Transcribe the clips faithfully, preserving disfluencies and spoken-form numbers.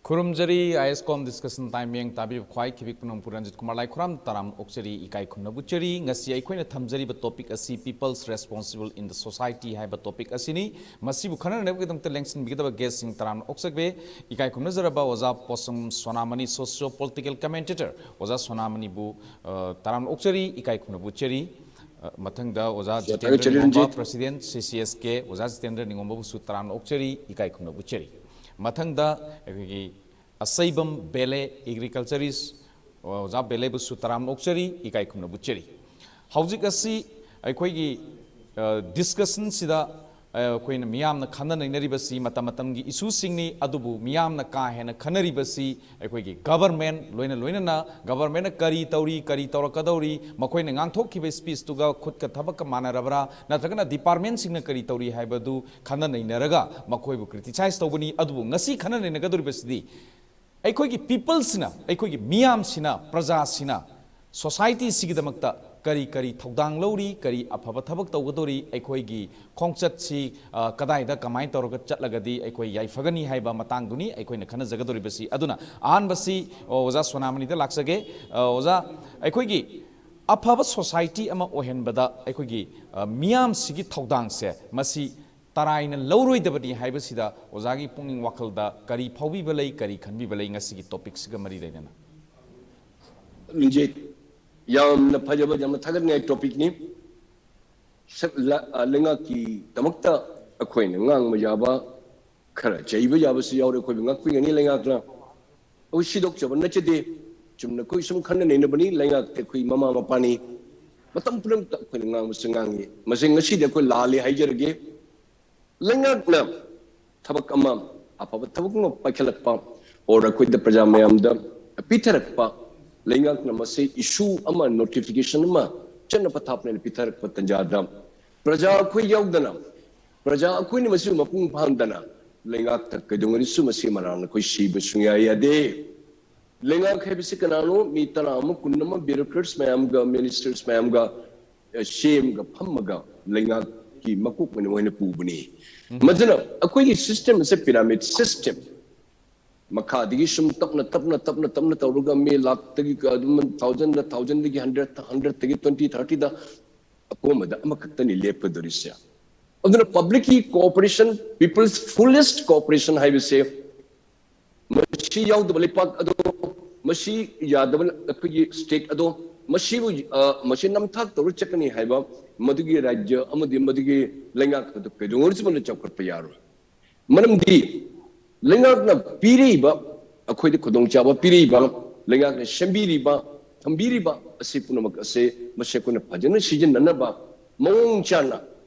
ꯈꯨꯔꯨꯝꯖꯔꯤ꯫ ꯑꯥꯏ ꯑꯦꯁ ꯀꯣꯝ discussion time ꯃꯤꯠꯌꯦꯡ ꯇꯥꯕꯤꯕ ꯈ꯭ꯋꯥꯏ ꯈꯤꯕꯤꯛ ꯄꯨꯝꯅꯃꯛꯄꯨ ꯔꯟꯖꯤꯠ ꯀꯨꯃꯥꯔ ꯂꯥꯏꯈꯨꯔꯥꯝ ꯇꯔꯥꯝꯅ ꯑꯣꯛꯆꯔꯤ, ꯏꯀꯥꯏ ꯈꯨꯝꯅꯕ ꯎꯠꯆꯔꯤ꯫ ꯉꯁꯤ ꯑꯩꯈꯣꯏꯅ ꯊꯝꯖꯔꯤꯕ ꯇꯣꯄꯤꯛ ꯑꯁꯤ People's Responsible in the Society ꯍꯥꯏꯕ ꯇꯣꯄꯤꯛ ꯑꯁꯤꯅꯤ꯫ ꯃꯁꯤꯕꯨ ꯈꯟꯅꯅꯕꯒꯤꯗꯃꯛꯇ ꯂꯦꯡꯁꯤꯟꯕꯤꯒꯗꯕ ꯒꯦꯁꯁꯤꯡ ꯇꯔꯥꯝꯅ ꯑꯣꯛꯆꯒꯦ꯫ ꯏꯀꯥꯏ ꯈꯨꯝꯅꯖꯔꯕ ꯑꯣꯖꯥ ꯄꯣꯁꯪ ꯁꯣꯅꯥꯃꯅꯤ, ꯁꯣꯁꯤꯌꯣ ꯄꯣꯂꯤꯇꯤꯀꯦꯜ ꯀꯃꯦꯟꯇꯦꯇꯔ ꯑꯣꯖꯥ ꯁꯣꯅꯥꯃꯅꯤꯕꯨ, ꯑ, ꯇꯔꯥꯝꯅ ꯑꯣꯛꯆꯔꯤ, ꯏꯀꯥꯏ ꯈꯨꯝꯅꯕ ꯎꯠꯆꯔꯤ꯫ ꯑ, ꯃꯊꯪꯗ ꯑꯣꯖꯥ ꯖꯤꯇꯦꯟꯗ꯭ꯔ ꯊꯥꯒꯠꯆꯔꯤ, ꯅꯤꯉꯣꯝꯕ, ꯔꯟꯖꯤꯠ꯫ ꯄ꯭ꯔꯁꯤꯗꯦꯟꯠ ꯁꯤ ꯁꯤ ꯑꯦꯁ ꯀꯦ, ꯑꯣꯖꯥ ꯖꯤꯇꯦꯟꯗ꯭ꯔ ꯅꯤꯉꯣꯝꯕꯕꯨꯁꯨ ꯇꯔꯥꯝꯅ ꯑꯣꯛꯆꯔꯤ, ꯏꯀꯥꯏ ꯈꯨꯝꯅꯕ ꯎꯠꯆꯔꯤ꯫ ꯃꯊꯪꯗ ꯑꯩꯈꯣꯏꯒꯤ ꯑꯁꯩꯕꯝ ꯕꯦꯂꯦ, ꯑꯦꯒ꯭ꯔꯤꯀꯜꯆꯔꯤꯁ, ꯑꯣꯖꯥ ꯕꯦꯂꯦꯕꯨꯁꯨ ꯇꯔꯥꯝꯅ ꯑꯣꯛꯆꯔꯤ, ꯏꯀꯥꯏ ꯈꯨꯝꯅꯕ ꯎꯠꯆꯔꯤ꯫ ꯍꯧꯖꯤꯛ ꯑꯁꯤ ꯑꯩꯈꯣꯏꯒꯤ, ꯑ, ꯗꯤꯁꯀꯁꯟꯁꯤꯗ, ꯑ, ꯑꯩꯈꯣꯏꯅ ꯃꯤꯌꯥꯝꯅ ꯈꯟꯅ ꯅꯩꯅꯔꯤꯕꯁꯤ ꯃꯇꯝ ꯃꯇꯝꯒꯤ ꯏꯁꯨꯁꯤꯡꯅꯤ, ꯑꯗꯨꯕꯨ ꯃꯤꯌꯥꯝꯅ ꯀꯥ ꯍꯦꯟꯅ ꯈꯟꯅꯔꯤꯕꯁꯤ ꯑꯩꯈꯣꯏꯒꯤ ꯒꯚꯔꯟꯃꯦꯟꯠ, ꯂꯣꯏꯅ ꯂꯣꯏꯅꯅ ꯒꯚꯔꯟꯃꯦꯟꯠꯅ ꯀꯔꯤ ꯇꯧꯔꯤ, ꯀꯔꯤ ꯇꯧꯔꯛꯀꯗꯧꯔꯤ, ꯃꯈꯣꯏꯅ ꯉꯥꯡꯊꯣꯛꯈꯤꯕ ꯁ꯭ꯄꯤꯆꯇꯨꯒ ꯈꯨꯠꯀ ꯊꯕꯛꯀ ꯃꯥꯟꯅꯔꯕ꯭ꯔꯥ, ꯅꯠꯇ꯭ꯔꯒꯅ ꯗꯤꯄꯥꯔꯠꯃꯦꯟꯠꯁꯤꯡꯅ ꯀꯔꯤ ꯇꯧꯔꯤ ꯍꯥꯏꯕꯗꯨ ꯈꯟꯅ ꯅꯩꯅꯔꯒ ꯃꯈꯣꯏꯕꯨ ꯀ꯭ꯔꯤꯇꯤꯁꯥꯏꯖ ꯇꯧꯕꯅꯤ꯫ ꯑꯗꯨꯕꯨ ꯉꯁꯤ ꯈꯟꯅ ꯅꯩꯅꯒꯗꯧꯔꯤꯕꯁꯤꯗꯤ ꯑꯩꯈꯣꯏꯒꯤ ꯄꯤꯄꯜꯁꯤꯅ, ꯑꯩꯈꯣꯏꯒꯤ ꯃꯤꯌꯥꯝꯁꯤꯅ, ꯄ꯭ꯔꯖꯥꯁꯤꯅ ꯁꯣꯁꯥꯏꯇꯤꯁꯤꯒꯤꯗꯃꯛꯇ ꯀꯔꯤ ꯀꯔꯤ ꯊꯧꯗꯥꯡ ꯂꯧꯔꯤ, ꯀꯔꯤ ꯑꯐꯕ ꯊꯕꯛ ꯇꯧꯒꯗꯧꯔꯤ, ꯑꯩꯈꯣꯏꯒꯤ ꯈꯣꯡꯆꯠꯁꯤ, ꯑ, ꯀꯗꯥꯏꯗ ꯀꯃꯥꯏꯅ ꯇꯧꯔꯒ ꯆꯠꯂꯒꯗꯤ ꯑꯩꯈꯣꯏ ꯌꯥꯏꯐꯒꯅꯤ ꯍꯥꯏꯕ ꯃꯇꯥꯡꯗꯨꯅꯤ ꯑꯩꯈꯣꯏꯅ ꯈꯟꯅꯖꯒꯗꯧꯔꯤꯕꯁꯤ꯫ ꯑꯗꯨꯅ ꯑꯍꯥꯟꯕꯁꯤ, ꯑ, ꯑꯣꯖꯥ ꯁꯣꯅꯥꯃꯅꯤꯗ ꯂꯥꯛꯆꯒꯦ꯫ ꯑ, ꯑꯣꯖꯥ, ꯑꯩꯈꯣꯏꯒꯤ ꯑꯐꯕ ꯁꯣꯁꯥꯏꯇꯤ ꯑꯃ ꯑꯣꯏꯍꯟꯕꯗ ꯑꯩꯈꯣꯏꯒꯤ, ꯑ, ꯃꯤꯌꯥꯝꯁꯤꯒꯤ ꯊꯧꯗꯥꯡꯁꯦ ꯃꯁꯤ ꯇꯔꯥꯏꯅ ꯂꯧꯔꯣꯏꯗꯕꯅꯤ ꯍꯥꯏꯕꯁꯤꯗ ꯑꯣꯖꯥꯒꯤ ꯄꯨꯛꯅꯤꯡ ꯋꯥꯈꯜꯗ ꯀꯔꯤ ꯐꯥꯎꯕꯤꯕ ꯂꯩ, ꯀꯔꯤ ꯈꯟꯕꯤꯕ ꯂꯩ ꯉꯁꯤꯒꯤ ꯇꯣꯄꯤꯛꯁꯤꯒ ꯃꯔꯤ ꯂꯩꯅꯅ? ꯔꯟꯖꯤꯠ, ꯌꯥꯝꯅ ꯐꯖꯕ, ꯌꯥꯝꯅ ꯊꯥꯒꯠꯅꯤꯡꯉꯥꯏ ꯇꯣꯄꯤꯛꯅꯤ꯫ ꯁꯛ-, ꯂ-, ꯑ, ꯂꯩꯉꯥꯛꯀꯤꯗꯃꯛꯇ ꯑꯩꯈꯣꯏꯅ ꯉꯥꯡꯕ ꯌꯥꯕ, ꯈꯔ ꯆꯩꯕ ꯌꯥꯕꯁꯨ ꯌꯥꯎꯔꯦ, ꯑꯩꯈꯣꯏꯕꯨ ꯉꯥꯛꯄꯤꯒꯅꯤ ꯂꯩꯉꯥꯛꯅ꯫ ꯑꯩꯈꯣꯏ ꯁꯤꯗꯣꯛꯆꯕ ꯅꯠꯆꯗꯦ, ꯆꯨꯝꯅ ꯑꯩꯈꯣꯏ ꯁꯨꯝ ꯈꯟꯅ ꯅꯩꯅꯕꯅꯤ꯫ ꯂꯩꯉꯥꯛꯇ ꯑꯩꯈꯣꯏ ꯃꯃꯥ ꯃꯄꯥꯅꯤ, ꯃꯇꯝ ꯄꯨꯝꯅꯃꯛꯇ ꯑꯩꯈꯣꯏꯅ ꯉꯥꯡꯕꯁꯨ ꯉꯥꯡꯉꯤ꯫ ꯃꯁꯤ ꯉꯁꯤꯗꯤ ꯑꯩꯈꯣꯏ ꯂꯥꯜꯂꯤ ꯍꯥꯏꯖꯔꯒꯦ꯫ ꯂꯩꯉꯥꯛꯅ ꯊꯕꯛ ꯑꯃ, ꯑꯐꯕ ꯊꯕꯛ ꯑꯃ ꯄꯥꯏꯈꯠꯂꯛꯄ, or ꯑꯩꯈꯣꯏꯗ ꯄ꯭ꯔꯖꯥ ꯃꯌꯥꯝꯗ ꯄꯤꯊꯔꯛꯄ, ꯂꯩꯉꯥꯛꯅ ꯃꯁꯤ ꯏꯁꯨ ꯑꯃ, ꯅꯣꯇꯤꯐꯤꯀꯦꯁꯟ ꯑꯃ ꯆꯠꯅ ꯄꯊꯥꯞꯅ ꯄꯤꯊꯔꯛꯄ ꯇꯥꯟꯖꯥꯗ, ꯄ꯭ꯔꯖꯥ ꯑꯩꯈꯣꯏ ꯌꯥꯎꯗꯅ, ꯄ꯭ꯔꯖꯥ ꯑꯩꯈꯣꯏꯅ ꯃꯁꯤꯕꯨ ꯃꯄꯨꯡ ꯐꯥꯍꯟꯗꯅ ꯂꯩꯉꯥꯛꯇ ꯀꯩꯗꯧꯉꯩꯗꯁꯨ ꯃꯁꯤ ꯃꯔꯥꯜꯅ ꯑꯩꯈꯣꯏ ꯁꯤꯕ ꯁꯨꯡꯌꯥ ꯌꯥꯗꯦ꯫ ꯂꯩꯉꯥꯛ ꯍꯥꯏꯕꯁꯤ ꯀꯅꯥꯅꯣ? ꯃꯤ ꯇꯔꯥ ꯑꯃ, ꯀꯨꯟ ꯑꯃ, ꯕ꯭ꯌꯨꯔꯣꯀ꯭ꯔꯦꯠꯁ ꯃꯌꯥꯝꯒ, ꯃꯤꯅꯤꯁꯇꯔꯁ ꯃꯌꯥꯝꯒ, ꯑ, ꯁꯦꯝꯒ ꯐꯝꯃꯒ ꯂꯩꯉꯥꯛꯀꯤ ꯃꯀꯣꯛ ꯑꯣꯏꯅ ꯃꯣꯏꯅ ꯄꯨꯕꯅꯤ꯫ ꯃꯗꯨꯅ ꯑꯩꯈꯣꯏꯒꯤ ꯁꯤꯁꯇꯦꯝ ꯑꯁꯦ ꯄꯤꯔꯥꯃꯤꯗ ꯁꯤꯁꯇꯦꯝ꯫ ꯃꯈꯥꯗꯒꯤ ꯁꯨꯝ ꯇꯞꯅ ꯇꯞꯅ ꯇꯞꯅ ꯇꯞꯅ ꯇꯧꯔꯒ ꯃꯤ ꯂꯥꯛꯇꯒꯤ ꯑꯗꯨꯝ ꯊꯥꯎꯖꯟꯗ ꯊꯥꯎꯖꯟꯗꯒꯤ ꯍꯟꯗ꯭ꯔꯦꯠ ꯍꯟꯗ꯭ꯔꯦꯠꯇꯒꯤ ꯇ꯭ꯋꯦꯟꯇꯤ ꯊꯥꯔꯇꯤꯗ ꯑꯀꯣꯟꯕꯗ ꯑꯃꯈꯛꯇꯅꯤ ꯂꯦꯞꯀꯗꯧꯔꯤꯁꯦ꯫ ꯑꯗꯨꯅ ꯄꯕ꯭ꯂꯤꯛꯀꯤ ꯀꯣꯑꯣꯄꯔꯦꯁꯟ, people's fullest cooperation ꯍꯥꯏꯕꯁꯦ, ꯃꯁꯤ ꯌꯥꯎꯗꯕ ꯂꯩꯄꯥꯛ ꯑꯗꯣ, ꯃꯁꯤ ꯌꯥꯗꯕ ꯑꯩꯈꯣꯏꯒꯤ ꯁ꯭ꯇꯦꯠ ꯑꯗꯣ, ꯃꯁꯤꯕꯨ ꯑ, ꯃꯁꯤ ꯅꯝꯊꯥꯛ ꯇꯧꯔ ꯆꯠꯀꯅꯤ ꯍꯥꯏꯕ ꯃꯗꯨꯒꯤ ꯔꯥꯖ꯭ꯌ ꯑꯃꯗꯤ ꯃꯗꯨꯒꯤ ꯂꯩꯉꯥꯛ ꯑꯗꯨ ꯀꯩꯗꯧꯉꯩꯗꯁꯨ ꯃꯗꯨ ꯆꯥꯎꯈꯠꯄ ꯌꯥꯔꯣꯏ꯫ ꯃꯔꯝꯗꯤ ꯂꯩꯉꯥꯛꯅ ꯄꯤꯔꯤꯕ, ꯑꯩꯈꯣꯏꯗ ꯈꯨꯗꯣꯡꯆꯥꯕ ꯄꯤꯔꯤꯕ, ꯂꯩꯉꯥꯛꯅ ꯁꯦꯝꯕꯤꯔꯤꯕ, ꯊꯝꯕꯤꯔꯤꯕ ꯑꯁꯤ ꯄꯨꯝꯅꯃꯛ ꯑꯁꯦ ꯃꯁꯤ ꯑꯩꯈꯣꯏꯅ ꯐꯖꯅ ꯁꯤꯖꯤꯟꯅꯅꯕ, ꯃꯑꯣꯡ ꯆꯥꯅ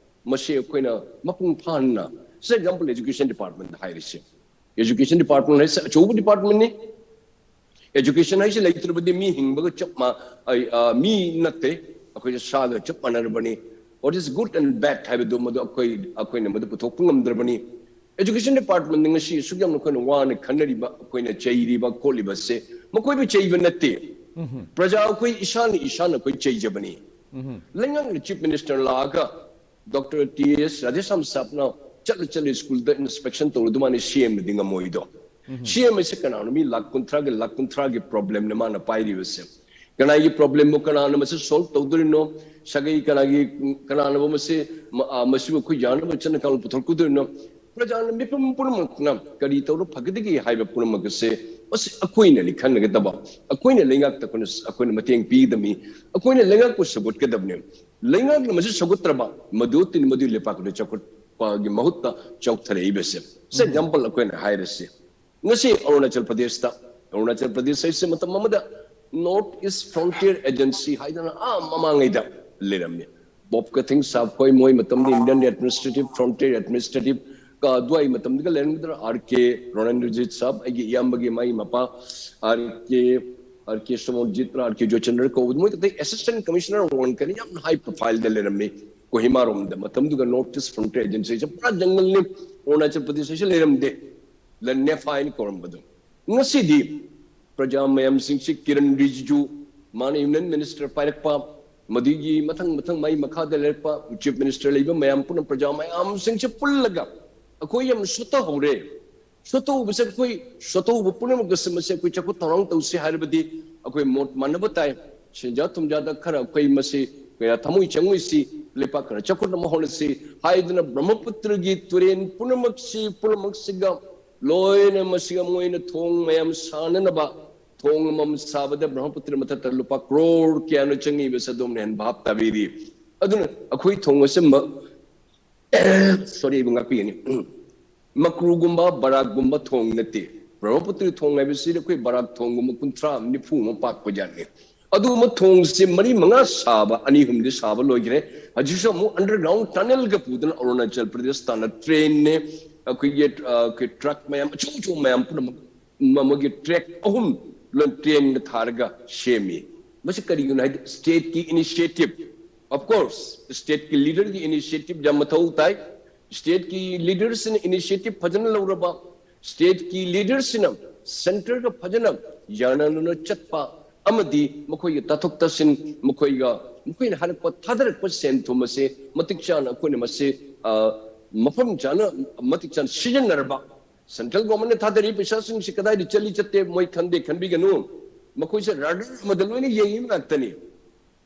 ꯃꯁꯤ ꯑꯩꯈꯣꯏꯅ ꯃꯄꯨꯡ ꯐꯥꯍꯟꯅ, ꯁꯦ ꯑꯦꯛꯖꯥꯝꯄꯜ ꯑꯦꯖꯨꯀꯦꯁꯟ ꯗꯤꯄꯥꯔꯠꯃꯦꯟꯠ ꯍꯥꯏꯔꯤꯁꯦ꯫ ꯑꯦꯖꯨꯀꯦꯁꯟ ꯗꯤꯄꯥꯔꯠꯃꯦꯟꯠ ꯍꯥꯏꯁꯦ ꯑꯆꯧꯕ ꯗꯤꯄꯥꯔꯠꯃꯦꯟꯠꯅꯤ꯫ ꯑꯦꯖꯨꯀꯦꯁꯟ ꯍꯥꯏꯁꯦ ꯂꯩꯇ꯭ꯔꯕꯗꯤ ꯃꯤ ꯍꯤꯡꯕꯒ ꯆꯞ ꯃꯥ-, ꯑꯩ, ꯑ, ꯃꯤ ꯅꯠꯇꯦ, ꯑꯩꯈꯣꯏꯁꯦ ꯁꯥꯒ ꯆꯞ ꯃꯥꯟꯅꯔꯕꯅꯤ꯫ What is good and bad ꯍꯥꯏꯕꯗꯨ ꯃꯗꯨ ꯑꯩꯈꯣꯏ, ꯑꯩꯈꯣꯏꯅ ꯃꯗꯨ ꯄꯨꯊꯣꯛꯄ ꯉꯝꯗ꯭ꯔꯕꯅꯤ꯫ ꯑꯦꯖꯨꯀꯦꯁꯟ ꯗꯤꯄꯥꯔꯠꯃꯦꯟꯠꯅ ꯉꯁꯤ ꯑꯁꯨꯛ ꯌꯥꯝꯅ ꯑꯩꯈꯣꯏꯅ ꯋꯥꯅ ꯈꯟꯅꯔꯤꯕ, ꯑꯩꯈꯣꯏꯅ ꯆꯩꯔꯤꯕ ꯈꯣꯠꯂꯤꯕꯁꯦ ꯃꯈꯣꯏꯕꯨ ꯆꯩꯕ ꯅꯠꯇꯦ꯫ ꯄ꯭ꯔꯖꯥ ꯑꯩꯈꯣꯏ ꯏꯁꯥꯅ ꯏꯁꯥꯅ ꯑꯩꯈꯣꯏ ꯆꯩꯖꯕꯅꯤ꯫ ꯂꯩꯉꯥꯛꯅ ꯆꯤꯐ ꯃꯤꯅꯤꯁꯇꯔ ꯂꯥꯛꯑꯒ ꯗꯣꯛꯇꯔ ꯇꯤ ꯑꯦꯁ ꯔꯥꯙꯦꯁ꯭ꯌꯥꯝ ꯁꯥꯕꯅ ꯆꯠꯂ ꯆꯠꯂ ꯁ꯭ꯀꯨꯜꯗ ꯏꯟꯁꯄꯦꯛꯁꯟ ꯇꯧꯔꯨꯗꯨ ꯃꯥꯅ ꯁꯦꯝꯕꯗꯤ ꯉꯝꯃꯣꯏꯗꯣ꯫ ꯁꯦꯝꯕꯁꯦ ꯀꯅꯥꯅꯣ? ꯃꯤ ꯂꯥꯛ ꯀꯨꯟꯊ꯭ꯔꯥꯒꯤ, ꯂꯥꯛ ꯀꯨꯟꯊ꯭ꯔꯥꯒꯤ ꯄ꯭ꯔꯣꯕ꯭ꯂꯦꯝꯅꯦ ꯃꯥꯅ ꯄꯥꯏꯔꯤꯕꯁꯦ꯫ ꯀꯅꯥꯒꯤ ꯄ꯭ꯔꯣꯕ꯭ꯂꯦꯝꯕꯨ ꯀꯅꯥꯅ ꯃꯁꯤ ꯁꯣꯜꯕ ꯇꯧꯗꯣꯔꯤꯅꯣ? ꯁꯥꯒꯩ ꯀꯅꯥꯒꯤ, ꯀꯅꯥꯅꯕꯨ ꯃꯁꯤ, ꯃ-, ꯑ, ꯃꯁꯤꯕꯨ ꯑꯩꯈꯣꯏ ꯌꯥꯅꯕ ꯆꯠꯅ ꯀꯥꯡꯂꯣꯟ ꯄꯨꯊꯣꯔꯛꯀꯗꯣꯔꯤꯅꯣ? ꯄ꯭ꯔꯖꯥꯅ ꯃꯤꯄꯨꯝ ꯄꯨꯝꯅꯃꯛꯅ ꯀꯔꯤ ꯇꯧꯔ ꯐꯒꯗꯒꯦ ꯍꯥꯏꯕ ꯄꯨꯝꯅꯃꯛ ꯑꯁꯦ ꯃꯁꯤ ꯑꯩꯈꯣꯏꯅꯅꯤ ꯈꯟꯅꯒꯗꯕ꯫ ꯑꯩꯈꯣꯏꯅ ꯂꯩꯉꯥꯛꯇ ꯑꯩꯈꯣꯏꯅ, ꯑꯩꯈꯣꯏꯅ ꯃꯇꯦꯡ ꯄꯤꯒꯗꯕꯅꯤ꯫ ꯑꯩꯈꯣꯏꯅ ꯂꯩꯉꯥꯛꯄꯨ ꯁꯧꯒꯠꯀꯗꯕꯅꯤ꯫ ꯂꯩꯉꯥꯛꯅ ꯃꯁꯤ ꯁꯧꯒꯠꯇ꯭ꯔꯕ ꯃꯗꯨ ꯇꯤꯟ ꯃꯗꯨ ꯂꯩꯄꯥꯛ ꯑꯗꯨ ꯆꯥꯎꯈꯠꯄꯒꯤ ꯃꯍꯨꯠꯇ ꯆꯥꯎꯊꯔꯛꯏꯕꯁꯦ꯫ ꯁꯦ ꯑꯦꯛꯖꯥꯝꯄꯜ ꯑꯩꯈꯣꯏꯅ ꯍꯥꯏꯔꯁꯤ꯫ ꯉꯁꯤ ꯑꯔꯨꯅꯥꯆꯜ ꯄ꯭ꯔꯗꯦꯁꯇ, ꯑꯔꯨꯅꯥꯆꯜ ꯄ꯭ꯔꯗꯦꯁ ꯍꯥꯏꯁꯦ ꯃꯇꯝ ꯑꯃꯗ North East Frontier Agency ꯍꯥꯏꯗꯅ ꯑꯥ ꯃꯃꯥꯡꯉꯩꯗ ꯂꯩꯔꯝꯃꯤ꯫ ꯕꯣꯕ ꯀꯊꯤꯡ ꯁꯥꯕ ꯈꯣꯏ ꯃꯣꯏ ꯃꯇꯝꯗ Indian Administrative Frontier Administrative ꯀ ꯑꯗꯨꯋꯥꯏ ꯃꯇꯝꯗꯒ ꯂꯩꯔꯝꯒꯗ꯭ꯔꯥ? ꯑꯥꯔ ꯀꯦ ꯔꯣꯅꯟ ꯔꯤꯖꯤꯠ ꯁꯥꯕ, ꯑꯩꯒꯤ ꯏꯌꯥꯝꯕꯒꯤ ꯃꯥꯏ ꯃꯄꯥ ꯑꯥꯔ ꯀꯦ, ꯑꯥꯔ ꯀꯦ ꯁꯣꯃꯣꯟꯖꯤꯠ, ꯑꯥꯔ ꯀꯦ ꯖꯣꯏꯆꯟꯗ꯭ꯔ ꯀꯧꯕ, ꯃꯣꯏ ꯑꯇꯩ ꯑꯦꯁꯤꯁꯇꯦꯟꯠ ꯀꯃꯤꯁꯅꯔ ꯑꯣꯟꯈ꯭ꯔꯦ, ꯌꯥꯝꯅ ꯍꯥꯏ ꯄ꯭ꯔꯣꯐꯥꯏꯜꯗ ꯂꯩꯔꯝꯃꯤ ꯀꯣꯍꯤꯃꯥꯔꯣꯝꯗ꯫ ꯃꯇꯝꯗꯨꯒ North East Frontier Agency ꯁꯦ ꯄꯨꯔꯥ ꯖꯪꯒꯜꯅꯤ, ꯑꯔꯨꯅꯥꯆꯜ ꯄ꯭ꯔꯗꯦꯁ ꯍꯥꯏꯁꯦ ꯂꯩꯔꯝꯗꯦ, ꯂ-, ꯅꯦꯐꯥ ꯍꯥꯏꯅ ꯀꯧꯔꯝꯕꯗꯣ꯫ ꯉꯁꯤꯗꯤ ꯄ꯭ꯔꯖꯥ ꯃꯌꯥꯝꯁꯤꯡꯁꯤ, ꯀꯤꯔꯟ ꯔꯤꯖꯤꯖꯨ, ꯃꯥꯅ ꯌꯨꯅꯤꯌꯟ ꯃꯤꯅꯤꯁꯇꯔ ꯄꯥꯏꯔꯛꯄ, ꯃꯗꯨꯒꯤ ꯃꯊꯪ ꯃꯊꯪ ꯃꯥꯏ ꯃꯈꯥꯗ ꯂꯩꯔꯛꯄ ꯆꯤꯐ ꯃꯤꯅꯤꯁꯇꯔ ꯂꯩꯕ ꯃꯌꯥꯝ ꯄꯨꯝꯅ, ꯄ꯭ꯔꯖꯥ ꯃꯌꯥꯝꯁꯤꯡꯁꯦ ꯄꯨꯜꯂꯒ ꯑꯩꯈꯣꯏ ꯌꯥꯝ ꯁꯣꯠꯊꯍꯧꯔꯦ, ꯁꯣꯇꯧꯕꯁꯦ ꯑꯩꯈꯣꯏ ꯁꯣꯇꯧꯕ ꯄꯨꯝꯅꯃꯛꯀꯁꯦ ꯃꯁꯤ ꯑꯩꯈꯣꯏ ꯆꯥꯎꯈꯠ ꯊꯧꯔꯥꯡ ꯇꯧꯁꯤ ꯍꯥꯏꯔꯕꯗꯤ ꯑꯩꯈꯣꯏ ꯃꯣꯠ ꯃꯥꯟꯅꯕ ꯇꯥꯏ꯫ ꯁꯦꯟꯖꯥ ꯊꯨꯝꯖꯥꯗ ꯈꯔ ꯑꯩꯈꯣꯏ ꯃꯁꯤ ꯀꯌꯥ ꯊꯃꯣꯏ ꯆꯪꯉꯣꯏꯁꯤ꯫ ꯂꯩꯄꯥꯛ ꯈꯔ ꯆꯥꯎꯈꯠꯅꯕ ꯍꯣꯠꯅꯁꯤ ꯍꯥꯏꯗꯨꯅ ꯕ꯭ꯔꯍ꯭ꯃꯄꯨꯇ꯭ꯔꯒꯤ ꯇꯨꯔꯦꯟ ꯄꯨꯝꯅꯃꯛꯁꯤ ꯄꯨꯝꯅꯃꯛꯁꯤꯒ ꯂꯣꯏꯅ ꯃꯁꯤꯒ ꯃꯣꯏꯅ ꯊꯣꯡ ꯃꯌꯥꯝ ꯁꯥꯅꯅꯕ, ꯊꯣꯡ ꯑꯃꯃꯝ ꯁꯥꯕꯗ ꯕ꯭ꯔꯍ꯭ꯃꯄꯨꯇ꯭ꯔ ꯃꯊꯛꯇ ꯂꯨꯄꯥ ꯀ꯭ꯔꯣꯔ ꯀꯌꯥꯅꯣ ꯆꯪꯉꯤꯕꯁꯦ ꯑꯗꯣꯝꯅ ꯍꯦꯟꯅ ꯚꯥꯞ ꯇꯥꯕꯤꯔꯤ꯫ ꯑꯗꯨꯅ ꯑꯩꯈꯣꯏ ꯊꯣꯡ ꯑꯁꯤ ꯁꯣꯔꯤ, ꯑꯩꯕꯨ ꯉꯥꯛꯄꯤꯒꯅꯤ꯫ ꯃꯀ꯭ꯔꯨꯒꯨꯝꯕ, ꯕꯔꯥꯛꯒꯨꯝꯕ ꯊꯣꯡ ꯅꯠꯇꯦ꯫ ꯕ꯭ꯔꯍ꯭ꯃꯄꯨꯇ꯭ꯔ ꯊꯣꯡ ꯍꯥꯏꯕꯁꯤꯗ ꯑꯩꯈꯣꯏ ꯕꯔꯥꯛ ꯊꯣꯡꯒꯨꯝꯕ ꯀꯨꯟꯊ꯭ꯔꯥ, ꯅꯤꯐꯨ ꯑꯃ ꯄꯥꯛꯄ ꯌꯥꯠꯅꯤ꯫ ꯑꯗꯨꯒꯨꯝꯕ ꯊꯣꯡꯁꯤ ꯃꯔꯤ ꯃꯉꯥ ꯁꯥꯕ, ꯑꯅꯤ ꯑꯍꯨꯝꯗꯤ ꯁꯥꯕ ꯂꯣꯏꯈ꯭ꯔꯦ꯫ ꯍꯧꯖꯤꯛꯁꯨ ꯑꯃꯨꯛ underground tunnelꯒ ꯄꯨꯗꯨꯅ ꯑꯔꯨꯅꯥꯆꯜ ꯄ꯭ꯔꯗꯦꯁ ꯇꯥꯟꯅ ꯇ꯭ꯔꯦꯟꯅꯦ, ꯑꯩꯈꯣꯏꯒꯤ, ꯑ, ꯑꯩꯈꯣꯏ ꯇ꯭ꯔꯛ ꯃꯌꯥꯝ ꯑꯆꯧ ꯑꯆꯧꯕ ꯃꯌꯥꯝ ꯄꯨꯝꯅꯃꯛ ꯃ-, ꯃꯣꯏꯒꯤ ꯇ꯭ꯔꯦꯛ ꯑꯍꯨꯝ ꯂꯣꯏ ꯇ꯭ꯔꯦꯟꯗ ꯊꯥꯔꯒ ꯁꯦꯝꯃꯤ꯫ ꯃꯁꯤ ꯀꯔꯤꯒꯤꯅꯣ ꯍꯥꯏꯗꯤ stateꯀꯤ initiative, of course, stateꯀꯤ leaderꯒꯤ initiative ꯌꯥꯝ ꯃꯊꯧ ꯇꯥꯏ꯫ Stateꯀꯤ leaderꯁꯤꯡꯅ initiative ꯐꯖꯅ ꯂꯧꯔꯕ, stateꯀꯤ leaderꯁꯤꯡꯅ centreꯒ ꯐꯖꯅ ꯌꯥꯅꯅ ꯆꯠꯄ ꯑꯃꯗꯤ ꯃꯈꯣꯏꯒꯤ ꯇꯥꯊꯣꯛ ꯇꯥꯁꯤꯟ, ꯃꯈꯣꯏꯒ, ꯃꯈꯣꯏꯅ ꯍꯥꯏꯔꯛꯄ ꯊꯥꯗꯔꯛꯄ ꯁꯦꯟ ꯊꯨꯝ ꯑꯁꯤ ꯃꯇꯤꯛ ꯆꯥꯅ ꯑꯩꯈꯣꯏꯅ ꯃꯁꯤ, ꯑ, ꯃꯐꯝ ꯆꯥꯅ, ꯃꯇꯤꯛ ꯆꯥꯅ ꯁꯤꯖꯤꯟꯅꯔꯕ, central governmentꯅ ꯊꯥꯗꯔꯤꯕ ꯄꯩꯁꯥꯁꯤꯡꯁꯤ ꯀꯗꯥꯏꯗ ꯆꯠꯂꯤ ꯆꯠꯇꯦ ꯃꯣꯏ ꯈꯟꯗꯦ, ꯈꯟꯕꯤꯒꯅꯨ꯫ ꯃꯈꯣꯏꯁꯦ radar ꯑꯃꯗ ꯂꯣꯏꯅ ꯌꯦꯡꯉꯤꯕ ꯉꯥꯛꯇꯅꯤ꯫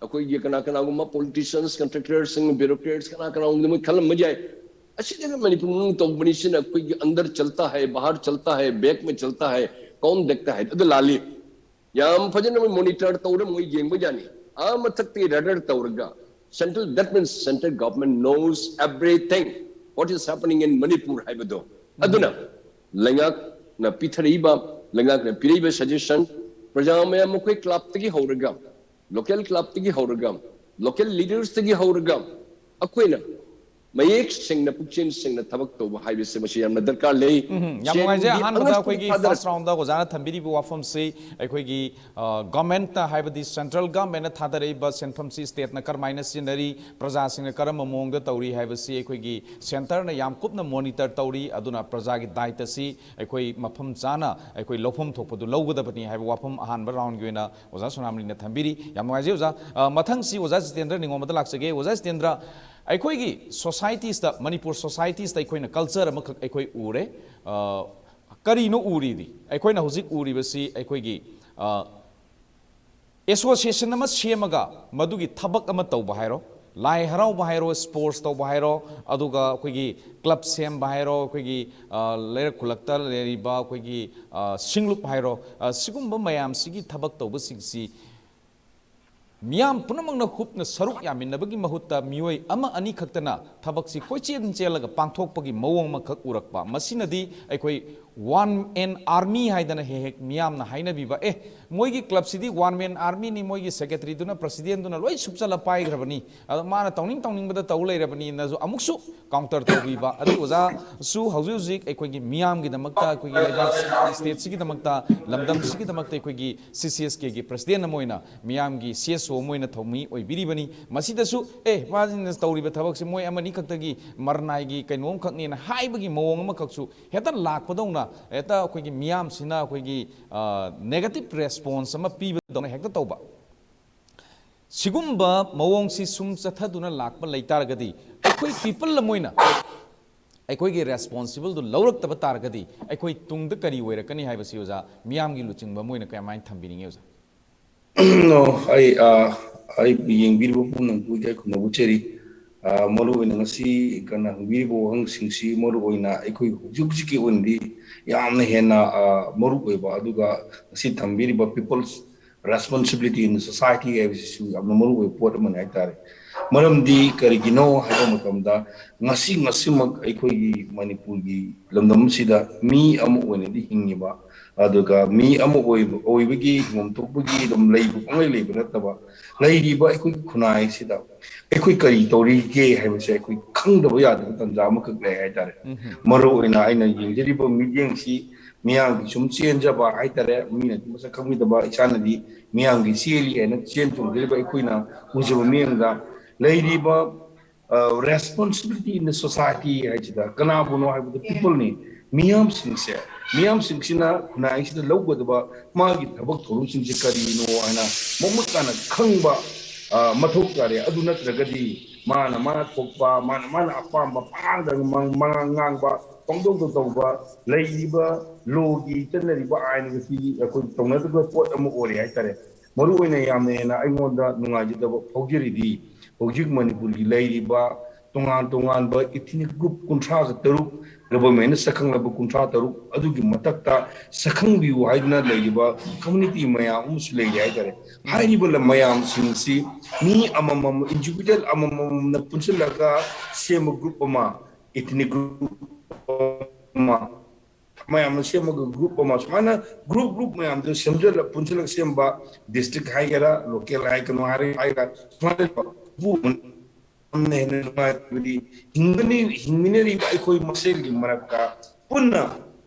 ꯑꯩꯈꯣꯏꯒꯤ ꯀꯅꯥ ꯀꯅꯥꯒꯨꯝꯕ politicians, contractorꯁꯤꯡ, bureaucrats ꯀꯅꯥ ꯀꯅꯥꯒꯨꯝꯕ ꯃꯣꯏ ꯈꯜꯂꯝꯕ ꯌꯥꯏ꯫ ꯑꯁꯤꯗꯒ ꯃꯅꯤꯄꯨꯔ ꯃꯅꯨꯡ ꯇꯧꯕꯅꯤ, ꯁꯤꯅ ꯑꯩꯈꯣꯏꯒꯤ ꯑꯟꯗꯔ ꯆꯜꯇꯥ ꯍꯥꯏ, ꯕꯥꯍꯔ ꯆꯜꯇꯥ ꯍꯥꯏ, back ꯃꯦ ꯆꯜꯇꯥ ꯍꯥꯏ, ꯀꯧꯟ ꯗꯦꯈꯇꯥ ꯍꯥꯏ, ꯑꯗꯨ ꯂꯥꯜꯂꯤ꯫ ꯌꯥꯝ ꯐꯖꯅ ꯃꯣꯏ monitor ꯇꯧꯔ ꯃꯣꯏ ꯌꯦꯡꯕ ꯌꯥꯅꯤ꯫ ꯑꯥ ꯃꯊꯛꯇꯒꯤ radar ꯇꯧꯔꯒ central, that means central government knows everything what is happening in Manipur ꯍꯥꯏꯕꯗꯣ꯫ ꯑꯗꯨꯅ ꯂꯩꯉꯥꯛꯅ ꯄꯤꯊꯔꯛꯏꯕ, ꯂꯩꯉꯥꯛꯅ ꯄꯤꯔꯛꯏꯕ suggestion, ꯄ꯭ꯔꯖꯥ ꯃꯌꯥꯝ ꯃꯈꯣꯏ clubꯇꯒꯤ ꯍꯧꯔꯒ, local clubꯇꯒꯤ ꯍꯧꯔꯒ, local leadersꯇꯒꯤ ꯍꯧꯔꯒ ꯑꯩꯈꯣꯏꯅ ꯃꯌꯦꯛ ꯁꯦꯡꯅ, ꯄꯨꯛꯆꯦꯜ ꯁꯦꯡꯅ ꯊꯕꯛ ꯇꯧꯕ ꯍꯥꯏꯕꯁꯦ ꯃꯁꯤ ꯌꯥꯝꯅ ꯗꯔꯀꯥꯔ ꯂꯩ꯫ ꯎꯝ, ꯌꯥꯝ ꯅꯨꯡꯉꯥꯏꯖꯩ꯫ ꯁꯦꯟꯒꯤ ꯑꯍꯥꯟꯕꯗ ꯑꯉꯛꯄ ꯑꯩꯈꯣꯏꯒꯤ ꯊꯥꯗꯔꯛꯄ first roundꯗ ꯑꯣꯖꯥꯅ ꯊꯝꯕꯤꯔꯤꯕ ꯋꯥꯐꯝꯁꯤ ꯑꯩꯈꯣꯏꯒꯤ, ꯑ, governmentꯅ ꯍꯥꯏꯕꯗꯤ central governmentꯅ ꯊꯥꯗꯔꯛꯏꯕ ꯁꯦꯟꯐꯝꯁꯤ stateꯅ ꯀꯔꯝꯍꯥꯏꯅ ꯁꯤꯖꯤꯟꯅꯔꯤ, ꯄ꯭ꯔꯖꯥꯁꯤꯡꯅ ꯀꯔꯝꯕ ꯃꯑꯣꯡꯗ ꯇꯧꯔꯤ ꯍꯥꯏꯕꯁꯤ ꯑꯩꯈꯣꯏꯒꯤ centreꯅ ꯌꯥꯝ ꯀꯨꯞꯅ monitor ꯇꯧꯔꯤ꯫ ꯑꯗꯨꯅ ꯄ꯭ꯔꯖꯥꯒꯤ ꯗꯥꯏꯇꯁꯤ ꯑꯩꯈꯣꯏ ꯃꯐꯝ ꯆꯥꯅ ꯑꯩꯈꯣꯏ ꯂꯧꯐꯝ ꯊꯣꯛꯄꯗꯨ ꯂꯧꯒꯗꯕꯅꯤ ꯍꯥꯏꯕ ꯋꯥꯐꯝ ꯑꯍꯥꯟꯕ roundꯒꯤ ꯑꯣꯏꯅ ꯑꯣꯖꯥ ꯁꯣꯅꯥꯃꯅꯤꯅ ꯊꯝꯕꯤꯔꯤ꯫ ꯌꯥꯝ ꯅꯨꯡꯉꯥꯏꯖꯩ ꯑꯣꯖꯥ꯫ ꯑ, ꯃꯊꯪꯁꯤ ꯑꯣꯖꯥ ꯖꯤꯇꯦꯟꯗ꯭ꯔ ꯅꯤꯉꯣꯝꯕꯗ ꯂꯥꯛꯆꯒꯦ꯫ ꯑꯣꯖꯥ ꯖꯤꯇꯦꯟꯗ꯭ꯔ, ꯑꯩꯈꯣꯏꯒꯤ societiesꯇ, ꯃꯅꯤꯄꯨꯔ societiesꯇ ꯑꯩꯈꯣꯏꯅ culture ꯑꯃꯈꯛ ꯑꯩꯈꯣꯏ ꯎꯔꯦ꯫ ꯑ, ꯀꯔꯤꯅꯣ ꯎꯔꯤꯗꯤ? ꯑꯩꯈꯣꯏꯅ ꯍꯧꯖꯤꯛ ꯎꯔꯤꯕꯁꯤ ꯑꯩꯈꯣꯏꯒꯤ ꯑꯦꯁꯣꯁꯤꯌꯦꯁꯟ ꯑꯃ ꯁꯦꯝꯃꯒ ꯃꯗꯨꯒꯤ ꯊꯕꯛ ꯑꯃ ꯇꯧꯕ ꯍꯥꯏꯔꯣ, ꯂꯥꯏ ꯍꯔꯥꯎꯕ ꯍꯥꯏꯔꯣ, ꯁ꯭ꯄꯣꯔꯠꯁ ꯇꯧꯕ ꯍꯥꯏꯔꯣ, ꯑꯗꯨꯒ ꯑꯩꯈꯣꯏꯒꯤ ꯀ꯭ꯂꯕ ꯁꯦꯝꯕ ꯍꯥꯏꯔꯣ, ꯑꯩꯈꯣꯏꯒꯤ ꯂꯩꯔꯛ ꯈꯨꯜꯂꯛꯇ ꯂꯩꯔꯤꯕ ꯑꯩꯈꯣꯏꯒꯤ ꯁꯤꯡꯂꯨꯞ ꯍꯥꯏꯔꯣ, ꯁꯤꯒꯨꯝꯕ ꯃꯌꯥꯝꯁꯤꯒꯤ ꯊꯕꯛ ꯇꯧꯕꯁꯤꯡꯁꯤ ꯃꯤꯌꯥꯝ ꯄꯨꯝꯅꯃꯛꯅ ꯍꯨꯞꯅ ꯁꯔꯨꯛ ꯌꯥꯃꯤꯟꯅꯕꯒꯤ ꯃꯍꯨꯠꯇ ꯃꯤꯑꯣꯏ ꯑꯃ ꯑꯅꯤ ꯈꯛꯇꯅ ꯊꯕꯛꯁꯤ ꯀꯣꯏꯆꯦꯟ ꯆꯦꯜꯂꯒ ꯄꯥꯡꯊꯣꯛꯄꯒꯤ ꯃꯑꯣꯡ ꯑꯃꯈꯛ ꯎꯔꯛꯄ꯫ ꯃꯁꯤꯅꯗꯤ ꯑꯩꯈꯣꯏ ꯋꯥꯟ ꯃꯦꯟ ꯑꯥꯔꯃꯤ ꯍꯥꯏꯗꯅ ꯍꯦꯛ ꯍꯦꯛ ꯃꯤꯌꯥꯝꯅ ꯍꯥꯏꯅꯕꯤꯕ, "ꯑꯦ, ꯃꯣꯏꯒꯤ ꯀ꯭ꯂꯕꯁꯤꯗꯤ ꯋꯥꯟ ꯃꯦꯟ ꯑꯥꯔꯃꯤꯅꯤ, ꯃꯣꯏꯒꯤ ꯁꯦꯀ꯭ꯔꯦꯇꯔꯤꯗꯨꯅ, ꯄ꯭ꯔꯁꯤꯗꯦꯟꯗꯨꯅ ꯂꯣꯏ ꯁꯨꯞꯆꯜꯂ ꯄꯥꯏꯈ꯭ꯔꯕꯅꯤ, ꯑꯗꯣ ꯃꯥꯅ ꯇꯧꯅꯤꯡ ꯇꯧꯅꯤꯡꯕꯗ ꯇꯧ ꯂꯩꯔꯕꯅꯤꯅꯁꯨ" ꯑꯃꯨꯛꯁꯨ ꯀꯥꯎꯟꯇꯔ ꯇꯧꯕꯤꯕ꯫ ꯑꯗꯨ ꯑꯣꯖꯥꯁꯨ ꯍꯧꯖꯤꯛ ꯍꯧꯖꯤꯛ ꯑꯩꯈꯣꯏꯒꯤ ꯃꯤꯌꯥꯝꯒꯤꯗꯃꯛꯇ, ꯑꯩꯈꯣꯏꯒꯤ ꯂꯩꯕꯥꯛ ꯁ꯭ꯇꯦꯠꯁꯤꯒꯤꯗꯃꯛꯇ, ꯂꯝꯗꯝꯁꯤꯒꯤꯗꯃꯛꯇ ꯑꯩꯈꯣꯏꯒꯤ ꯁꯤ ꯁꯤ ꯑꯦꯁ ꯀꯦꯒꯤ ꯄ꯭ꯔꯁꯤꯗꯦꯟ ꯑꯃ ꯑꯣꯏꯅ ꯃꯤꯌꯥꯝꯒꯤ ꯁꯤ ꯑꯦꯁ ꯑꯣ ꯑꯃ ꯑꯣꯏꯅ ꯊꯧꯃꯤ ꯑꯣꯏꯕꯤꯔꯤꯕꯅꯤ꯫ ꯃꯁꯤꯗꯁꯨ, "ꯑꯦ, ꯃꯥꯁꯤꯅ ꯇꯧꯔꯤꯕ ꯊꯕꯛꯁꯤ ꯃꯣꯏ ꯑꯃꯅꯤ ꯈꯛꯇꯒꯤ ꯃꯔꯅꯥꯏꯒꯤ ꯀꯩꯅꯣꯝꯈꯛꯅꯦꯅ" ꯍꯥꯏꯕꯒꯤ ꯃꯑꯣꯡ ꯑꯃꯈꯛꯁꯨ ꯍꯦꯛꯇ ꯂꯥꯛꯄꯗꯧꯅ, ꯍꯦꯛꯇ ꯑꯩꯈꯣꯏꯒꯤ ꯃꯤꯌꯥꯝꯁꯤꯅ ꯑꯩꯈꯣꯏꯒꯤ ꯅꯦꯒꯦꯇꯤꯞ ꯔꯦꯁꯄꯣꯟꯁ ꯑꯃ ꯄꯤꯕꯗꯧꯅ ꯍꯦꯛꯇ ꯇꯧꯕ꯫ ꯁꯤꯒꯨꯝꯕ ꯃꯑꯣꯡꯁꯤ ꯁꯨꯝ ꯆꯠꯊꯗꯨꯅ ꯂꯥꯛꯄ ꯂꯩ ꯇꯥꯔꯒꯗꯤ, ꯑꯩꯈꯣꯏ ꯄꯤꯄꯜ ꯑꯃ ꯑꯣꯏꯅ ꯑꯩꯈꯣꯏꯒꯤ ꯔꯦꯁꯄꯣꯟꯁꯤꯕꯜꯗꯨ ꯂꯧꯔꯛꯇꯕ ꯇꯥꯔꯒꯗꯤ, ꯑꯩꯈꯣꯏ ꯇꯨꯡꯗ ꯀꯔꯤ ꯑꯣꯏꯔꯛꯀꯅꯤ ꯍꯥꯏꯕꯁꯤ, ꯑꯣꯖꯥ, ꯃꯤꯌꯥꯝꯒꯤ ꯂꯨꯆꯤꯡꯕ ꯑꯃ ꯑꯣꯏꯅ ꯀꯃꯥꯏꯅ ꯊꯝꯕꯤꯅꯤꯡꯉꯤ, ꯑꯣꯖꯥ? ꯑꯣ, ꯑꯩ, ꯑ, ꯑꯩ ꯌꯦꯡꯕꯤꯔꯤꯕ ꯄꯨꯝꯅꯃꯛꯄꯨ ꯏꯀꯥꯏ ꯈꯨꯝꯅꯕ ꯎꯠꯆꯔꯤ꯫ ꯑ, ꯃꯔꯨꯑꯣꯏꯅ ꯉꯁꯤ ꯀꯩꯅꯣ ꯍꯪꯕꯤꯔꯤꯕ ꯋꯥꯍꯪꯁꯤꯡꯁꯤ ꯃꯔꯨꯑꯣꯏꯅ ꯑꯩꯈꯣꯏ ꯍꯧꯖꯤꯛ ꯍꯧꯖꯤꯛꯀꯤ ꯑꯣꯏꯅꯗꯤ ꯌꯥꯝꯅ ꯍꯦꯟꯅ, ꯑ, ꯃꯔꯨꯑꯣꯏꯕ, ꯑꯗꯨꯒ ꯉꯁꯤ ꯊꯝꯕꯤꯔꯤꯕ people's responsibility in society ꯍꯥꯏꯕꯁꯤꯁꯨ ꯌꯥꯝꯅ ꯃꯔꯨꯑꯣꯏꯕ ꯄꯣꯠ ꯑꯃꯅꯤ ꯍꯥꯏꯇꯥꯔꯦ꯫ ꯃꯔꯝꯗꯤ ꯀꯔꯤꯒꯤꯅꯣ ꯍꯥꯏꯕ ꯃꯇꯝꯗ, ꯉꯁꯤ ꯉꯁꯤꯃꯛ ꯑꯩꯈꯣꯏꯒꯤ ꯃꯅꯤꯄꯨꯔꯒꯤ ꯂꯝꯗꯝ ꯑꯁꯤꯗ ꯃꯤ ꯑꯃ ꯑꯣꯏꯅꯗꯤ ꯍꯤꯡꯉꯤꯕ, ꯑꯗꯨꯒ ꯃꯤ ꯑꯃ ꯑꯣꯏꯕ, ꯑꯣꯏꯕꯒꯤ ꯍꯤꯡꯐꯝ ꯊꯣꯛꯄꯒꯤ ꯑꯗꯨꯝ ꯂꯩꯕ, ꯄꯪꯂꯩ ꯂꯩꯕ ꯅꯠꯇꯕ, ꯂꯩꯔꯤꯕ ꯑꯩꯈꯣꯏꯒꯤ ꯈꯨꯟꯅꯥꯏ ꯑꯁꯤꯗ ꯑꯩꯈꯣꯏ ꯀꯔꯤ ꯇꯧꯔꯤꯒꯦ ꯍꯥꯏꯕꯁꯦ ꯑꯩꯈꯣꯏ ꯈꯪꯗꯕ ꯌꯥꯗꯕ ꯇꯥꯟꯖꯥ ꯑꯃꯈꯛ ꯂꯩ ꯍꯥꯏꯇꯥꯔꯦ꯫ ꯃꯔꯨꯑꯣꯏꯅ ꯑꯩꯅ ꯌꯦꯡꯖꯔꯤꯕ ꯃꯤꯠꯌꯦꯡꯁꯤ ꯃꯤꯌꯥꯝꯒꯤ ꯁꯨꯝ ꯆꯦꯟꯖꯕ ꯍꯥꯏꯇꯥꯔꯦ, ꯃꯤꯅꯗꯤ ꯃꯁꯛ ꯈꯪꯕꯤꯗꯕ, ꯏꯁꯥꯅꯗꯤ ꯃꯤꯌꯥꯝꯒꯤ ꯆꯦꯜꯂꯤ ꯍꯥꯏꯅ ꯆꯦꯟ ꯆꯣꯡꯖꯔꯤꯕ ꯑꯩꯈꯣꯏꯅ ꯎꯖꯕ ꯃꯤꯠꯌꯦꯡꯗ ꯂꯩꯔꯤꯕ responsibility in the society ꯍꯥꯏꯁꯤꯗ ꯀꯅꯥꯕꯨꯅꯣ ꯍꯥꯏꯕꯗ peopleꯅꯤ꯫ ꯃꯤꯌꯥꯝꯁꯤꯡꯁꯦ, ꯃꯤꯌꯥꯝꯁꯤꯡꯁꯤꯅ ꯈꯨꯟꯅꯥꯏꯁꯤꯗ ꯂꯧꯒꯗꯕ ꯃꯥꯒꯤ ꯊꯕꯛ ꯊꯧꯔꯝꯁꯤꯡꯁꯦ ꯀꯔꯤꯅꯣ ꯍꯥꯏꯅ ꯃꯃꯨꯠ ꯇꯥꯅ ꯈꯪꯕ, ꯑ, ꯃꯊꯧ ꯇꯥꯔꯦ꯫ ꯑꯗꯨ ꯅꯠꯇ꯭ꯔꯒꯗꯤ ꯃꯥꯅ ꯃꯥꯅ ꯊꯣꯛꯄ, ꯃꯥꯅ ꯃꯥꯅ ꯑꯄꯥꯝꯕ ꯄꯉꯥꯡꯗ ꯉꯥꯡ-, ꯃꯉꯥꯡ ꯉꯥꯡꯕ, ꯄꯪꯇꯧꯗ ꯇꯧꯕ, ꯂꯩꯔꯤꯕ ꯂꯣꯒꯤ ꯆꯠꯅꯔꯤꯕ ꯑꯥꯏꯟꯒꯁꯤ ꯑꯩꯈꯣꯏ ꯇꯧꯅꯗꯕ ꯄꯣꯠ ꯑꯃ ꯑꯣꯏꯔꯦ ꯍꯥꯏꯇꯥꯔꯦ꯫ ꯃꯔꯨ ꯑꯣꯏꯅ ꯌꯥꯝꯅ ꯍꯦꯟꯅ ꯑꯩꯉꯣꯟꯗ ꯅꯨꯡꯉꯥꯏꯖꯗꯕ ꯐꯥꯎꯖꯔꯤꯗꯤ ꯍꯧꯖꯤꯛ ꯃꯅꯤꯄꯨꯔꯒꯤ ꯂꯩꯔꯤꯕ ꯇꯣꯉꯥꯟ ꯇꯣꯉꯥꯟꯕ ꯏꯊꯅꯤꯛ ꯒ꯭ꯔꯨꯞ ꯀꯨꯟꯊ꯭ꯔꯥꯒ ꯇꯔꯨꯛ, ꯒꯚꯔꯟꯃꯦꯟꯅ ꯁꯛꯈꯪꯂꯕ ꯀꯨꯟꯊ꯭ꯔꯥ ꯇꯔꯨꯛ ꯑꯗꯨꯒꯤ ꯃꯊꯛꯇ ꯁꯛꯈꯪꯕꯤꯌꯨ ꯍꯥꯏꯗꯨꯅ ꯂꯩꯔꯤꯕ ꯀꯝꯃꯨꯅꯤꯇꯤ ꯃꯌꯥꯝ ꯑꯃꯁꯨ ꯂꯩꯔꯤ ꯍꯥꯏꯇꯥꯔꯦ꯫ ꯍꯥꯏꯔꯤꯕ ꯂꯝ ꯃꯌꯥꯝꯁꯤꯡꯁꯤ ꯃꯤ ꯑꯃꯃꯝ, ꯏꯟꯗꯤꯚꯤꯖꯨꯋꯦꯜ ꯑꯃꯃꯝꯅ ꯄꯨꯟꯁꯤꯜꯂꯒ ꯁꯦꯝꯕ ꯒ꯭ꯔꯨꯞ ꯑꯃ, ꯏꯊꯅꯤꯛ ꯒ꯭ꯔꯨꯞ ꯑꯃ, ꯃꯌꯥꯝꯅ ꯁꯦꯝꯃꯒ ꯒ꯭ꯔꯨꯞ ꯑꯃ, ꯁꯨꯃꯥꯏꯅ ꯒ꯭ꯔꯨꯞ ꯒ꯭ꯔꯨꯞ ꯃꯌꯥꯝꯗꯨ ꯁꯦꯝꯖꯤꯜꯂ ꯄꯨꯟꯁꯤꯜꯂꯒ ꯁꯦꯝꯕ, ꯗꯤꯁꯇ꯭ꯔꯤꯛ ꯍꯥꯏꯒꯦꯔꯥ, ꯂꯣꯀꯦꯜ ꯍꯥꯏ, ꯀꯩꯅꯣ ꯍꯥꯏꯔꯦ ꯍꯥꯏꯔꯒ ꯁꯨꯃꯥꯏꯅ ꯌꯥꯝꯅ ꯍꯦꯟꯅ ꯅꯨꯡꯉꯥꯏꯕꯗꯤ ꯍꯤꯡꯒꯅꯤ, ꯍꯤꯡꯃꯤꯟꯅꯔꯤꯕ ꯑꯩꯈꯣꯏ ꯃꯁꯦꯜꯒꯤ ꯃꯔꯛꯇ ꯄꯨꯟꯅ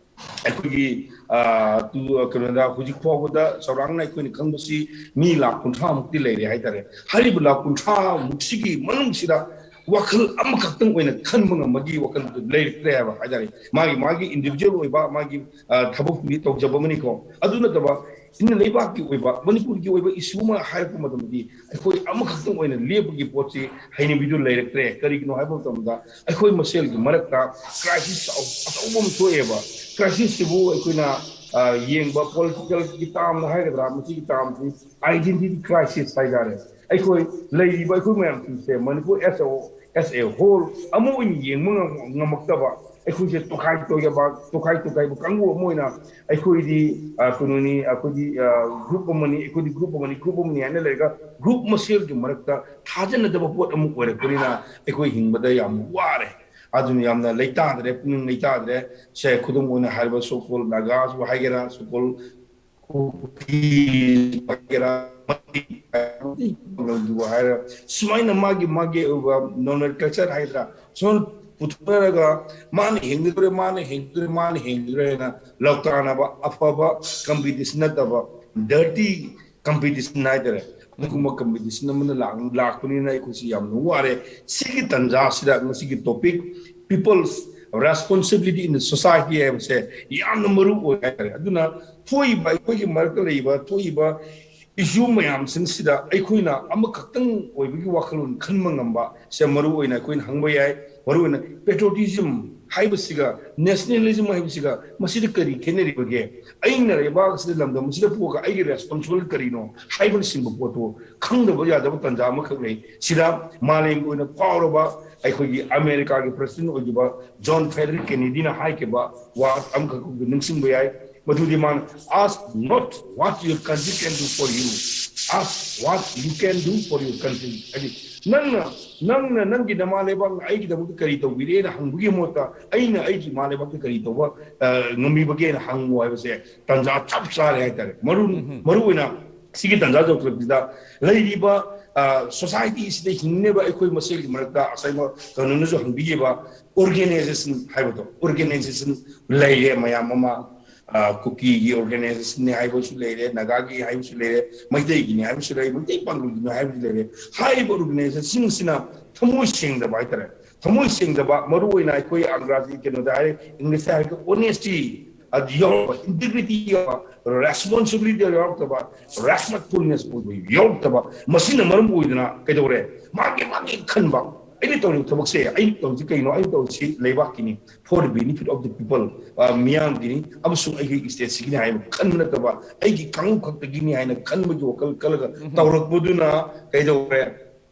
ꯑꯩꯈꯣꯏꯒꯤ, ꯑ, ꯇꯨ-, ꯀꯩꯅꯣꯗ ꯍꯧꯖꯤꯛ ꯐꯥꯎꯕꯗ ꯆꯥꯎꯔꯥꯛꯅ ꯑꯩꯈꯣꯏꯅ ꯈꯪꯕꯁꯤ ꯃꯤ ꯂꯥꯈ ꯀꯨꯟꯊ꯭ꯔꯥ ꯃꯨꯛꯇꯤ ꯂꯩꯔꯦ ꯍꯥꯏꯇꯥꯔꯦ꯫ ꯍꯥꯏꯔꯤꯕ ꯂꯥꯈ ꯀꯨꯟꯊ꯭ꯔꯥ ꯃꯨꯛꯁꯤꯒꯤ ꯃꯅꯨꯡꯁꯤꯗ ꯋꯥꯈꯜ ꯑꯃꯈꯛꯇꯪ ꯑꯣꯏꯅ ꯈꯟꯕ ꯉꯝꯕꯒꯤ ꯋꯥꯈꯜꯗꯨ ꯂꯩꯔꯛꯇ꯭ꯔꯦ ꯍꯥꯏꯕ ꯍꯥꯏꯇꯥꯔꯦ꯫ ꯃꯥꯒꯤ, ꯃꯥꯒꯤ ꯏꯟꯗꯤꯚꯤꯖꯨꯋꯦꯜ ꯑꯣꯏꯕ ꯃꯥꯒꯤ, ꯑ, ꯊꯕꯛꯇꯨꯗꯤ ꯇꯧꯖꯕ ꯑꯃꯅꯤꯀꯣ꯫ ꯑꯗꯨ ꯅꯠꯇꯕ ꯏꯟꯅ ꯂꯩꯕꯥꯛꯀꯤ ꯑꯣꯏꯕ, ꯃꯅꯤꯄꯨꯔꯒꯤ ꯑꯣꯏꯕ ꯏꯁꯨ ꯑꯃ ꯍꯥꯏꯔꯛꯄ ꯃꯇꯝꯗꯗꯤ ꯑꯩꯈꯣꯏ ꯑꯃꯈꯛꯇꯪ ꯑꯣꯏꯅ ꯂꯦꯞꯄꯒꯤ ꯄꯣꯠꯁꯤ ꯍꯩꯅꯕꯤꯗꯨ ꯂꯩꯔꯛꯇ꯭ꯔꯦ꯫ ꯀꯔꯤꯒꯤꯅꯣ ꯍꯥꯏꯕ ꯃꯇꯝꯗ ꯑꯩꯈꯣꯏ ꯃꯁꯦꯜꯒꯤ ꯃꯔꯛꯇ ꯀ꯭ꯔꯥꯏꯁꯤꯁ ꯑꯆꯧꯕ ꯑꯃ ꯊꯣꯛꯑꯦꯕ꯫ ꯀ꯭ꯔꯥꯏꯁꯤꯁꯁꯤꯕꯨ ꯑꯩꯈꯣꯏꯅ, ꯑ, ꯌꯦꯡꯕ ꯄꯣꯂꯤꯇꯤꯀꯦꯜꯒꯤ ꯇꯥꯝꯗ ꯍꯥꯏꯒꯗ꯭ꯔꯥ, ꯃꯁꯤꯒꯤ ꯇꯥꯝꯁꯤ ꯑꯥꯏꯗꯦꯟꯇꯤꯇꯤ ꯀ꯭ꯔꯥꯏꯁꯤꯁ ꯍꯥꯏꯇꯥꯔꯦ꯫ ꯑꯩꯈꯣꯏ ꯂꯩꯔꯤꯕ ꯑꯩꯈꯣꯏ ꯃꯌꯥꯝꯁꯤꯡꯁꯦ Manipur as a, as a whole ꯑꯃ ꯑꯣꯏꯅ ꯌꯦꯡꯕ ꯉꯝ-, ꯉꯝꯃꯛꯇꯕ, ꯑꯩꯈꯣꯏꯁꯦ ꯇꯣꯈꯥꯏ ꯇꯣꯏꯕ, ꯇꯣꯈꯥꯏ ꯇꯣꯈꯥꯏꯕ ꯀꯥꯡꯕꯨ ꯑꯃ ꯑꯣꯏꯅ ꯑꯩꯈꯣꯏꯗꯤ, ꯑ, ꯀꯩꯅꯣꯅꯤ, ꯑꯩꯈꯣꯏꯗꯤ, ꯑ, ꯒ꯭ꯔꯨꯞ ꯑꯃꯅꯤ, ꯑꯩꯈꯣꯏꯗꯤ ꯒ꯭ꯔꯨꯞ ꯑꯃꯅꯤ, ꯒ꯭ꯔꯨꯞ ꯑꯃꯅꯤ ꯍꯥꯏꯅ ꯂꯩꯔꯒ ꯒ꯭ꯔꯨꯞ ꯃꯁꯦꯜꯒꯤ ꯃꯔꯛꯇ ꯊꯥꯖꯅꯗꯕ ꯄꯣꯠ ꯑꯃ ꯑꯣꯏꯔꯛꯄꯅꯤꯅ ꯑꯩꯈꯣꯏ ꯍꯤꯡꯕꯗ ꯌꯥꯝ ꯋꯥꯔꯦ꯫ ꯑꯗꯨꯅ ꯌꯥꯝꯅ ꯂꯩꯇꯥꯗ꯭ꯔꯦ, ꯄꯨꯛꯅꯤꯡ ꯂꯩꯇꯥꯗ꯭ꯔꯦ꯫ ꯁꯦ, ꯈꯨꯗꯝ ꯑꯣꯏꯅ ꯍꯥꯏꯔꯤꯕ ꯁꯣꯀꯣꯜ ꯅꯥꯒꯥꯁꯨ ꯍꯥꯏꯒꯦꯔꯥ, ꯁꯣꯀꯣꯜ ꯀꯨꯀꯤ ꯍꯥꯏꯒꯦꯔꯥ, ꯍꯥꯏꯔ ꯁꯨꯃꯥꯏꯅ ꯃꯥꯒꯤ, ꯃꯥꯒꯤ ꯑꯣꯏꯕ ꯅꯣꯃꯦꯟꯀ꯭ꯂꯦꯆꯔ ꯍꯥꯏꯒꯗ꯭ꯔꯥ, ꯁꯨꯃꯥꯏꯅ ꯄꯨꯊꯣꯛꯅꯔꯒ ꯃꯥꯅ ꯍꯦꯟꯒꯗꯧꯔꯦ, ꯃꯥꯅ ꯍꯦꯟꯒꯗꯧꯔꯦ, ꯃꯥꯅ ꯍꯦꯟꯒꯗꯧꯔꯦ ꯍꯥꯏꯅ ꯂꯧꯇꯥꯅꯕ ꯑꯐꯕ ꯀꯝꯄꯤꯇꯤꯁꯟ ꯅꯠꯇꯕ, ꯗꯔꯇꯤ ꯀꯝꯄꯤꯇꯤꯁꯟ ꯍꯥꯏꯇꯥꯔꯦ, ꯑꯗꯨꯒꯨꯝꯕ ꯀꯝꯄꯤꯇꯤꯁꯟ ꯑꯃꯅ ꯂꯥꯛ-, ꯂꯥꯛꯄꯅꯤꯅ ꯑꯩꯈꯣꯏꯁꯤ ꯌꯥꯝꯅ ꯋꯥꯔꯦ꯫ ꯁꯤꯒꯤ ꯇꯥꯟꯖꯥꯁꯤꯗ ꯉꯁꯤꯒꯤ topic, people's responsibility in the society ꯍꯥꯏꯕꯁꯦ ꯌꯥꯝꯅ ꯃꯔꯨ ꯑꯣꯏ ꯍꯥꯏꯇꯥꯔꯦ꯫ ꯑꯗꯨꯅ ꯊꯣꯛꯏꯕ, ꯑꯩꯈꯣꯏꯒꯤ ꯃꯔꯛꯇ ꯂꯩꯔꯤꯕ ꯊꯣꯛꯏꯕ ꯏꯁꯨ ꯃꯌꯥꯝꯁꯤꯡꯁꯤꯗ ꯑꯩꯈꯣꯏꯅ ꯑꯃꯈꯛꯇꯪ ꯑꯣꯏꯕꯒꯤ ꯋꯥꯈꯜꯂꯣꯟ ꯈꯟꯕ ꯉꯝꯕ ꯁꯦ ꯃꯔꯨ ꯑꯣꯏꯅ ꯑꯩꯈꯣꯏꯅ ꯍꯪꯕ ꯌꯥꯏ꯫ ꯃꯔꯨ ꯑꯣꯏꯅ patriotism ꯍꯥꯏꯕꯁꯤꯒ ꯅꯦꯁꯅꯦꯂꯤꯖꯝ ꯍꯥꯏꯕꯁꯤꯒ ꯃꯁꯤꯗ ꯀꯔꯤ ꯈꯦꯠꯅꯔꯤꯕꯒꯦ? ꯑꯩꯅ ꯂꯩꯕꯥꯛ ꯑꯁꯤꯗ, ꯂꯝꯗꯝ ꯑꯁꯤꯗ ꯄꯣꯛꯑꯒ ꯑꯩꯒꯤ ꯔꯦꯁꯄꯣꯟꯁꯤꯕꯜ ꯀꯔꯤꯅꯣ ꯍꯥꯏꯕꯅꯆꯤꯡꯕ ꯄꯣꯠꯇꯨ ꯈꯪꯗꯕ ꯌꯥꯗꯕ ꯇꯥꯟꯖꯥ ꯑꯃꯈꯛ ꯂꯩ꯫ ꯁꯤꯗ ꯃꯥꯂꯦꯝꯒꯤ ꯑꯣꯏꯅ ꯐꯥꯎꯔꯕ ꯑꯩꯈꯣꯏꯒꯤ ꯑꯃꯦꯔꯤꯀꯥꯒꯤ ꯄ꯭ꯔꯁꯤꯗꯦꯟ ꯑꯣꯏꯈꯤꯕ ꯖꯣꯟ ꯐꯦꯗꯔꯤꯛ ꯀꯦꯅꯦꯗꯤꯅ ꯍꯥꯏꯈꯤꯕ ꯋꯥ ꯑꯃꯈꯛ ꯅꯤꯡꯁꯤꯡꯕ ꯌꯥꯏ꯫ ꯃꯗꯨꯗꯤ ꯃꯥꯅ, "Ask not what your country can do for you, ask what you can do for your country." ꯍꯥꯏꯗꯤ, ꯅꯪꯅ ꯅꯪꯅ ꯅꯪꯒꯤ ꯅꯃꯥ ꯂꯩꯕꯥꯛꯅ ꯑꯩꯒꯤꯗꯃꯛꯇ ꯀꯔꯤ ꯇꯧꯕꯤꯔꯦꯅ ꯍꯪꯕꯒꯤ ꯃꯍꯨꯠꯇ, ꯑꯩꯅ ꯑꯩꯒꯤ ꯏꯃꯥ ꯂꯩꯕꯥꯛꯇ ꯀꯔꯤ ꯇꯧꯕ, ꯑ, ꯉꯝꯃꯤꯕꯒꯦꯅ ꯍꯪꯉꯨ ꯍꯥꯏꯕꯁꯦ ꯇꯥꯟꯖꯥ ꯆꯞ ꯆꯥꯔꯦ ꯍꯥꯏꯇꯥꯔꯦ꯫ ꯃꯔꯨ, ꯃꯔꯨ ꯑꯣꯏꯅ ꯁꯤꯒꯤ ꯇꯥꯟꯖꯥ ꯌꯧꯁꯤꯜꯂꯛꯄꯁꯤꯗ ꯂꯩꯔꯤꯕ, ꯑ, ꯁꯣꯁꯥꯏꯇꯤꯁꯤꯗ ꯍꯤꯡꯅꯕ ꯑꯩꯈꯣꯏ ꯃꯁꯦꯜꯒꯤ ꯃꯔꯛꯇ ꯉꯁꯥꯏ ꯀꯩꯅꯣꯅꯁꯨ ꯍꯪꯕꯤꯈꯤꯕ ꯑꯣꯔꯒꯦꯅꯥꯏꯖꯦꯁꯟ ꯍꯥꯏꯕꯗꯣ, ꯑꯣꯔꯒꯦꯅꯥꯏꯖꯦꯁꯟ ꯂꯩꯔꯦ ꯃꯌꯥꯝ ꯑꯃ꯫ ꯑ, ꯀꯨꯀꯤꯒꯤ ꯑꯣꯔꯒꯦꯅꯥꯏꯖꯦꯁꯟꯅꯤ ꯍꯥꯏꯕꯁꯨ ꯂꯩꯔꯦ, ꯅꯥꯒꯥꯒꯤ ꯍꯥꯏꯕꯁꯨ ꯂꯩꯔꯦ, ꯃꯩꯇꯩꯒꯤꯅꯤ ꯍꯥꯏꯕꯁꯨ ꯂꯩꯔꯦ, ꯃꯩꯇꯩ ꯄꯥꯡꯒꯜꯒꯤꯅꯤ ꯍꯥꯏꯕꯁꯨ ꯂꯩꯔꯦ꯫ ꯍꯥꯏꯔꯤꯕ ꯑꯣꯔꯒꯦꯅꯥꯏꯖꯦꯁꯟꯁꯤꯡꯁꯤꯅ ꯊꯃꯣꯏ ꯁꯦꯡꯗꯕ ꯍꯥꯏꯇꯥꯔꯦ, ꯊꯃꯣꯏ ꯁꯦꯡꯗꯕ, ꯃꯔꯨ ꯑꯣꯏꯅ ꯑꯩꯈꯣꯏ ꯑꯪꯒ꯭ꯔꯥꯖꯤ ꯀꯩꯅꯣꯗ ꯍꯥꯏꯔꯦ, ꯏꯪꯂꯤꯁꯇ ꯍꯥꯏꯔꯒ ꯑꯣꯅꯦꯁꯇꯤ ꯑꯗꯨ ꯌꯥꯎꯔꯛꯇꯕ, ꯏꯟꯇꯤꯒ꯭ꯔꯤꯇꯤ ꯌꯥꯎꯔꯛꯇꯕ, ꯔꯦꯁꯄꯣꯟꯁꯤꯕꯤꯂꯤꯇꯤ ꯌꯥꯎꯔꯛꯇꯕ, ꯔꯦꯁꯄꯦꯛꯠꯐꯨꯜꯅꯦꯁ ꯌꯥꯎꯔꯛꯇꯕ, ꯃꯁꯤꯅ ꯃꯔꯝ ꯑꯣꯏꯗꯅ ꯀꯩꯗꯧꯔꯦ? ꯃꯥꯒꯤ ꯃꯥꯒꯤ ꯈꯟꯕ, "ꯑꯩꯅ ꯇꯧꯔꯤꯕ ꯊꯕꯛꯁꯦ, ꯑꯩꯅ ꯇꯧꯔꯤꯁꯤ ꯀꯩꯅꯣ? ꯑꯩꯅ ꯇꯧꯔꯤꯁꯤ ꯂꯩꯕꯥꯛꯀꯤꯅꯤ, for the benefit of the people, ꯑ, ꯃꯤꯌꯥꯝꯒꯤꯅꯤ ꯑꯃꯁꯨꯡ ꯑꯩꯒꯤ ꯁ꯭ꯇꯦꯠꯁꯤꯒꯤꯅꯤ" ꯍꯥꯏꯕ ꯈꯟꯕ ꯅꯠꯇꯕ, "ꯑꯩꯒꯤ ꯀꯥꯡꯂꯨꯞ ꯈꯛꯇꯒꯤꯅꯤ" ꯍꯥꯏꯅ ꯈꯟꯕꯒꯤ ꯋꯥꯈꯜ ꯈꯜꯂꯒ ꯇꯧꯔꯛꯄꯗꯨꯅ ꯀꯩꯗꯧꯔꯦ?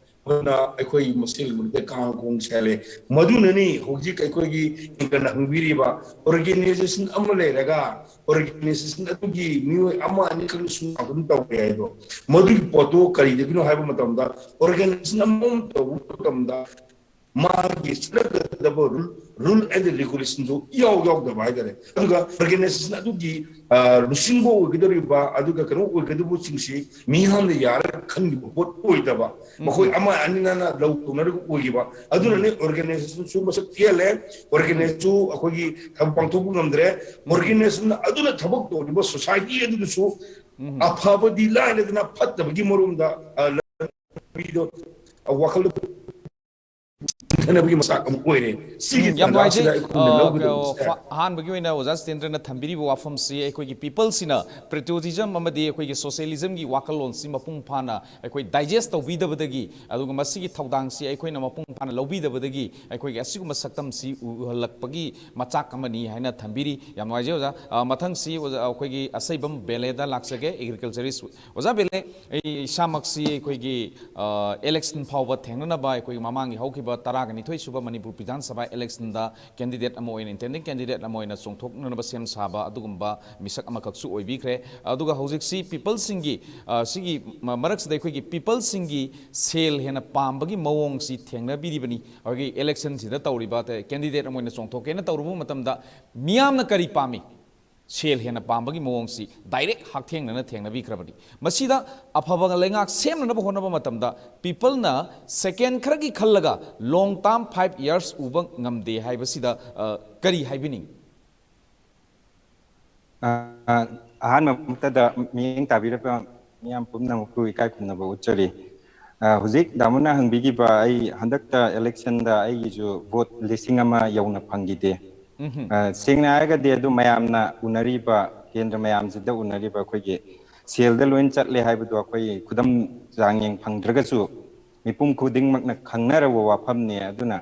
ꯑꯗꯨꯅ ꯑꯩꯈꯣꯏ ꯃꯁꯦꯜꯒꯤ ꯃꯔꯛꯇ ꯀꯥꯡ ꯈꯣꯡ ꯁꯦꯜꯂꯦ꯫ ꯃꯗꯨꯅꯅꯤ ꯍꯧꯖꯤꯛ ꯑꯩꯈꯣꯏꯒꯤ ꯑꯪꯀꯅ ꯍꯪꯕꯤꯔꯤꯕ, ꯑꯣꯔꯒꯦꯅꯥꯏꯖꯦꯁꯟ ꯑꯃ ꯂꯩꯔꯒ ꯑꯣꯔꯒꯦꯅꯥꯏꯖꯦꯁꯟ ꯑꯗꯨꯒꯤ ꯃꯤꯑꯣꯏ ꯑꯃ ꯑꯅꯤꯈꯛꯅ ꯁꯨꯝ ꯑꯗꯨꯝ ꯇꯧꯕ ꯌꯥꯏ꯫ ꯑꯗꯣ ꯃꯗꯨꯒꯤ ꯄꯣꯠꯇꯨ ꯀꯔꯤꯗꯒꯤꯅꯣ ꯍꯥꯏꯕ ꯃꯇꯝꯗ, ꯑꯣꯔꯒꯦꯅꯥꯏꯖꯦꯁꯟ ꯑꯃꯃꯝ ꯇꯧꯕ ꯃꯇꯝꯗ ꯃꯥꯒꯤ ꯆꯠꯅꯒꯗꯕ rule, rule and regulationꯗꯨ ꯏꯌꯥꯎ ꯌꯥꯎꯗꯕ ꯍꯥꯏꯇꯥꯔꯦ꯫ ꯑꯗꯨꯒ ꯑꯣꯔꯒꯦꯅꯥꯏꯖꯦꯁꯟ ꯑꯗꯨꯒꯤ, ꯑ, ꯂꯨꯆꯤꯡꯕ ꯑꯣꯏꯒꯗꯧꯔꯤꯕ, ꯑꯗꯨꯒ ꯀꯩꯅꯣ ꯑꯣꯏꯒꯗꯧꯕꯁꯤꯡꯁꯤ ꯃꯤꯌꯥꯝꯅ ꯌꯥꯔꯒ ꯈꯟꯈꯤꯕ ꯄꯣꯠ ꯑꯣꯏꯗꯕ, ꯃꯈꯣꯏ ꯑꯃ ꯑꯅꯤꯅ ꯂꯧ ꯇꯧꯅꯔꯒ ꯑꯣꯏꯈꯤꯕ꯫ ꯑꯗꯨꯅꯅꯦ ꯑꯣꯔꯒꯦꯅꯥꯏꯖꯦꯁꯟꯁꯨ ꯃꯁꯛ ꯊꯤꯍꯜꯂꯦ, ꯑꯣꯔꯒꯦꯅꯥꯏꯖꯦꯁꯟꯁꯨ ꯑꯩꯈꯣꯏꯒꯤ ꯊꯕꯛ ꯄꯥꯡꯊꯣꯛꯄ ꯉꯝꯗ꯭ꯔꯦ꯫ ꯑꯣꯔꯒꯦꯅꯥꯏꯖꯦꯁꯟ ꯑꯗꯨꯅ ꯊꯕꯛ ꯇꯧꯔꯤꯕ ꯁꯣꯁꯥꯏꯇꯤ ꯑꯗꯨꯗꯁꯨ ꯑꯐꯕꯗꯤ ꯂꯥꯏꯔꯗꯅ ꯐꯠꯇꯕꯒꯤ ꯃꯔꯣꯝꯗ, ꯑ, ꯂꯝꯕꯤꯗꯣ, ꯑ, ꯋꯥꯈꯜꯗꯣ ꯈꯟꯊꯅꯕꯒꯤ ꯃꯆꯥꯛ ꯑꯃ ꯑꯣꯏꯔꯦ꯫ ꯁꯤꯒꯤ ꯎꯝ, ꯌꯥꯝ ꯅꯨꯡꯉꯥꯏꯖꯩ꯫ ꯇꯥꯟꯖꯥꯁꯤꯗ ꯑꯩꯈꯣꯏꯅ ꯑ, ꯂꯧꯒꯗꯕ ꯀ- ꯐ- ꯑꯍꯥꯟꯕꯒꯤ ꯑꯣꯏꯅ ꯑꯣꯖꯥ ꯖꯤꯇꯦꯟꯗ꯭ꯔꯅ ꯊꯝꯕꯤꯔꯤꯕ ꯋꯥꯐꯝꯁꯤ ꯑꯩꯈꯣꯏꯒꯤ ꯄꯤꯄꯜꯁꯤꯅ ꯄꯦꯇ꯭ꯔꯤꯌꯣꯇꯤꯖꯝ ꯑꯃꯗꯤ ꯑꯩꯈꯣꯏꯒꯤ ꯁꯣꯁꯤꯌꯦꯂꯤꯖꯝꯒꯤ ꯋꯥꯈꯜꯂꯣꯟꯁꯤ ꯃꯄꯨꯡ ꯐꯥꯅ ꯑꯩꯈꯣꯏ ꯗꯥꯏꯖꯦꯁ ꯇꯧꯕꯤꯗꯕꯗꯒꯤ, ꯑꯗꯨꯒ ꯃꯁꯤꯒꯤ ꯊꯧꯗꯥꯡꯁꯤ ꯑꯩꯈꯣꯏꯅ ꯃꯄꯨꯡ ꯐꯥꯅ ꯂꯧꯕꯤꯗꯕꯗꯒꯤ ꯑꯩꯈꯣꯏꯒꯤ ꯑꯁꯤꯒꯨꯝꯕ ꯁꯛꯇꯝꯁꯤ ꯎꯍꯜꯂꯛꯄꯒꯤ ꯃꯆꯥꯛ ꯑꯃꯅꯤ ꯍꯥꯏꯅ ꯊꯝꯕꯤꯔꯤ꯫ ꯌꯥꯝ ꯅꯨꯡꯉꯥꯏꯖꯩ ꯑꯣꯖꯥ꯫ ꯑ, ꯃꯊꯪꯁꯤ ꯑꯣꯖꯥ, ꯑꯩꯈꯣꯏꯒꯤ ꯑꯁꯩꯕꯝ ꯕꯦꯂꯦꯗ ꯂꯥꯛꯆꯒꯦ, ꯑꯦꯒ꯭ꯔꯤꯀꯜꯆꯔꯤꯁ꯫ ꯑꯣꯖꯥ ꯕꯦꯂꯦ, ꯑꯩ ꯏꯁꯥꯃꯛꯁꯤ ꯑꯩꯈꯣꯏꯒꯤ, ꯑ, ꯏꯂꯦꯛꯁꯟ ꯐꯥꯎꯕ ꯊꯦꯡꯅꯅꯕ ꯑꯩꯈꯣꯏꯒꯤ ꯃꯃꯥꯡꯒꯤ ꯍꯧꯈꯤꯕ ꯇꯔꯥꯒ ꯅꯤꯊꯣꯏ ꯁꯨꯕ ꯃꯅꯤꯄꯨꯔ ꯕꯤꯙꯥꯟ ꯁꯚꯥ ꯏꯂꯦꯛꯁꯟꯗ ꯀꯦꯟꯗꯤꯗꯦꯠ ꯑꯃ ꯑꯣꯏꯅ, ꯏꯟꯇꯦꯟꯗꯤꯡ ꯀꯦꯟꯗꯤꯗꯦꯠ ꯑꯃ ꯑꯣꯏꯅ ꯆꯣꯡꯊꯣꯛꯅꯅꯕ ꯁꯦꯝ ꯁꯥꯕ ꯑꯗꯨꯒꯨꯝꯕ ꯃꯤꯁꯛ ꯑꯃꯈꯛꯁꯨ ꯑꯣꯏꯕꯤꯈ꯭ꯔꯦ꯫ ꯑꯗꯨꯒ ꯍꯧꯖꯤꯛꯁꯤ ꯄꯤꯄꯜꯁꯤꯡꯒꯤ, ꯑ, ꯁꯤꯒꯤ ꯃ-, ꯃꯔꯛꯁꯤꯗ ꯑꯩꯈꯣꯏꯒꯤ ꯄꯤꯄꯜꯁꯤꯡꯒꯤ ꯁꯦꯜ ꯍꯦꯟꯅ ꯄꯥꯝꯕꯒꯤ ꯃꯑꯣꯡꯁꯤ ꯊꯦꯡꯅꯕꯤꯔꯤꯕꯅꯤ꯫ ꯑꯩꯈꯣꯏꯒꯤ ꯏꯂꯦꯛꯁꯟꯁꯤꯗ ꯇꯧꯔꯤꯕ, ꯑꯇꯩ ꯀꯦꯟꯗꯤꯗꯦꯠ ꯑꯃ ꯑꯣꯏꯅ ꯆꯣꯡꯊꯣꯛꯀꯦꯅ ꯇꯧꯔꯨꯕ ꯃꯇꯝꯗ ꯃꯤꯌꯥꯝꯅ ꯀꯔꯤ ꯄꯥꯝꯃꯤ? ꯁꯦꯜ ꯍꯦꯟꯅ ꯄꯥꯝꯕꯒꯤ ꯃꯑꯣꯡꯁꯤ ꯗꯥꯏꯔꯦꯛ ꯍꯛꯊꯦꯡꯅꯅ ꯊꯦꯡꯅꯕꯤꯈ꯭ꯔꯕꯅꯤ꯫ ꯃꯁꯤꯗ ꯑꯐꯕ ꯂꯩꯉꯥꯛ ꯁꯦꯝꯅꯅꯕ ꯍꯣꯠꯅꯕ ꯃꯇꯝꯗ ꯄꯤꯄꯜꯅ ꯁꯦꯀꯦꯟ ꯈꯔꯒꯤ ꯈꯜꯂꯒ ꯂꯣꯡ ꯇꯥꯔꯝ ꯐꯥꯏꯚ ꯌꯔꯁ ꯎꯕ ꯉꯝꯗꯦ ꯍꯥꯏꯕꯁꯤꯗ, ꯑ, ꯀꯔꯤ ꯍꯥꯏꯕꯤꯅꯤꯡꯏ? ꯑ, ꯑꯍꯥꯟꯕ ꯃꯛꯇꯗ ꯃꯤꯠꯌꯦꯡ ꯇꯥꯕꯤꯔꯕ ꯃꯤꯌꯥꯝ ꯄꯨꯝꯅꯃꯛꯄꯨ ꯏꯀꯥꯏ ꯈꯨꯝꯅꯕ ꯎꯠꯆꯔꯤ꯫ ꯑ, ꯍꯧꯖꯤꯛ ꯗꯥꯃꯣꯅ ꯍꯪꯕꯤꯈꯤꯕ, ꯑꯩ ꯍꯟꯗꯛꯇ ꯏꯂꯦꯛꯁꯟꯗ ꯑꯩꯒꯤꯁꯨ ꯚꯣꯠ ꯂꯤꯁꯤꯡ ꯑꯃ ꯌꯧꯅ ꯐꯪꯈꯤꯗꯦ꯫ ꯑ, ꯁꯦꯡꯅ ꯍꯥꯏꯔꯒꯗꯤ ꯑꯗꯨ ꯃꯌꯥꯝꯅ ꯎꯅꯔꯤꯕ, ꯀꯦꯟꯗ꯭ꯔ ꯃꯌꯥꯝꯁꯤꯗ ꯎꯅꯔꯤꯕ ꯑꯩꯈꯣꯏꯒꯤ ꯁꯦꯜꯗ ꯂꯣꯏ ꯆꯠꯂꯦ ꯍꯥꯏꯕꯗꯣ ꯑꯩꯈꯣꯏ ꯈꯨꯗꯝ ꯆꯥꯡꯌꯦꯡ ꯐꯪꯗ꯭ꯔꯒꯁꯨ ꯃꯤꯄꯨꯝ ꯈꯨꯗꯤꯡꯃꯛꯅ ꯈꯪꯅꯔꯕ ꯋꯥꯐꯝꯅꯤ꯫ ꯑꯗꯨꯅ,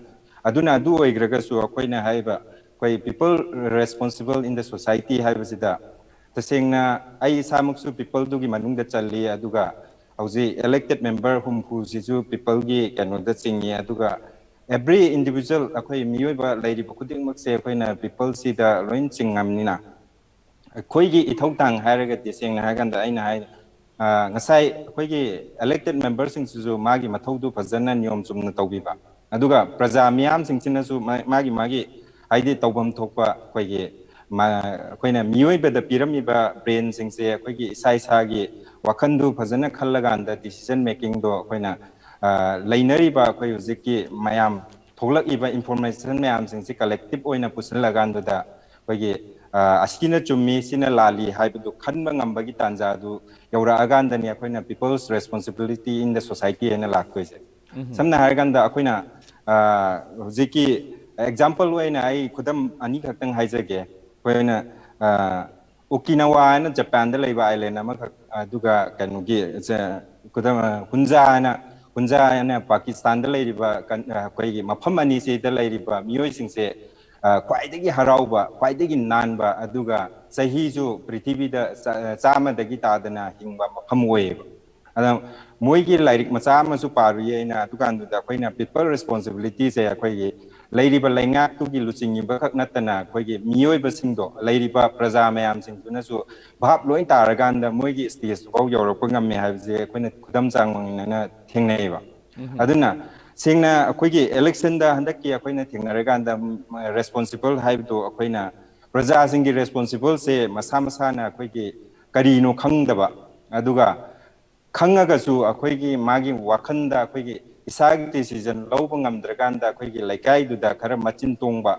ꯑꯗꯨꯅ ꯑꯗꯨ ꯑꯣꯏꯈ꯭ꯔꯒꯁꯨ ꯑꯩꯈꯣꯏꯅ ꯍꯥꯏꯔꯤꯕ ꯑꯩꯈꯣꯏ people responsible in the society ꯍꯥꯏꯕꯁꯤꯗ ꯇꯁꯦꯡꯅ ꯑꯩ ꯏꯁꯥꯃꯛꯁꯨ ꯄꯤꯄꯜꯗꯨꯒꯤ ꯃꯅꯨꯡꯗ ꯆꯜꯂꯤ꯫ ꯑꯗꯨꯒ ꯍꯧꯖꯤꯛ ꯏꯂꯦꯛꯇꯦꯠ ꯃꯦꯝꯕꯔ ꯍꯨꯝꯐꯨꯁꯤꯁꯨ ꯄꯤꯄꯜꯒꯤ ꯀꯩꯅꯣꯗ ꯆꯤꯡꯉꯤ꯫ ꯑꯗꯨꯒ every individual, ꯑꯩꯈꯣꯏ ꯃꯤꯑꯣꯏꯕ ꯂꯩꯔꯤꯕ ꯈꯨꯗꯤꯡꯃꯛꯁꯦ ꯑꯩꯈꯣꯏꯅ ꯄꯤꯄꯜꯁꯤꯗ ꯂꯣꯏ ꯆꯤꯡꯉꯝꯅꯤꯅ ꯑꯩꯈꯣꯏꯒꯤ ꯏꯊꯧ ꯊꯥꯡ ꯍꯥꯏꯔꯒꯗꯤ, ꯁꯦꯡꯅ ꯍꯥꯏꯔꯀꯥꯟꯗ ꯑꯩꯅ ꯍꯥꯏ, ꯑ, ꯉꯁꯥꯏ ꯑꯩꯈꯣꯏꯒꯤ ꯏꯂꯦꯛꯇꯦꯠ ꯃꯦꯝꯕꯔꯁꯤꯡꯁꯤꯁꯨ ꯃꯥꯒꯤ ꯃꯊꯧꯗꯨ ꯐꯖꯅ ꯅꯤꯌꯣꯝ ꯆꯨꯝꯅ ꯇꯧꯕꯤꯕ, ꯑꯗꯨꯒ ꯄ꯭ꯔꯖꯥ ꯃꯤꯌꯥꯝꯁꯤꯡꯁꯤꯅꯁꯨ ꯃꯥ-, ꯃꯥꯒꯤ ꯃꯥꯒꯤ ꯍꯥꯏꯗꯤ ꯇꯧꯐꯝ ꯊꯣꯛꯄ ꯑꯩꯈꯣꯏꯒꯤ ꯃ-, ꯑꯩꯈꯣꯏꯅ ꯃꯤꯑꯣꯏꯕꯗ ꯄꯤꯔꯝꯃꯤꯕ ꯕ꯭ꯔꯦꯟꯁꯤꯡꯁꯦ ꯑꯩꯈꯣꯏꯒꯤ ꯏꯁꯥ ꯏꯁꯥꯒꯤ ꯋꯥꯈꯜꯗꯨ ꯐꯖꯅ ꯈꯜꯂꯀꯥꯟꯗ ꯗꯤꯁꯤꯖꯟ ꯃꯦꯀꯤꯡꯗꯣ ꯑꯩꯈꯣꯏꯅ, ꯑ, ꯂꯩꯅꯔꯤꯕ ꯑꯩꯈꯣꯏ ꯍꯧꯖꯤꯛꯀꯤ ꯃꯌꯥꯝ ꯊꯣꯛꯂꯛꯏꯕ ꯏꯟꯐꯣꯔꯃꯦꯁꯟ ꯃꯌꯥꯝꯁꯤꯡꯁꯤ ꯀꯂꯦꯛꯇꯤꯞ ꯑꯣꯏꯅ ꯄꯨꯁꯤꯜꯂꯀꯥꯟꯗꯨꯗ ꯑꯩꯈꯣꯏꯒꯤ, ꯑ, ꯑꯁꯤꯅ ꯆꯨꯝꯃꯤ, ꯁꯤꯅ ꯂꯥꯜꯂꯤ ꯍꯥꯏꯕꯗꯨ ꯈꯟꯕ ꯉꯝꯕꯒꯤ ꯇꯥꯟꯖꯥꯗꯨ ꯌꯧꯔꯛꯑꯀꯥꯟꯗꯅꯤ ꯑꯩꯈꯣꯏꯅ people's responsibility in the society ꯍꯥꯏꯅ ꯂꯥꯛꯇꯣꯏꯁꯦ꯫ ꯁꯝꯅ ꯍꯥꯏꯔꯀꯥꯟꯗ ꯑꯩꯈꯣꯏꯅ, ꯑ, ꯍꯧꯖꯤꯛꯀꯤ example ꯑꯣꯏꯅ ꯑꯩ ꯈꯨꯗꯝ ꯑꯅꯤꯈꯛꯇꯪ ꯍꯥꯏꯖꯒꯦ꯫ ꯑꯩꯈꯣꯏꯅ, ꯑ, ꯑꯣꯀꯤꯅꯥꯋꯥ ꯍꯥꯏꯅ ꯖꯄꯥꯟꯗ ꯂꯩꯕ island ꯑꯃꯈꯛ, ꯑꯗꯨꯒ ꯀꯩꯅꯣꯒꯤ, ꯖ-, ꯈꯨꯗꯝ, ꯑ, ꯍꯨꯟꯖꯥ ꯍꯥꯏꯅ, ꯍꯨꯟꯖꯥ ꯍꯥꯏꯅ ꯄꯥꯀꯤꯁꯇꯥꯟꯗ ꯂꯩꯔꯤꯕ ꯀꯟ-, ꯑ, ꯑꯩꯈꯣꯏꯒꯤ ꯃꯐꯝ ꯑꯅꯤꯁꯤꯗ ꯂꯩꯔꯤꯕ ꯃꯤꯑꯣꯏꯁꯤꯡꯁꯦ, ꯑ, ꯈ꯭ꯋꯥꯏꯗꯒꯤ ꯍꯔꯥꯎꯕ, ꯈ꯭ꯋꯥꯏꯗꯒꯤ ꯅꯥꯟꯕ, ꯑꯗꯨꯒ ꯆꯍꯤꯁꯨ ꯄ꯭ꯔꯤꯊꯤꯕꯤꯗ ꯆꯥ-, ꯆꯥꯝꯃꯗꯒꯤ ꯇꯥꯗꯅ ꯍꯤꯡꯕ ꯃꯐꯝ ꯑꯣꯏꯌꯦꯕ꯫ ꯑꯗ ꯃꯣꯏꯒꯤ ꯂꯥꯏꯔꯤꯛ ꯃꯆꯥ ꯑꯃꯁꯨ ꯄꯥꯔꯨꯏ ꯑꯩꯅ꯫ ꯑꯗꯨꯀꯥꯟꯗꯨꯗ ꯑꯩꯈꯣꯏꯅ people responsibilityꯁꯦ ꯑꯩꯈꯣꯏꯒꯤ ꯂꯩꯔꯤꯕ ꯂꯩꯉꯥꯛꯇꯨꯒꯤ ꯂꯨꯆꯤꯡꯉꯤꯕ ꯈꯛ ꯅꯠꯇꯅ ꯑꯩꯈꯣꯏꯒꯤ ꯃꯤꯑꯣꯏꯕꯁꯤꯡꯗꯣ, ꯂꯩꯔꯤꯕ ꯄ꯭ꯔꯖꯥ ꯃꯌꯥꯝꯁꯤꯡꯗꯨꯅꯁꯨ ꯚꯥꯞ ꯂꯣꯏ ꯇꯥꯔꯀꯥꯟꯗ ꯃꯣꯏꯒꯤ stageꯇꯨꯐꯥꯎ ꯌꯧꯔꯛꯄ ꯉꯝꯃꯦ ꯍꯥꯏꯕꯁꯦ ꯑꯩꯈꯣꯏꯅ ꯈꯨꯗꯝ ꯆꯥꯡ ꯃꯥꯟꯅꯅ ꯊꯦꯡꯅꯩꯌꯦꯕ꯫ ꯑꯗꯨꯅ ꯁꯦꯡꯅ ꯑꯩꯈꯣꯏꯒꯤ electionꯗ ꯍꯟꯗꯛꯀꯤ ꯑꯩꯈꯣꯏꯅ ꯊꯦꯡꯅꯔꯀꯥꯟꯗ, ꯎꯝ, responsible ꯍꯥꯏꯕꯗꯣ ꯑꯩꯈꯣꯏꯅ ꯄ꯭ꯔꯖꯥꯁꯤꯡꯒꯤ responsible ꯁꯦ ꯃꯁꯥ ꯃꯁꯥꯅ ꯑꯩꯈꯣꯏꯒꯤ ꯀꯔꯤꯅꯣ ꯈꯪꯗꯕ, ꯑꯗꯨꯒ ꯈꯪꯉꯒꯁꯨ ꯑꯩꯈꯣꯏꯒꯤ ꯃꯥꯒꯤ ꯋꯥꯈꯜꯗ ꯑꯩꯈꯣꯏꯒꯤ ꯏꯁꯥꯒꯤ decision ꯂꯧꯕ ꯉꯝꯗ꯭ꯔꯀꯥꯟꯗ ꯑꯩꯈꯣꯏꯒꯤ ꯂꯩꯀꯥꯏꯗꯨꯗ ꯈꯔ ꯃꯆꯤꯟ ꯇꯣꯡꯕ,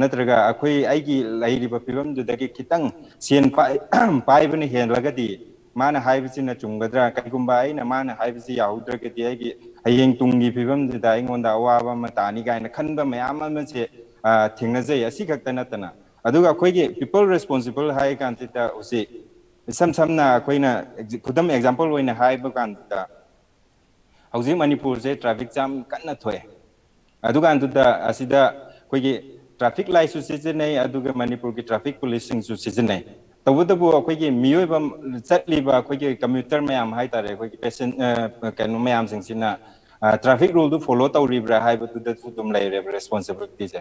ꯅꯠꯇ꯭ꯔꯒ ꯑꯩꯈꯣꯏ, ꯑꯩꯒꯤ ꯂꯩꯔꯤꯕ ꯐꯤꯕꯝꯗꯨꯗꯒꯤ ꯈꯤꯇꯪ ꯁꯦꯟ ꯄꯥꯏ-, ꯄꯥꯏꯕꯅ ꯍꯦꯜꯂꯒꯗꯤ ꯃꯥꯅ ꯍꯥꯏꯕꯁꯤꯅ ꯆꯨꯝꯒꯗ꯭ꯔꯥ, ꯀꯔꯤꯒꯨꯝꯕ ꯑꯩꯅ ꯃꯥꯅ ꯍꯥꯏꯕꯁꯤ ꯌꯥꯍꯧꯗ꯭ꯔꯒꯗꯤ ꯑꯩꯒꯤ ꯍꯌꯦꯡ ꯇꯨꯡꯒꯤ ꯐꯤꯕꯝꯁꯤꯗ ꯑꯩꯉꯣꯟꯗ ꯑꯋꯥꯕ ꯑꯃ ꯇꯥꯅꯤ ꯀꯥꯏꯅ ꯈꯟꯕ ꯃꯌꯥꯝ ꯑꯃꯁꯦ, ꯑ, ꯊꯦꯡꯅꯖꯩ꯫ ꯑꯁꯤ ꯈꯛꯇ ꯅꯠꯇꯅ, ꯑꯗꯨꯒ ꯑꯩꯈꯣꯏꯒꯤ people responsible ꯍꯥꯏ ꯀꯥꯟꯁꯤꯗ ꯍꯧꯖꯤꯛ ꯏꯁꯝ ꯁꯝꯅ ꯑꯩꯈꯣꯏꯅ ex-, ꯈꯨꯗꯝ example ꯑꯣꯏꯅ ꯍꯥꯏꯕ ꯀꯥꯟꯗ, ꯍꯧꯖꯤꯛ ꯃꯅꯤꯄꯨꯔꯁꯦ traffic jam ꯀꯟꯅ ꯊꯣꯛꯑꯦ꯫ ꯑꯗꯨꯀꯥꯟꯗꯨꯗ ꯑꯁꯤꯗ ꯑꯩꯈꯣꯏꯒꯤ traffic lightꯁꯨ ꯁꯤꯖꯤꯟꯅꯩ, ꯑꯗꯨꯒ ꯃꯅꯤꯄꯨꯔꯒꯤ traffic policeꯁꯤꯡꯁꯨ ꯁꯤꯖꯤꯟꯅꯩ꯫ ꯇꯧꯕꯇꯕꯨ ꯑꯩꯈꯣꯏꯒꯤ ꯃꯤꯑꯣꯏꯕ ꯆꯠꯂꯤꯕ ꯑꯩꯈꯣꯏꯒꯤ commuter ꯃꯌꯥꯝ ꯍꯥꯏꯇꯥꯔꯦ, ꯑꯩꯈꯣꯏꯒꯤ passenger, ꯑ, ꯀꯩꯅꯣ ꯃꯌꯥꯝꯁꯤꯡꯁꯤꯅ, ꯑ, traffic ruleꯗꯨ follow ꯇꯧꯔꯤꯕ꯭ꯔꯥ ꯍꯥꯏꯕꯗꯨꯗꯁꯨ ꯑꯗꯨꯝ ꯂꯩꯔꯦꯕ responsibilityꯁꯦ꯫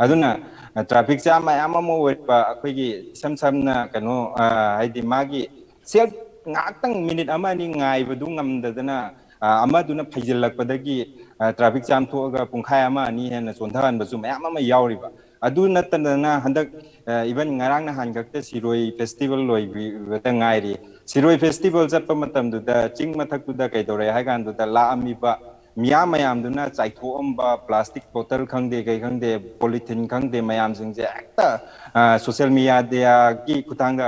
ꯑꯗꯨꯅ, ꯑ, traffic jam ꯃꯌꯥꯝ ꯑꯃ ꯑꯣꯏꯔꯛꯄ, ꯑꯩꯈꯣꯏꯒꯤ ꯏꯁꯝ ꯁꯝꯅ ꯀꯩꯅꯣ, ꯑ, ꯍꯥꯏꯗꯤ ꯃꯥꯒꯤ ꯁꯦꯜ ꯉꯥꯏꯍꯥꯛꯇꯪ minute ꯑꯃ ꯑꯅꯤ ꯉꯥꯏꯕꯗꯨ ꯉꯝꯗꯗꯅ, ꯑ, ꯑꯃꯗꯨꯅ ꯐꯩꯖꯤꯜꯂꯛꯄꯗꯒꯤ, ꯑ, traffic jam ꯊꯣꯛꯑꯒ ꯄꯨꯡꯈꯥꯏ ꯑꯃ ꯑꯅꯤ ꯍꯦꯟꯅ ꯆꯣꯟꯊꯍꯟꯕꯁꯨ ꯃꯌꯥꯝ ꯑꯃ ꯌꯥꯎꯔꯤꯕ꯫ ꯑꯗꯨ ꯅꯠꯇꯗꯅ ꯍꯟꯗꯛ, ꯑ, even ꯉꯔꯥꯡ ꯅꯍꯥꯟ ꯈꯛꯇ ꯁꯤꯔꯣꯏ festival ꯂꯣꯏꯕꯗ ꯉꯥꯏꯔꯤ꯫ ꯁꯤꯔꯣꯏ festival ꯆꯠꯄ ꯃꯇꯝꯗꯨꯗ ꯆꯤꯡ ꯃꯊꯛꯇꯨꯗ ꯀꯩꯗꯧꯔꯦ ꯍꯥꯏ ꯀꯥꯟꯗꯨꯗ ꯂꯥꯛꯑꯝꯃꯤꯕ ꯃꯤꯌꯥꯝ ꯃꯌꯥꯝꯗꯨꯅ ꯆꯥꯏꯊꯣꯛꯑꯝꯕ plastic bottle ꯈꯪꯗꯦ, ꯀꯩ ꯈꯪꯗꯦ, polythene ꯈꯪꯗꯦ, ꯃꯌꯥꯝꯁꯤꯡꯁꯦ ꯍꯦꯛꯇ, ꯑ, social mediaꯒꯤ ꯈꯨꯠꯊꯥꯡꯗ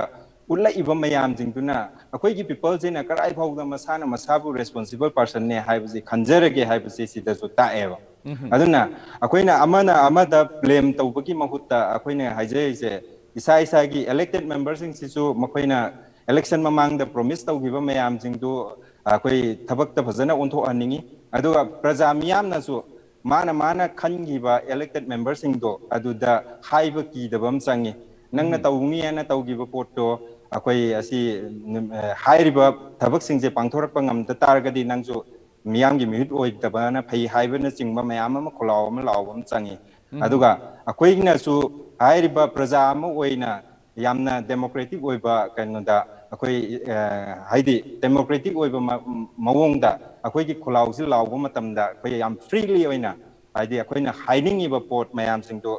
ꯎꯠꯂꯛꯏꯕ ꯃꯌꯥꯝꯁꯤꯡꯗꯨꯅ ꯑꯩꯈꯣꯏꯒꯤ ꯄꯤꯄꯜꯁꯤꯅ ꯀꯗꯥꯏ ꯐꯥꯎꯗ ꯃꯁꯥꯅ ꯃꯁꯥꯕꯨ ꯔꯦꯁꯄꯣꯟꯁꯤꯕꯜ ꯄꯥꯔꯁꯟꯅꯦ ꯍꯥꯏꯕꯁꯤ ꯈꯟꯖꯔꯒꯦ ꯍꯥꯏꯕꯁꯤ ꯁꯤꯗꯁꯨ ꯇꯥꯛꯑꯦꯕ꯫ ꯑꯗꯨꯅ ꯑꯩꯈꯣꯏꯅ ꯑꯃꯅ ꯑꯃꯗ ꯕ꯭ꯂꯦꯝ ꯇꯧꯕꯒꯤ ꯃꯍꯨꯠꯇ ꯑꯩꯈꯣꯏꯅ ꯍꯥꯏꯖꯔꯤꯁꯦ, ꯏꯁꯥ ꯏꯁꯥꯒꯤ ꯏꯂꯦꯛꯇꯦꯠ ꯃꯦꯝꯕꯔꯁꯤꯡꯁꯤꯁꯨ ꯃꯈꯣꯏꯅ ꯏꯂꯦꯛꯁꯟ ꯃꯃꯥꯡꯗ ꯄ꯭ꯔꯣꯃꯤꯁ ꯇꯧꯈꯤꯕ ꯃꯌꯥꯝꯁꯤꯡꯗꯨ ꯑꯩꯈꯣꯏ ꯊꯕꯛꯇ ꯐꯖꯅ ꯑꯣꯟꯊꯣꯛꯍꯟꯅꯤꯡꯉꯤ꯫ ꯑꯗꯨꯒ ꯄ꯭ꯔꯖꯥ ꯃꯤꯌꯥꯝꯅꯁꯨ ꯃꯥꯅ ꯃꯥꯅ ꯈꯟꯈꯤꯕ ꯏꯂꯦꯛꯇꯦꯠ ꯃꯦꯝꯕꯔꯁꯤꯡꯗꯣ ꯑꯗꯨꯗ ꯍꯥꯏꯕ ꯀꯤꯗꯕ ꯑꯃ ꯆꯪꯉꯤ꯫ ꯅꯪꯅ ꯇꯧꯅꯤ ꯍꯥꯏꯅ ꯇꯧꯈꯤꯕ ꯄꯣꯠꯇꯣ ꯑꯩꯈꯣꯏ ꯑꯁꯤ ꯍꯥꯏꯔꯤꯕ ꯊꯕꯛꯁꯤꯡꯁꯦ ꯄꯥꯡꯊꯣꯔꯛꯄ ꯉꯝꯗ ꯇꯥꯔꯒꯗꯤ ꯅꯪꯁꯨ ꯃꯤꯌꯥꯝꯒꯤ ꯃꯤꯍꯨꯠ ꯑꯣꯏꯗꯕꯅ ꯐꯩ ꯍꯥꯏꯕꯅꯆꯤꯡꯕ ꯃꯌꯥꯝ ꯑꯃ ꯈꯣꯜꯂꯥꯎ ꯑꯃ ꯂꯥꯎꯕ ꯑꯃ ꯆꯪꯉꯤ꯫ ꯑꯗꯨꯒ ꯑꯩꯈꯣꯏꯅꯁꯨ ꯍꯥꯏꯔꯤꯕ ꯄ꯭ꯔꯖꯥ ꯑꯃ ꯑꯣꯏꯅ ꯌꯥꯝꯅ ꯗꯦꯃꯣꯀ꯭ꯔꯦꯇꯤꯛ ꯑꯣꯏꯕ ꯀꯩꯅꯣꯗ ꯑꯩꯈꯣꯏ ꯍꯥꯏꯗꯤ ꯗꯦꯃꯣꯀ꯭ꯔꯦꯇꯤꯛ ꯑꯣꯏꯕ ꯃꯑꯣꯡꯗ ꯑꯩꯈꯣꯏꯒꯤ ꯈꯣꯜꯂꯥꯎꯁꯤ ꯂꯥꯎꯕ ꯃꯇꯝꯗ ꯑꯩꯈꯣꯏ ꯌꯥꯝ ꯐ꯭ꯔꯤꯂꯤ ꯑꯣꯏꯅ, ꯍꯥꯏꯗꯤ ꯑꯩꯈꯣꯏꯅ ꯍꯥꯏꯅꯤꯡꯉꯤꯕ ꯄꯣꯠ ꯃꯌꯥꯝꯁꯤꯡꯗꯣ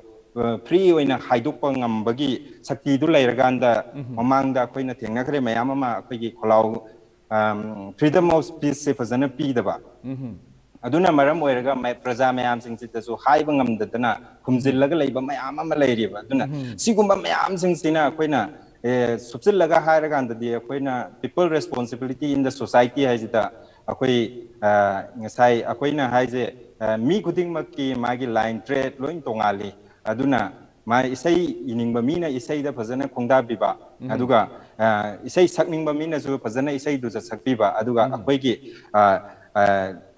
ꯐ꯭ꯔꯤ ꯑꯣꯏꯅ ꯍꯥꯏꯗꯣꯛꯄ ꯉꯝꯕꯒꯤ ꯁꯛꯇꯤꯗꯨ ꯂꯩꯔꯀꯥꯟꯗ, ꯃꯃꯥꯡꯗ ꯑꯩꯈꯣꯏꯅ ꯊꯦꯡꯅꯈ꯭ꯔꯦ ꯃꯌꯥꯝ ꯑꯃ ꯑꯩꯈꯣꯏꯒꯤ ꯈꯣꯜꯂꯥꯎ, freedom of speechꯁꯦ ꯐꯖꯅ ꯄꯤꯗꯕ꯫ ꯑꯗꯨꯅ ꯃꯔꯝ ꯑꯣꯏꯔꯒ ꯄ꯭ꯔꯖꯥ ꯃꯌꯥꯝꯁꯤꯡꯁꯤꯗꯁꯨ ꯍꯥꯏꯕ ꯉꯝꯗꯗꯅ ꯈꯨꯝꯖꯤꯜꯂꯒ ꯂꯩꯕ ꯃꯌꯥꯝ ꯑꯃ ꯂꯩꯔꯤꯕ꯫ ꯑꯗꯨꯅ ꯁꯤꯒꯨꯝꯕ ꯃꯌꯥꯝꯁꯤꯡꯁꯤꯅ ꯑꯩꯈꯣꯏꯅ ꯁꯨꯞꯆꯤꯜꯂꯒ ꯍꯥꯏꯔꯀꯥꯟꯗꯗꯤ ꯑꯩꯈꯣꯏꯅ people responsibility in the society ꯍꯥꯏꯁꯤꯗ ꯑꯩꯈꯣꯏ ꯉꯁꯥꯏ ꯑꯩꯈꯣꯏꯅ ꯍꯥꯏꯁꯦ, ꯃꯤ ꯈꯨꯗꯤꯡꯃꯛꯀꯤ ꯃꯥꯒꯤ line trade ꯂꯣꯏ ꯇꯣꯉꯥꯜꯂꯤ꯫ ꯑꯗꯨꯅ ꯃꯥ ꯏꯁꯩ ꯏꯅꯤꯡꯕ ꯃꯤꯅ ꯏꯁꯩꯗ ꯐꯖꯅ ꯈꯣꯡꯗꯥꯕꯤꯕ, ꯑꯗꯨꯒ ꯏꯁꯩ ꯁꯛꯅꯤꯡꯕ ꯃꯤꯅꯁꯨ ꯐꯖꯅ ꯏꯁꯩꯗꯨꯗ ꯁꯛꯄꯤꯕ, ꯑꯗꯨꯒ ꯑꯩꯈꯣꯏꯒꯤ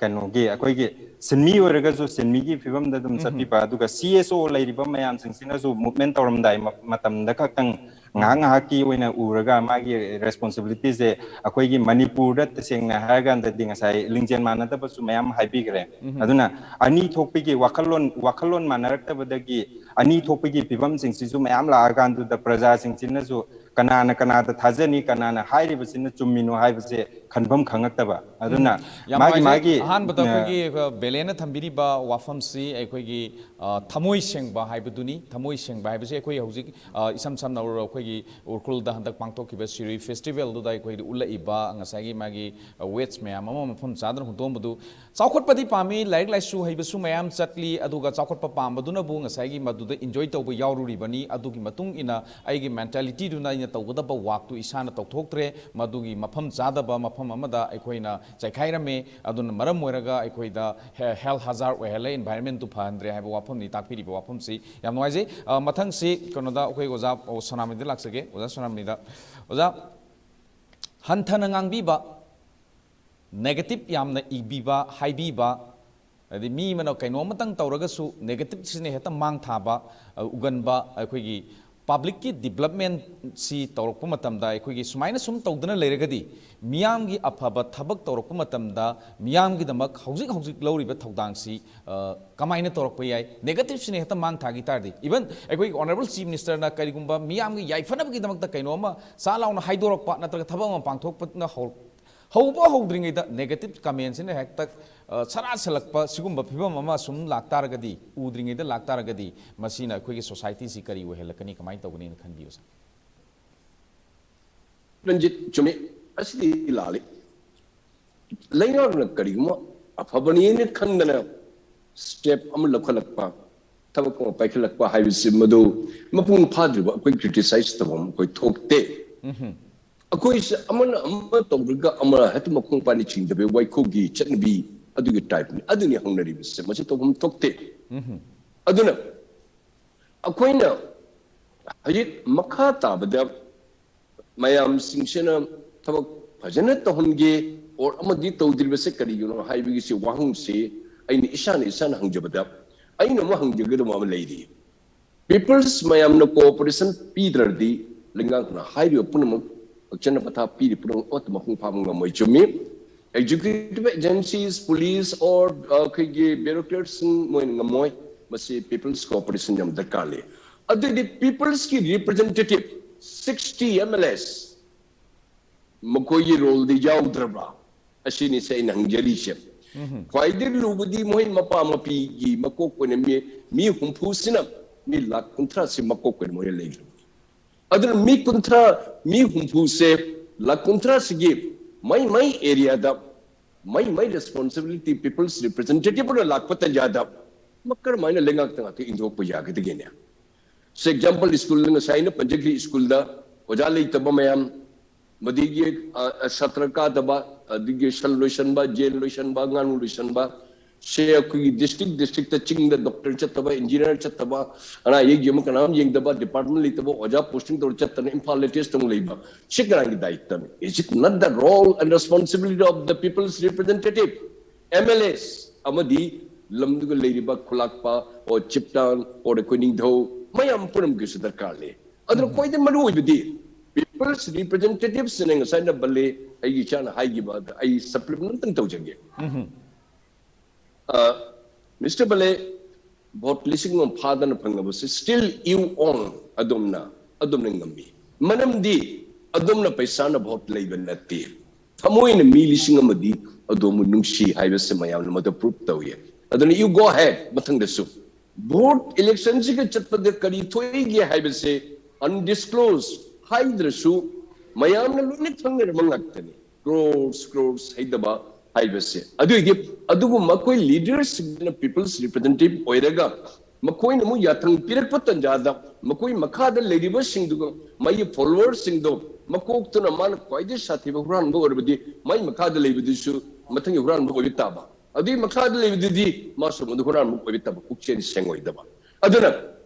ꯀꯩꯅꯣꯒꯤ ꯑꯩꯈꯣꯏꯒꯤ ꯁꯤꯟꯃꯤ ꯑꯣꯏꯔꯒꯁꯨ ꯁꯤꯟꯃꯤꯒꯤ ꯐꯤꯕꯝꯗ ꯑꯗꯨꯝ ꯆꯠꯄꯤꯕ, ꯑꯗꯨꯒ C S O ꯂꯩꯔꯤꯕ ꯃꯌꯥꯝꯁꯤꯡꯁꯤꯅꯁꯨ movement ꯇꯧꯔꯝꯗꯥꯏ ꯃꯇꯝꯗ ꯈꯛꯇꯪ ꯉꯥꯏꯍꯥꯛ ꯉꯥꯏꯍꯥꯛꯀꯤ ꯑꯣꯏꯅ ꯎꯔꯒ ꯃꯥꯒꯤ responsibilityꯁꯦ ꯑꯩꯈꯣꯏꯒꯤ ꯃꯅꯤꯄꯨꯔꯗ ꯇꯁꯦꯡꯅ ꯍꯥꯏꯔꯀꯥꯟꯗꯗꯤ ꯉꯁꯥꯏ ꯂꯤꯡꯖꯦꯜ ꯃꯥꯟꯅꯗꯕꯁꯨ ꯃꯌꯥꯝ ꯍꯥꯏꯕꯤꯈ꯭ꯔꯦ꯫ ꯑꯗꯨꯅ ꯑꯅꯤ ꯊꯣꯛꯄꯒꯤ ꯋꯥꯈꯜꯂꯣꯟ ꯋꯥꯈꯜꯂꯣꯟ ꯃꯥꯟꯅꯔꯛꯇꯕꯗꯒꯤ ꯑꯅꯤ ꯊꯣꯛꯄꯒꯤ ꯐꯤꯕꯝꯁꯤꯡꯁꯤꯁꯨ ꯃꯌꯥꯝ ꯂꯥꯛꯑꯀꯥꯟꯗꯨꯗ ꯄ꯭ꯔꯖꯥꯁꯤꯡꯁꯤꯅꯁꯨ ꯀꯅꯥꯅ ꯀꯅꯥꯗ ꯊꯥꯖꯅꯤ, ꯀꯅꯥꯅ ꯍꯥꯏꯔꯤꯕꯁꯤꯅ ꯆꯨꯝꯃꯤꯅꯣ ꯍꯥꯏꯕꯁꯦ ꯈꯟꯐꯝ ꯈꯪꯉꯛꯇꯕ꯫ ꯑꯗꯨꯅ ꯃꯥꯒꯤ ꯃꯥꯒꯤ ꯑꯍꯥꯟꯕꯗ ꯑꯩꯈꯣꯏꯒꯤ ꯃꯦꯝꯅ ꯊꯝꯕꯤꯔꯤꯕ ꯋꯥꯐꯝꯁꯤ ꯑꯩꯈꯣꯏꯒꯤ, ꯑ, ꯊꯃꯣꯏ ꯁꯦꯡꯕ ꯍꯥꯏꯕꯗꯨꯅꯤ꯫ ꯊꯃꯣꯏ ꯁꯦꯡꯕ ꯍꯥꯏꯕꯁꯤ ꯑꯩꯈꯣꯏ ꯍꯧꯖꯤꯛ, ꯑ, ꯏꯁꯝ ꯁꯝꯅ ꯑꯩꯈꯣꯏꯒꯤ ꯎꯈ꯭ꯔꯨꯜꯗ ꯍꯟꯗꯛ ꯄꯥꯡꯊꯣꯛꯈꯤꯕ ꯁꯤꯔꯨꯏ ꯐꯦꯁꯇꯤꯚꯦꯜꯗꯨꯗ ꯑꯩꯈꯣꯏꯗ ꯎꯠꯂꯛꯏꯕ ꯉꯁꯥꯏꯒꯤ ꯃꯥꯒꯤ, ꯑ, ꯋꯦꯁ ꯃꯌꯥꯝ ꯑꯃ ꯃꯐꯝ ꯆꯥꯗꯅ ꯍꯨꯟꯗꯣꯛꯑꯝꯕꯗꯨ꯫ ꯆꯥꯎꯈꯠꯄꯗꯤ ꯄꯥꯝꯃꯤ, ꯂꯥꯏꯔꯤꯛ ꯂꯥꯏꯁꯨ ꯍꯩꯕꯁꯨ ꯃꯌꯥꯝ ꯆꯠꯂꯤ, ꯑꯗꯨꯒ ꯆꯥꯎꯈꯠꯄ ꯄꯥꯝꯕꯗꯨꯅꯕꯨ ꯉꯁꯥꯏꯒꯤ ꯃꯗꯨꯗ ꯏꯟꯖꯣꯏ ꯇꯧꯕ ꯌꯥꯎꯔꯨꯔꯤꯕꯅꯤ꯫ ꯑꯗꯨꯒꯤ ꯃꯇꯨꯡ ꯏꯟꯅ ꯑꯩꯒꯤ ꯃꯦꯟꯇꯥꯂꯤꯇꯤꯗꯨꯅ ꯑꯩꯅ ꯇꯧꯒꯗꯕ ꯋꯥꯛꯇꯨ ꯏꯁꯥꯅ ꯇꯧꯊꯣꯛꯇ꯭ꯔꯦ꯫ ꯃꯗꯨꯒꯤ ꯃꯐꯝ ꯆꯥꯗꯕ ꯃꯐꯝ ꯑꯃꯗ ꯑꯩꯈꯣꯏꯅ ꯆꯥꯏꯈꯥꯏꯔꯝꯃꯦ꯫ ꯑꯗꯨꯅ ꯃꯔꯝ ꯑꯣꯏꯔꯒ ꯑꯩꯈꯣꯏꯗ ꯍꯦ-, ꯍꯦꯜꯊ ꯍꯖꯥꯔꯗ ꯑꯣꯏꯍꯜꯂꯦ, ꯏꯟꯚꯥꯏꯔꯟꯃꯦꯟꯇꯨ ꯐꯍꯟꯗ꯭ꯔꯦ ꯍꯥꯏꯕ ꯋꯥꯐꯝꯅꯤ ꯇꯥꯛꯄꯤꯔꯤꯕ ꯋꯥꯐꯝꯁꯤ꯫ ꯌꯥꯝ ꯅꯨꯡꯉꯥꯏꯖꯩ꯫ ꯑ, ꯃꯊꯪꯁꯤ ꯀꯩꯅꯣꯗ ꯑꯩꯈꯣꯏ ꯑꯣꯖꯥ, ꯑꯣ, ꯁꯣꯅꯥꯃꯅꯤꯗ ꯂꯥꯛꯆꯒꯦ꯫ ꯑꯣꯖꯥ ꯁꯣꯅꯥꯃꯅꯤꯗ, ꯑꯣꯖꯥ, ꯍꯟꯊꯅ ꯉꯥꯡꯕꯤꯕ, ꯅꯦꯒꯦꯇꯤꯚ ꯌꯥꯝꯅ ꯏꯕꯤꯕ, ꯍꯥꯏꯕꯤꯕ, ꯍꯥꯏꯗꯤ ꯃꯤ ꯑꯃꯅ ꯀꯩꯅꯣꯝꯃꯇꯪ ꯇꯧꯔꯒꯁꯨ ꯅꯦꯒꯦꯇꯤꯚꯁꯤꯅ ꯍꯦꯛꯇ ꯃꯥꯡ ꯊꯥꯕ, ꯑ, ꯎꯒꯟꯕ, ꯑꯩꯈꯣꯏꯒꯤ ꯄꯕ꯭ꯂꯤꯛꯀꯤ ꯗꯤꯕ꯭ꯂꯞꯃꯦꯟꯁꯤ ꯇꯧꯔꯛꯄ ꯃꯇꯝꯗ ꯑꯩꯈꯣꯏꯒꯤ ꯁꯨꯃꯥꯏꯅ ꯁꯨꯝ ꯇꯧꯗꯨꯅ ꯂꯩꯔꯒꯗꯤ ꯃꯤꯌꯥꯝꯒꯤ ꯑꯐꯕ ꯊꯕꯛ ꯇꯧꯔꯛꯄ ꯃꯇꯝꯗ ꯃꯤꯌꯥꯝꯒꯤꯗꯃꯛ ꯍꯧꯖꯤꯛ ꯍꯧꯖꯤꯛ ꯂꯧꯔꯤꯕ ꯊꯧꯗꯥꯡꯁꯤ, ꯑ, ꯀꯃꯥꯏꯅ ꯇꯧꯔꯛꯄ ꯌꯥꯏ? ꯅꯦꯒꯦꯇꯤꯚꯁꯤꯅ ꯍꯦꯛꯇ ꯃꯥꯡ ꯊꯥꯈꯤ ꯇꯥꯔꯗꯤ, ꯏꯚꯟ ꯑꯩꯈꯣꯏꯒꯤ ꯑꯣꯅꯔꯦꯕꯜ ꯆꯤꯐ ꯃꯤꯅꯤꯁꯇꯔꯅ ꯀꯔꯤꯒꯨꯝꯕ ꯃꯤꯌꯥꯝꯒꯤ ꯌꯥꯏꯐꯅꯕꯒꯤꯗꯃꯛꯇ ꯀꯩꯅꯣꯝꯃ ꯁꯥ ꯂꯥꯎꯅ ꯍꯥꯏꯗꯣꯔꯛꯄ ꯅꯠꯇ꯭ꯔꯒ ꯊꯕꯛ ꯑꯃ ꯄꯥꯡꯊꯣꯛꯄꯅ ꯍꯧ-, ꯍꯧꯕ ꯍꯧꯗ꯭ꯔꯤꯉꯩꯗ ꯅꯦꯒꯦꯇꯤꯚ ꯀꯃꯦꯟꯁꯤꯅ ꯍꯦꯛꯇ, ꯑ, ꯁꯔꯥ ꯁꯜꯂꯛꯄ ꯁꯤꯒꯨꯝꯕ ꯐꯤꯕꯝ ꯑꯃ ꯁꯨꯝ ꯂꯥꯛꯇꯥꯔꯒꯗꯤ, ꯎꯗ꯭ꯔꯤꯉꯩꯗ ꯂꯥꯛꯇꯥꯔꯒꯗꯤ, ꯃꯁꯤꯅ ꯑꯩꯈꯣꯏꯒꯤ ꯁꯣꯁꯥꯏꯇꯤꯁꯤ ꯀꯔꯤ ꯑꯣꯏꯍꯜꯂꯛꯀꯅꯤ, ꯀꯃꯥꯏꯅ ꯇꯧꯒꯅꯤꯅ ꯈꯟꯕꯤ, ꯑꯣꯖꯥ? ꯔꯟꯖꯤꯠ, ꯆꯨꯝꯃꯤ꯫ ꯑꯁꯤꯗꯤ ꯂꯥꯜꯂꯤ꯫ ꯂꯩꯉꯥꯛꯅ ꯀꯔꯤꯒꯨꯝꯕ ꯑꯐꯕꯅꯦꯅ ꯈꯟꯗꯅ ꯁ꯭ꯇꯦꯞ ꯑꯃ ꯂꯧꯈꯠꯂꯛꯄ, ꯊꯕꯛ ꯑꯃ ꯄꯥꯏꯈꯠꯂꯛꯄ ꯍꯥꯏꯕꯁꯤ ꯃꯗꯨ ꯃꯄꯨꯡ ꯐꯥꯗ꯭ꯔꯤꯕ ꯑꯩꯈꯣꯏ ꯀ꯭ꯔꯤꯇꯤꯁꯥꯏꯖ ꯇꯧꯐꯝ ꯑꯩꯈꯣꯏ ꯊꯣꯛꯇꯦ꯫ ꯑꯩꯈꯣꯏꯁꯦ ꯑꯃꯅ ꯑꯃ ꯇꯧꯔꯒ ꯑꯃ ꯍꯦꯛꯇ ꯃꯈꯣꯡ ꯄꯥꯟꯅ ꯆꯤꯡꯗꯕ ꯋꯥꯏꯈꯨꯒꯤ ꯆꯠꯅꯕꯤ ꯑꯗꯨꯒꯤ ꯇꯥꯏꯞꯅꯤ꯫ ꯑꯗꯨꯅꯤ ꯍꯧꯅꯔꯤꯕꯁꯦ꯫ ꯃꯁꯤ ꯇꯧꯐꯝ ꯊꯣꯛꯇꯦ꯫ ꯑꯗꯨꯅ ꯑꯩꯈꯣꯏꯅ ꯍꯧꯖꯤꯛ ꯃꯈꯥ ꯇꯥꯕꯗ ꯃꯌꯥꯝꯁꯤꯡꯁꯤꯅ ꯊꯕꯛ ꯐꯖꯅ ꯇꯧꯍꯟꯒꯦ ꯑꯣꯔ ꯑꯃꯗꯤ ꯇꯧꯗ꯭ꯔꯤꯕꯁꯦ ꯀꯔꯤꯒꯤꯅꯣ ꯍꯥꯏꯕꯒꯤꯁꯤ ꯋꯥꯍꯪꯁꯤ ꯑꯩꯅ ꯏꯁꯥꯅ ꯏꯁꯥꯅ ꯍꯪꯖꯕꯗ ꯑꯩꯅ ꯑꯃ ꯍꯪꯖꯒꯗꯕ ꯑꯃ ꯂꯩꯔꯤ꯫ ꯄꯤꯄꯜꯁ ꯃꯌꯥꯝꯅ ꯀꯣꯑꯣꯄꯔꯦꯁꯟ ꯄꯤꯗ꯭ꯔꯗꯤ ꯂꯩꯉꯥꯛꯅ ꯍꯥꯏꯔꯤꯕ ꯄꯨꯝꯅꯃꯛ, ꯐꯖꯅ ꯄꯊꯥꯞ ꯄꯤꯔꯤ ꯄꯨꯝꯅꯃꯛ ꯑꯃꯠꯇ ꯃꯄꯨꯡ ꯐꯥꯕ ꯉꯝꯃꯣꯏ꯫ ꯆꯨꯝꯃꯤ, ꯑꯦꯛꯖꯤꯀ꯭ꯌꯨꯇꯤꯚ ꯑꯦꯖꯦꯟꯁꯤꯁ, ꯄꯨꯂꯤꯁ ꯑꯣꯔ ꯑꯩꯈꯣꯏꯒꯤ ꯕ꯭ꯌꯨꯔꯣꯀ꯭ꯔꯦꯠꯁꯤꯡ ꯃꯣꯏꯅ ꯉꯝꯃꯣꯏ꯫ ꯃꯁꯤ ꯄꯤꯄꯜꯁ ꯀꯣꯑꯣꯄꯔꯦꯁꯟ ꯌꯥꯝ ꯗꯔꯀꯥꯔ ꯂꯩ꯫ ꯑꯗꯨꯗꯤ ꯄꯤꯄꯜꯁꯀꯤ ꯔꯤꯄ꯭ꯔꯖꯦꯟꯇꯦꯇꯤꯚ ꯁꯤꯛꯁꯇꯤ ꯑꯦꯝ ꯑꯦꯜ ꯑꯦꯁ ꯃꯈꯣꯏꯒꯤ ꯔꯣꯜꯗꯤ ꯌꯥꯎꯗ꯭ꯔꯕ꯭ꯔꯥ? ꯑꯁꯤꯅꯤꯁꯦ ꯑꯩꯅ ꯍꯪꯖꯔꯤꯁꯦ꯫ ꯈ꯭ꯋꯥꯏꯗꯒꯤ ꯂꯨꯕꯗꯤ ꯃꯣꯏ ꯃꯄꯥ ꯃꯄꯤꯒꯤ ꯃꯀꯣꯛ ꯑꯣꯏꯅ ꯃꯤ ꯃꯤ ꯍꯨꯝꯐꯨꯁꯤꯅ ꯃꯤ ꯂꯥꯈ ꯀꯨꯟꯊ꯭ꯔꯥꯁꯤ ꯃꯀꯣꯛ ꯑꯣꯏꯅ ꯃꯣꯏꯅ ꯂꯩꯈ꯭ꯔꯕꯅꯤ꯫ ꯑꯗꯨꯅ ꯃꯤ ꯀꯨꯟꯊ꯭ꯔꯥ, ꯃꯤ ꯍꯨꯝꯐꯨꯁꯦ, ꯂꯥꯈ ꯀꯨꯟꯊ꯭ꯔꯥꯁꯤꯒꯤ ꯃꯩ ꯃꯩ ꯑꯦꯔꯤꯌꯥꯗ ꯃꯩ ꯃꯩ ꯔꯦꯁꯄꯣꯟꯁꯤꯕꯤꯂꯤꯇꯤ ꯄꯤꯄꯜꯁ ꯔꯤꯄ꯭ꯔꯖꯦꯟꯇꯦꯇꯤꯚ ꯑꯣꯏꯅ ꯂꯥꯛꯄ ꯇꯥꯟꯖꯥꯗ ꯀꯔꯝꯍꯥꯏꯅ ꯂꯩꯉꯥꯛꯇ ꯉꯥꯛꯇ ꯏꯟꯊꯣꯛꯄ ꯌꯥꯒꯗꯒꯦꯅꯦ? ꯁꯦ ꯑꯦꯛꯖꯥꯝꯄꯜ, ꯁ꯭ꯀꯨꯜ, ꯉꯁꯥꯏ ꯑꯩꯅ ꯄꯟꯖꯈ꯭ꯔꯤ, ꯁ꯭ꯀꯨꯜꯗ ꯑꯣꯖꯥ ꯂꯩꯇꯕ ꯃꯌꯥꯝ, ꯃꯗꯒꯤ ꯁꯥꯇ꯭ꯔ ꯀꯥꯗꯕ, ꯑꯗꯒꯤ ꯁꯟ ꯂꯣꯏꯁꯟꯕ, ꯌꯦꯟ ꯂꯣꯏꯁꯟꯕ, ꯉꯥꯅꯨ ꯂꯣꯏꯁꯟꯕ, ꯁꯦ ꯑꯩꯈꯣꯏꯒꯤ ꯗꯤꯁꯇ꯭ꯔꯤꯛ ꯗꯤꯁꯇ꯭ꯔꯤꯛꯇ ꯆꯤꯡꯗ ꯗꯣꯛꯇꯔ ꯆꯠꯇꯕ, ꯏꯟꯖꯤꯅꯤꯌꯥꯔ ꯆꯠꯇꯕ, ꯑꯅꯥ ꯑꯌꯦꯛ ꯌꯦꯡꯕ ꯀꯅꯥꯝ ꯌꯦꯡꯗꯕ, ꯗꯤꯄꯥꯔꯠꯃꯦꯟ ꯂꯩꯇꯕ, ꯑꯣꯖꯥ ꯄꯣꯁꯇꯤꯡ ꯇꯧꯔ ꯆꯠꯇꯅ ꯏꯝꯐꯥꯜ ꯂꯦꯇꯦꯁꯇ ꯑꯃꯨꯛ ꯂꯩꯕ, ꯁꯤ ꯀꯅꯥꯒꯤ ꯗꯥꯏꯇꯅꯤ? Is it not the role and responsibility of the people's representative, M L As, ꯑꯃꯗꯤ ꯂꯝꯗꯨꯒ ꯂꯩꯔꯤꯕ ꯈꯨꯂꯥꯛꯄ, or chieftain, or ꯑꯩꯈꯣꯏ ꯅꯤꯡꯊꯧ ꯃꯌꯥꯝ ꯄꯨꯝꯅꯃꯛꯀꯤꯁꯨ ꯗꯔꯀꯥꯔ ꯂꯩ꯫ ꯑꯗꯨꯅ ꯈ꯭ꯋꯥꯏꯗꯒꯤ ꯃꯔꯨ ꯑꯣꯏꯕꯗꯤ ꯄꯤꯄꯜꯁ ꯔꯤꯄ꯭ꯔꯖꯦꯟꯇꯦꯇꯤꯚꯁꯤꯅ ꯉꯁꯥꯏꯅ ꯕꯜꯂꯦ ꯑꯩꯒꯤ ꯏꯆꯥꯅ ꯍꯥꯏꯈꯤꯕ ꯑꯗ ꯑꯩ ꯁꯄ꯭ꯂꯤꯃꯦꯟ ꯑꯝꯇꯪ ꯇꯧꯖꯒꯦ꯫ ꯃꯤꯁꯇꯔ ꯕꯜꯂꯦ, ꯚꯣꯠ ꯂꯤꯁꯤꯡ ꯑꯃ ꯐꯥꯗꯅ ꯐꯪꯂꯕꯁꯤ still you own, ꯑꯗꯣꯝꯅ ꯑꯗꯣꯝꯅ ꯉꯝꯃꯤ꯫ ꯃꯔꯝꯗꯤ ꯑꯗꯣꯝꯅ ꯄꯩꯁꯥꯅ ꯚꯣꯠ ꯂꯩꯕ ꯅꯠꯇꯦ꯫ ꯊꯃꯣꯏꯅ ꯃꯤ ꯂꯤꯁꯤꯡ ꯑꯃꯗꯤ ꯑꯗꯣꯝꯕꯨ ꯅꯨꯡꯁꯤ ꯍꯥꯏꯕꯁꯤ ꯃꯌꯥꯝꯅ ꯃꯗꯨ ꯄ꯭ꯔꯨꯞ ꯇꯧꯏ꯫ ꯑꯗꯨꯅ you go ahead, ꯃꯊꯪꯗꯁꯨ ꯚꯣꯠ ꯏꯂꯦꯛꯁꯟꯁꯤꯒ ꯆꯠꯄꯗ ꯀꯔꯤ ꯊꯣꯛꯏꯒꯦ ꯍꯥꯏꯕꯁꯦ ꯑꯟꯗꯤꯁꯀ꯭ꯂꯣꯖ ꯍꯥꯏꯗ꯭ꯔꯁꯨ ꯃꯌꯥꯝꯅ ꯂꯣꯏꯅ ꯈꯪꯅꯔꯕ ꯉꯥꯛꯇꯅꯤ꯫ ꯀ꯭ꯔꯣꯔꯁ ꯀ꯭ꯔꯣꯔꯁ ꯍꯩꯗꯕ ꯍꯥꯏꯕꯁꯦ꯫ ꯑꯗꯨꯏꯗꯤ ꯑꯗꯨꯒꯨꯝꯕ ꯑꯩꯈꯣꯏ ꯂꯤꯗꯔꯁꯤꯡꯗꯨꯅ ꯄꯤꯄꯜꯁ ꯔꯤꯄ꯭ꯔꯖꯦꯟꯇꯦꯇꯤꯚ ꯑꯣꯏꯔꯒ ꯃꯈꯣꯏꯅ ꯑꯃꯨꯛ ꯌꯥꯊꯪ ꯄꯤꯔꯛꯄ ꯇꯥꯟꯖꯥꯗ ꯃꯈꯣꯏ ꯃꯈꯥꯗ ꯂꯩꯔꯤꯕꯁꯤꯡꯗꯨꯒ ꯃꯥꯒꯤ ꯐꯣꯂꯣꯋꯔꯁꯤꯡꯗꯣ ꯃꯀꯣꯛꯇꯨꯅ ꯃꯥꯅ ꯈ꯭ꯋꯥꯏꯗꯒꯤ ꯁꯥꯊꯤꯕ ꯍꯨꯔꯥꯟꯕ ꯑꯣꯏꯔꯕꯗꯤ ꯃꯥꯏ ꯃꯈꯥꯗ ꯂꯩꯕꯗꯨꯁꯨ ꯃꯊꯪꯒꯤ ꯍꯨꯔꯥꯟꯕ ꯑꯣꯏꯕ ꯇꯥꯕ꯫ ꯑꯗꯨꯒꯤ ꯃꯈꯥꯗ ꯂꯩꯕꯗꯨꯗꯤ ꯃꯥꯁꯨ ꯃꯗꯨ ꯍꯨꯔꯥꯟꯕ ꯑꯣꯏꯕ ꯇꯥꯕ, ꯄꯨꯛꯆꯦꯜ ꯁꯦꯡꯉꯣꯏꯗꯕ꯫ ꯑꯗꯨꯅ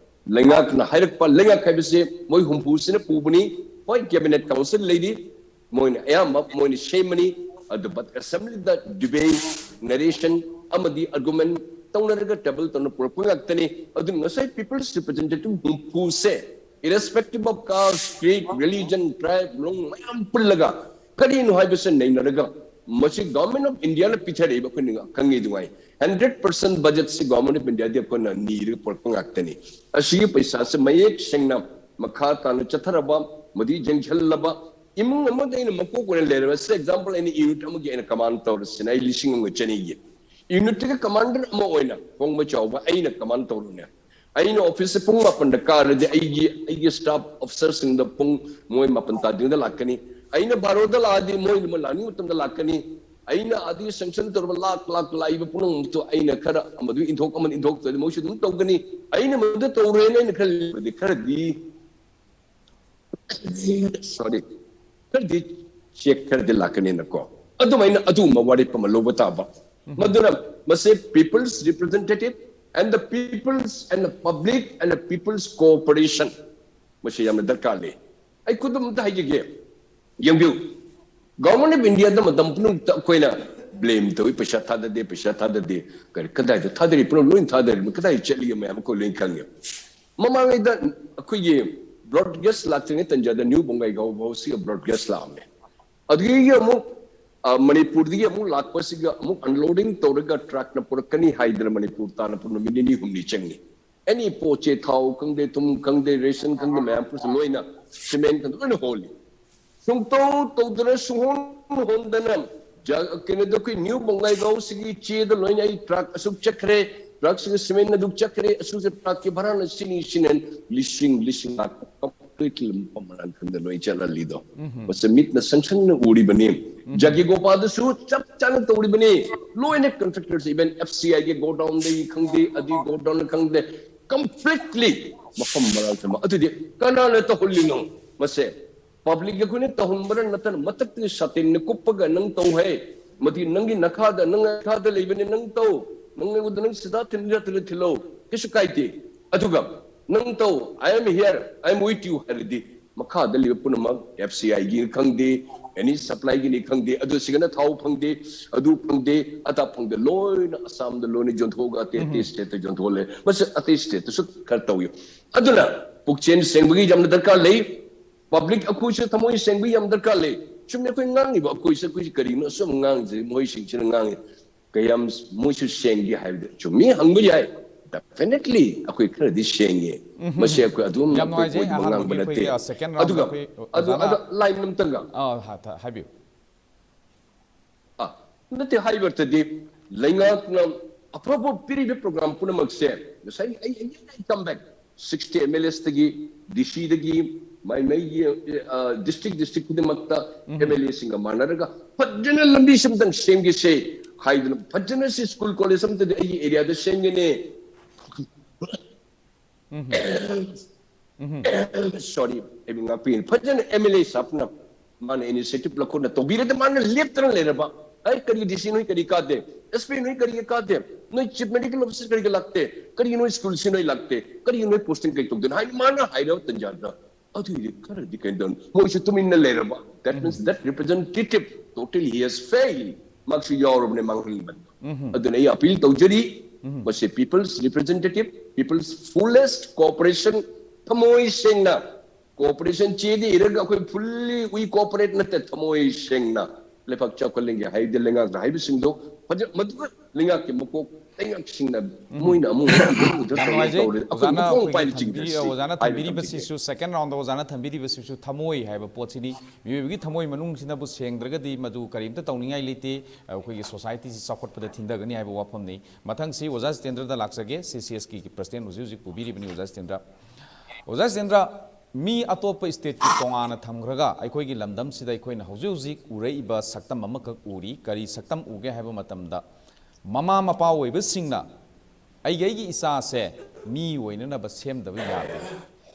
ꯂꯩꯉꯥꯛꯅ ꯍꯥꯏꯔꯛꯄ, ꯂꯩꯉꯥꯛ ꯍꯥꯏꯕꯁꯦ ꯃꯣꯏ ꯍꯨꯝꯐꯨꯁꯤꯅ ꯄꯨꯕꯅꯤ꯫ ꯍꯣꯏ, ꯀꯦꯕꯤꯅꯦꯠ ꯀꯥꯎꯟꯁꯤꯜ ꯂꯩꯔꯤ, ꯃꯣꯏꯅ ꯑꯌꯥꯝꯕ ꯃꯣꯏꯅ ꯁꯦꯝꯕꯅꯤ꯫ ꯑꯗꯨ but assembly ꯗ debate, narration ꯑꯃꯗꯤ argument ꯇꯧꯅꯔꯒ ꯇꯦꯕꯜ ꯇꯧꯅ ꯄꯨꯔꯛꯄ ꯉꯥꯛꯇꯅꯤ꯫ ꯑꯗꯨꯅ ꯉꯁꯥꯏ ꯄꯤꯄꯜꯁ ꯔꯤꯄ꯭ꯔꯖꯦꯟꯇꯦꯇꯤꯚ ꯍꯨꯝꯐꯨꯁꯦ irrespective of caste, creed, religion, tribe, ꯂꯣꯡ ꯃꯌꯥꯝ ꯄꯨꯜꯂꯒ ꯀꯔꯤꯅꯣ ꯍꯥꯏꯕꯁꯦ ꯅꯩꯅꯔꯒ ꯃꯁꯤ ꯒꯣꯚꯔꯟꯃꯦꯟ ꯑꯣꯐ ꯏꯟꯗꯤꯌꯥꯅ ꯄꯤꯊꯔꯛꯏꯕ ꯑꯩꯈꯣꯏꯅ ꯈꯪꯉꯤꯗꯨꯉꯥꯏ ꯍꯟꯗ꯭ꯔꯦꯠ ꯄꯥꯔꯁꯦꯟ ꯕꯖꯦꯠꯁꯤ ꯒꯣꯚꯔꯟꯃꯦꯟ ꯑꯣꯐ ꯏꯟꯗꯤꯌꯥꯗꯤ ꯑꯩꯈꯣꯏꯅ ꯅꯤꯔꯒ ꯄꯨꯔꯛꯄ ꯉꯥꯛꯇꯅꯤ꯫ ꯑꯁꯤꯒꯤ ꯄꯩꯁꯥꯁꯦ ꯃꯌꯦꯛ ꯁꯦꯡꯅ ꯃꯈꯥ ꯇꯥꯅ ꯆꯠꯊꯔꯕ ꯑꯃꯗꯤ ꯌꯦꯡꯁꯤꯜꯂꯕ ꯏꯃꯨꯡ ꯑꯃꯗ ꯑꯩꯅ ꯃꯀꯣꯛ ꯑꯣꯏꯅ ꯂꯩꯔꯕ, say example, ꯑꯩꯅ unit ꯑꯃꯒꯤ ꯑꯩꯅ command ꯇꯧꯔꯁꯤꯅ, ꯑꯩ ꯂꯤꯁꯤꯡ ꯑꯃꯒ ꯆꯅꯤꯒꯤ unit ꯇꯒꯤ commander ꯑꯃ ꯑꯣꯏꯅ ꯈꯣꯡꯕ ꯆꯥꯎꯕ ꯑꯩꯅ command ꯇꯧꯔꯨꯅꯦ꯫ ꯑꯩꯅ office ꯁꯦ ꯄꯨꯡ ꯃꯥꯄꯟꯗ ꯀꯥꯔꯗꯤ ꯑꯩꯒꯤ ꯑꯩꯒꯤ staff officer ꯁꯤꯡꯗ ꯄꯨꯡ ꯃꯣꯏ ꯃꯥꯄꯟ ꯇꯥꯗ꯭ꯔꯤꯉꯩꯗ ꯂꯥꯛꯀꯅꯤ꯫ ꯑꯩꯅ ꯕꯥꯔꯣꯗ ꯂꯥꯛꯑꯗꯤ ꯃꯣꯏ ꯂꯥꯛꯅꯤꯡꯕ ꯃꯇꯝꯗ ꯂꯥꯛꯀꯅꯤ꯫ ꯑꯩꯅ ꯑꯗꯨꯒꯤ sanction ꯇꯧꯔꯕ ꯂꯥꯛ ꯂꯥꯛ ꯂꯥꯛꯏꯕ ꯄꯨꯝꯅꯃꯛꯇꯣ ꯑꯩꯅ ꯈꯔ ꯑꯃꯗꯨ ꯏꯟꯊꯣꯛ ꯑꯃ ꯏꯟꯊꯣꯛꯇ꯭ꯔꯗꯤ ꯃꯣꯏꯁꯨ ꯑꯗꯨꯝ ꯇꯧꯒꯅꯤ꯫ ꯑꯩꯅ ꯃꯗꯨ ꯇꯧꯔꯦꯅ ꯑꯩꯅ ꯈꯔ ꯂꯩꯕꯗꯤ ꯈꯔꯗꯤ sorry, ꯈꯔꯗꯤ check ꯈꯔꯗꯤ ꯂꯥꯛꯀꯅꯤꯅꯀꯣ꯫ ꯑꯗꯨꯃꯥꯏꯅ ꯑꯗꯨꯒꯨꯝꯕ ꯋꯥꯔꯦꯞ ꯑꯃ ꯂꯧꯕ ꯇꯥꯕ꯫ ꯃꯗꯨꯅ ꯃꯁꯤ people's representative and the people's and the public and the people's cooperation ꯃꯁꯤ ꯌꯥꯝꯅ ꯗꯔꯀꯥꯔ ꯂꯩ꯫ ꯑꯩ ꯈꯨꯗꯝ ꯑꯝꯇ ꯍꯥꯏꯖꯒꯦ, ꯌꯦꯡꯕꯤꯌꯨ, Government of India ꯗ ꯃꯇꯝ ꯄꯨꯝꯅꯃꯛꯇ ꯑꯩꯈꯣꯏꯅ blame ꯇꯧꯏ, ꯄꯩꯁꯥ ꯊꯥꯗꯗꯦ, ꯄꯩꯁꯥ ꯊꯥꯗꯗꯦ꯫ ꯀꯔꯤ, ꯀꯗꯥꯏꯗ ꯊꯥꯗꯔꯤ? ꯄꯨꯂꯞ ꯂꯣꯏ ꯊꯥꯗꯔꯤ, ꯀꯗꯥꯏ ꯆꯠꯂꯤꯒꯦ ꯃꯌꯥꯝ ꯑꯩꯈꯣꯏ ꯂꯣꯏ ꯈꯪꯉꯦ꯫ ꯃꯃꯥꯡꯉꯩꯗ ꯑꯩꯈꯣꯏꯒꯤ broadcast ꯂꯥꯛꯇ꯭ꯔꯤꯉꯩ ꯇꯟꯖꯥꯗ New ꯕꯣꯡꯒꯥꯏꯒꯥꯎ ꯐꯥꯎꯁꯤꯒ broadcast ꯂꯥꯛꯑꯝꯃꯦ꯫ ꯑꯗꯨꯗꯒꯤ ꯑꯃꯨꯛ, ꯑ, ꯃꯅꯤꯄꯨꯔꯗꯒꯤ ꯑꯃꯨꯛ ꯂꯥꯛꯄꯁꯤꯒ ꯑꯃꯨꯛ unloading ꯇꯧꯔꯒ truck ꯅ ꯄꯨꯔꯛꯀꯅꯤ ꯍꯥꯏꯗꯅ ꯃꯅꯤꯄꯨꯔ ꯇꯥꯟꯅ ꯄꯨꯔꯛꯄ ꯅꯨꯃꯤꯠ ꯅꯤꯅꯤ ꯍꯨꯝꯅꯤ ꯆꯪꯉꯤ꯫ Any ꯄꯣꯠ ꯆꯩ, ꯊꯥꯎ ꯈꯪꯗꯦ, ꯊꯨꯝ ꯈꯪꯗꯦ, ration ꯈꯪꯗꯦ, ꯃꯌꯥꯝ ꯄꯨꯝꯅꯃꯛ ꯂꯣꯏꯅ, cement ꯈꯪꯗꯦ, ꯂꯣꯏꯅ ꯍꯣꯜꯂꯤ꯫ ꯁꯨꯡꯇꯧ ꯇꯧꯗꯅ, ꯁꯨꯡꯍꯣꯟ ꯍꯣꯟꯗꯅ, ꯖ-, ꯀꯩꯅꯣꯗ ꯑꯩꯈꯣꯏ New ꯕꯣꯡꯒꯥꯏꯒꯥꯎꯁꯤꯒꯤ ꯆꯦꯗ ꯂꯣꯏꯅ ꯑꯩ truck ꯑꯁꯨꯛ ꯆꯠꯈ꯭ꯔꯦ, truck ꯁꯤꯒ cement ꯑꯗꯨꯛ ꯆꯠꯈ꯭ꯔꯦ, ꯑꯁꯨꯛꯁꯦ truck ꯀꯤ ꯚꯔꯥꯅ ꯁꯤꯅꯤ, ꯁꯤꯅꯤ, ꯂꯤꯁꯤꯡ, ꯂꯤꯁꯤꯡ ꯂꯥꯛ complete ꯂꯨꯄꯥ ꯃꯔꯥꯡ ꯈꯪꯗ ꯂꯣꯏ ꯆꯠꯍꯜꯂꯤꯗꯣ꯫ ꯃꯁꯤ ꯃꯤꯠꯅ ꯁꯪ ꯁꯪꯅ ꯎꯔꯤꯕꯅꯤ꯫ ꯖꯒꯤꯒꯣꯄꯥꯗꯁꯨ ꯆꯞ ꯆꯥꯅ ꯇꯧꯔꯤꯕꯅꯤ꯫ ꯂꯣꯏꯅ contractors, even F C I ꯒꯤ godown ꯗꯒꯤ ꯈꯪꯗꯦ, ꯑꯗꯨꯒꯤ godown ꯈꯪꯗꯦ, completely ꯃꯐꯝ ꯃꯔꯥꯡ ꯈꯪꯗ꯫ ꯑꯗꯨꯗꯤ ꯀꯅꯥꯅ ꯇꯧꯍꯜꯂꯤꯅꯣ? ꯃꯁꯦ public ꯑꯩꯈꯣꯏꯅ ꯇꯧꯍꯟꯕꯅ ꯅꯠꯇꯅ ꯃꯊꯛꯇꯒꯤ ꯁꯥꯇꯤꯟꯅ ꯀꯨꯞꯄꯒ ꯅꯪ ꯇꯧ ꯍꯥꯏ, ꯃꯗꯨꯗꯤ ꯅꯪꯒꯤ ꯅꯈꯥꯗ, ꯅꯪ ꯅꯈꯥꯗ ꯂꯩꯕꯅꯤ, ꯅꯪ ꯇꯧ, ꯅꯪꯉꯣꯟꯗ ꯅꯪ ꯁꯤꯗꯥ ꯊꯤꯟꯖ ꯊꯤꯜꯂ ꯊꯤꯜꯂꯣ, ꯀꯩꯁꯨ ꯀꯥꯏꯗꯦ꯫ ꯑꯗꯨꯒ ꯅꯪ ꯇꯧ, I am here, I am with you ꯍꯥꯏꯔꯗꯤ ꯃꯈꯥꯗ ꯂꯩꯕ ꯄꯨꯝꯅꯃꯛ F C I ꯒꯤꯅꯤ ꯈꯪꯗꯦ, any supply ꯒꯤꯅꯤ ꯈꯪꯗꯦ, ꯑꯗꯨ ꯁꯤꯒꯅ ꯊꯥꯎ ꯐꯪꯗꯦ, ꯑꯗꯨ ꯐꯪꯗꯦ, ꯑꯗꯥ ꯐꯪꯗꯦ, ꯂꯣꯏꯅ ꯑꯁꯥꯝꯗ ꯂꯣꯏꯅ ꯌꯣꯟꯊꯣꯛꯑꯒ ꯑꯇꯩ ꯑꯇꯩ state ꯇ ꯌꯣꯟꯊꯣꯛꯍꯜꯂꯦ꯫ ꯃꯁꯤ ꯑꯇꯩ state ꯇꯁꯨ ꯈꯔ ꯇꯧꯏ꯫ ꯑꯗꯨꯅ ꯄꯨꯛꯆꯦꯜ ꯁꯦꯡꯕꯒꯤ ꯌꯥꯝꯅ ꯗꯔꯀꯥꯔ ꯂꯩ꯫ Public ꯑꯩꯈꯣꯏꯁꯨ ꯊꯃꯣꯏ ꯁꯦꯡꯕꯒꯤ ꯌꯥꯝ ꯗꯔꯀꯥꯔ ꯂꯩ꯫ ꯆꯨꯝꯃꯦ, ꯑꯩꯈꯣꯏ ꯉꯥꯡꯉꯤꯕ ꯑꯩꯈꯣꯏꯁꯦ, ꯑꯩꯈꯣꯏꯁꯦ ꯀꯔꯤꯅꯣ ꯑꯁꯨꯝ ꯉꯥꯡꯉꯤꯁꯦ? ꯃꯣꯏꯁꯤꯡꯁꯤꯅ ꯉꯥꯡꯉꯤ꯫ ꯀꯌꯥꯝ ꯃꯣꯏꯁꯨ ꯁꯦꯡꯒꯦ ꯍꯥꯏꯕꯗ ꯆꯨꯝꯃꯤ, ꯍꯪꯕ ꯌꯥꯏ꯫ Definitely ꯑꯩꯈꯣꯏ ꯈꯔꯗꯤ ꯁꯦꯡꯉꯦ꯫ ꯃꯁꯤ ꯑꯩꯈꯣꯏ ꯑꯗꯨꯝ ꯌꯥꯝ ꯅꯨꯡꯉꯥꯏꯖꯩ꯫ ꯀꯣꯏꯕ ꯑꯍꯥꯟꯕꯒꯤ ꯉꯥꯡꯕ ꯅꯠꯇꯦ꯫ ꯑꯩꯈꯣꯏꯒꯤ, ꯑ, second round ꯑꯗꯨꯒ ꯑꯩꯈꯣꯏ ꯑꯗꯨ ꯑꯣꯖꯥꯅ ꯑꯗ line ꯑꯝꯇꯪꯒ ꯑꯥ, ꯍꯥ-, ꯊ-, ꯍꯥꯏꯕꯤꯌꯨ꯫ ꯑ, ꯅꯠꯇꯦ, ꯍꯥꯏꯕꯗꯤ ꯂꯩꯉꯥꯛꯅ ꯑꯐꯕ ꯄꯤꯔꯤꯕ program ꯄꯨꯝꯅꯃꯛꯁꯦ, ꯉꯁꯥꯏ ꯑꯩ, ꯑꯩ, ꯑꯩ come back, sixty MLAs ꯗꯒꯤ, DC ꯗꯒꯤ, ꯃꯥꯏ ꯃꯩꯒꯤ, ꯑ, district district ꯈꯨꯗꯤꯡꯃꯛꯇ MLA ꯁꯤꯡꯒ ꯃꯥꯟꯅꯔꯒ ꯐꯖꯅ ꯂꯝꯕꯤꯁꯤ ꯑꯝꯇꯪ ꯁꯦꯝꯒꯦꯁꯦ ꯍꯥꯏꯗꯅ, ꯐꯖꯅ ꯁꯤ school college ꯑꯝꯇꯗꯤ ꯑꯩꯒꯤ area ꯗ ꯁꯦꯝꯒꯅꯤ꯫ Sorry, ꯑꯩꯕꯨ ꯉꯥꯛꯄꯤꯌꯨ꯫ ꯐꯖꯅ MLA ꯁꯥꯍꯕꯅ ꯃꯥꯅ initiative ꯂꯧꯈꯠꯅ ꯇꯧꯕꯤꯔꯗꯤ, ꯃꯥꯅ ꯂꯦꯞꯇꯅ ꯂꯩꯔꯕ, "ꯑꯩ ꯀꯔꯤ DC ꯅꯣꯏ ꯀꯔꯤ ꯀꯥꯗꯦ, SP ꯅꯣꯏ ꯀꯔꯤ ꯀꯥꯗꯦ, ꯅꯣꯏ chief medical officer ꯀꯔꯤꯒꯤ ꯂꯥꯛꯇꯦ, ꯀꯔꯤ ꯅꯣꯏ school ꯁꯤ ꯅꯣꯏ ꯂꯥꯛꯇꯦ, ꯀꯔꯤ ꯅꯣꯏ posting ꯀꯔꯤ ꯇꯧꯗꯦꯅ?" ꯍꯥꯏꯅ ꯃꯥꯅ ꯍꯥꯏꯔꯕ ꯇꯟꯖꯥꯗ, ꯑꯗꯨꯏꯗꯤ ꯈꯔꯗꯤ ꯀꯩꯅꯣ ꯇꯧꯅꯤ, ꯃꯣꯏꯁꯨ ꯇꯨꯃꯤꯟꯅ ꯂꯩꯔꯕ꯫ That means that representative totally he has failed. ꯃꯥꯁꯨ ꯌꯥꯎꯔꯕꯅꯦ ꯃꯥꯡꯍꯟꯕꯗ꯫ ꯑꯗꯨꯅ ꯑꯩ appeal ꯇꯧꯖꯔꯤ, ꯃꯁꯤ people's representative, people's fullest cooperation, ꯊꯃꯣꯏ ꯁꯦꯡꯅ cooperation ꯆꯦꯗꯤ ꯏꯔꯒ ꯑꯩꯈꯣꯏ fully we cooperate ꯅꯠꯇꯦ, ꯊꯃꯣꯏ ꯁꯦꯡꯅ ꯂꯩꯕꯥꯛ ꯆꯥꯎꯈꯠꯍꯟꯒꯦ ꯍꯥꯏꯗꯤ ꯂꯩꯉꯥꯛꯅ ꯍꯥꯏꯕꯁꯤꯡꯗꯣ ꯐꯖ-, ꯃꯗꯨꯒ ꯂꯩꯉꯥꯛꯀꯤ ꯃꯀꯣꯛ ꯂꯩꯉꯥꯛꯁꯤꯡꯅ ꯃꯣꯏꯅ ꯑꯃꯨꯛ ꯎꯗ ꯌꯥꯝ ꯇꯧꯔꯦ, ꯅꯨꯡꯉꯥꯏꯖꯩ꯫ ꯇꯧꯔꯦ꯫ ꯑꯩꯈꯣꯏ ꯑꯣꯖꯥꯅ ꯃꯈꯣꯡ ꯑꯩꯈꯣꯏꯒꯤ ꯄꯥꯏꯅ ꯊꯝꯕꯤꯔꯤ-, ꯆꯤꯡꯗ꯭ꯔꯁꯤ ꯑꯣꯖꯥꯅ ꯍꯥꯏꯕ ꯊꯝꯕꯤꯔꯤꯕꯁꯤꯁꯨ, second round ꯗ ꯑꯣꯖꯥꯅ ꯊꯝꯕꯤꯔꯤꯕꯁꯤꯁꯨ ꯊꯃꯣꯏ ꯍꯥꯏꯕ ꯄꯣꯠꯁꯤꯅꯤ꯫ ꯃꯤꯑꯣꯏꯕꯒꯤ ꯊꯃꯣꯏ ꯃꯅꯨꯡꯁꯤꯅꯕꯨ ꯁꯦꯡꯗ꯭ꯔꯒꯗꯤ ꯃꯗꯨ ꯀꯔꯤꯝꯇ ꯇꯧꯅꯤꯡꯉꯥꯏ ꯂꯩꯇꯦ꯫ ꯑꯩꯈꯣꯏꯒꯤ society ꯁꯤ ꯆꯥꯎꯈꯠꯄꯗ ꯊꯤꯟꯊꯒꯅꯤ ꯍꯥꯏꯕ ꯋꯥꯐꯝꯅꯤ꯫ ꯃꯊꯪꯁꯤ ꯑꯣꯖꯥ ꯖꯤꯇꯦꯟꯗ꯭ꯔꯗ ꯂꯥꯛꯆꯒꯦ꯫ CCS ꯀꯤ president ꯍꯧꯖꯤꯛ ꯍꯧꯖꯤꯛ ꯄꯨꯕꯤꯔꯤꯕꯅꯤ ꯑꯣꯖꯥ ꯖꯤꯇꯦꯟꯗ꯭ꯔ꯫ ꯑꯣꯖꯥ ꯖꯤꯇꯦꯟꯗ꯭ꯔ, ꯃꯤ ꯑꯇꯣꯞꯄ state ꯀꯤ ꯇꯣꯉꯥꯟꯅ ꯊꯝꯈ꯭ꯔꯒ ꯑꯩꯈꯣꯏꯒꯤ ꯂꯝꯗꯝꯁꯤꯗ ꯑꯩꯈꯣꯏꯅ ꯍꯧꯖꯤꯛ ꯍꯧꯖꯤꯛ ꯎꯔꯛꯏꯕ ꯁꯛꯇꯝ ꯑꯃꯈꯛ ꯎꯔꯤ꯫ ꯀꯔꯤ ꯁꯛꯇꯝ ꯎꯒꯦ ꯍꯥꯏꯕ ꯃꯇꯝꯗ, ꯃꯃꯥ ꯃꯄꯥ ꯑꯣꯏꯕꯁꯤꯡꯅ ꯑꯩꯒꯤ, ꯑꯩꯒꯤ ꯏꯆꯥꯁꯦ ꯃꯤ ꯑꯣꯏꯅꯅꯕ ꯁꯦꯝꯗꯕ ꯌꯥꯗꯦ꯫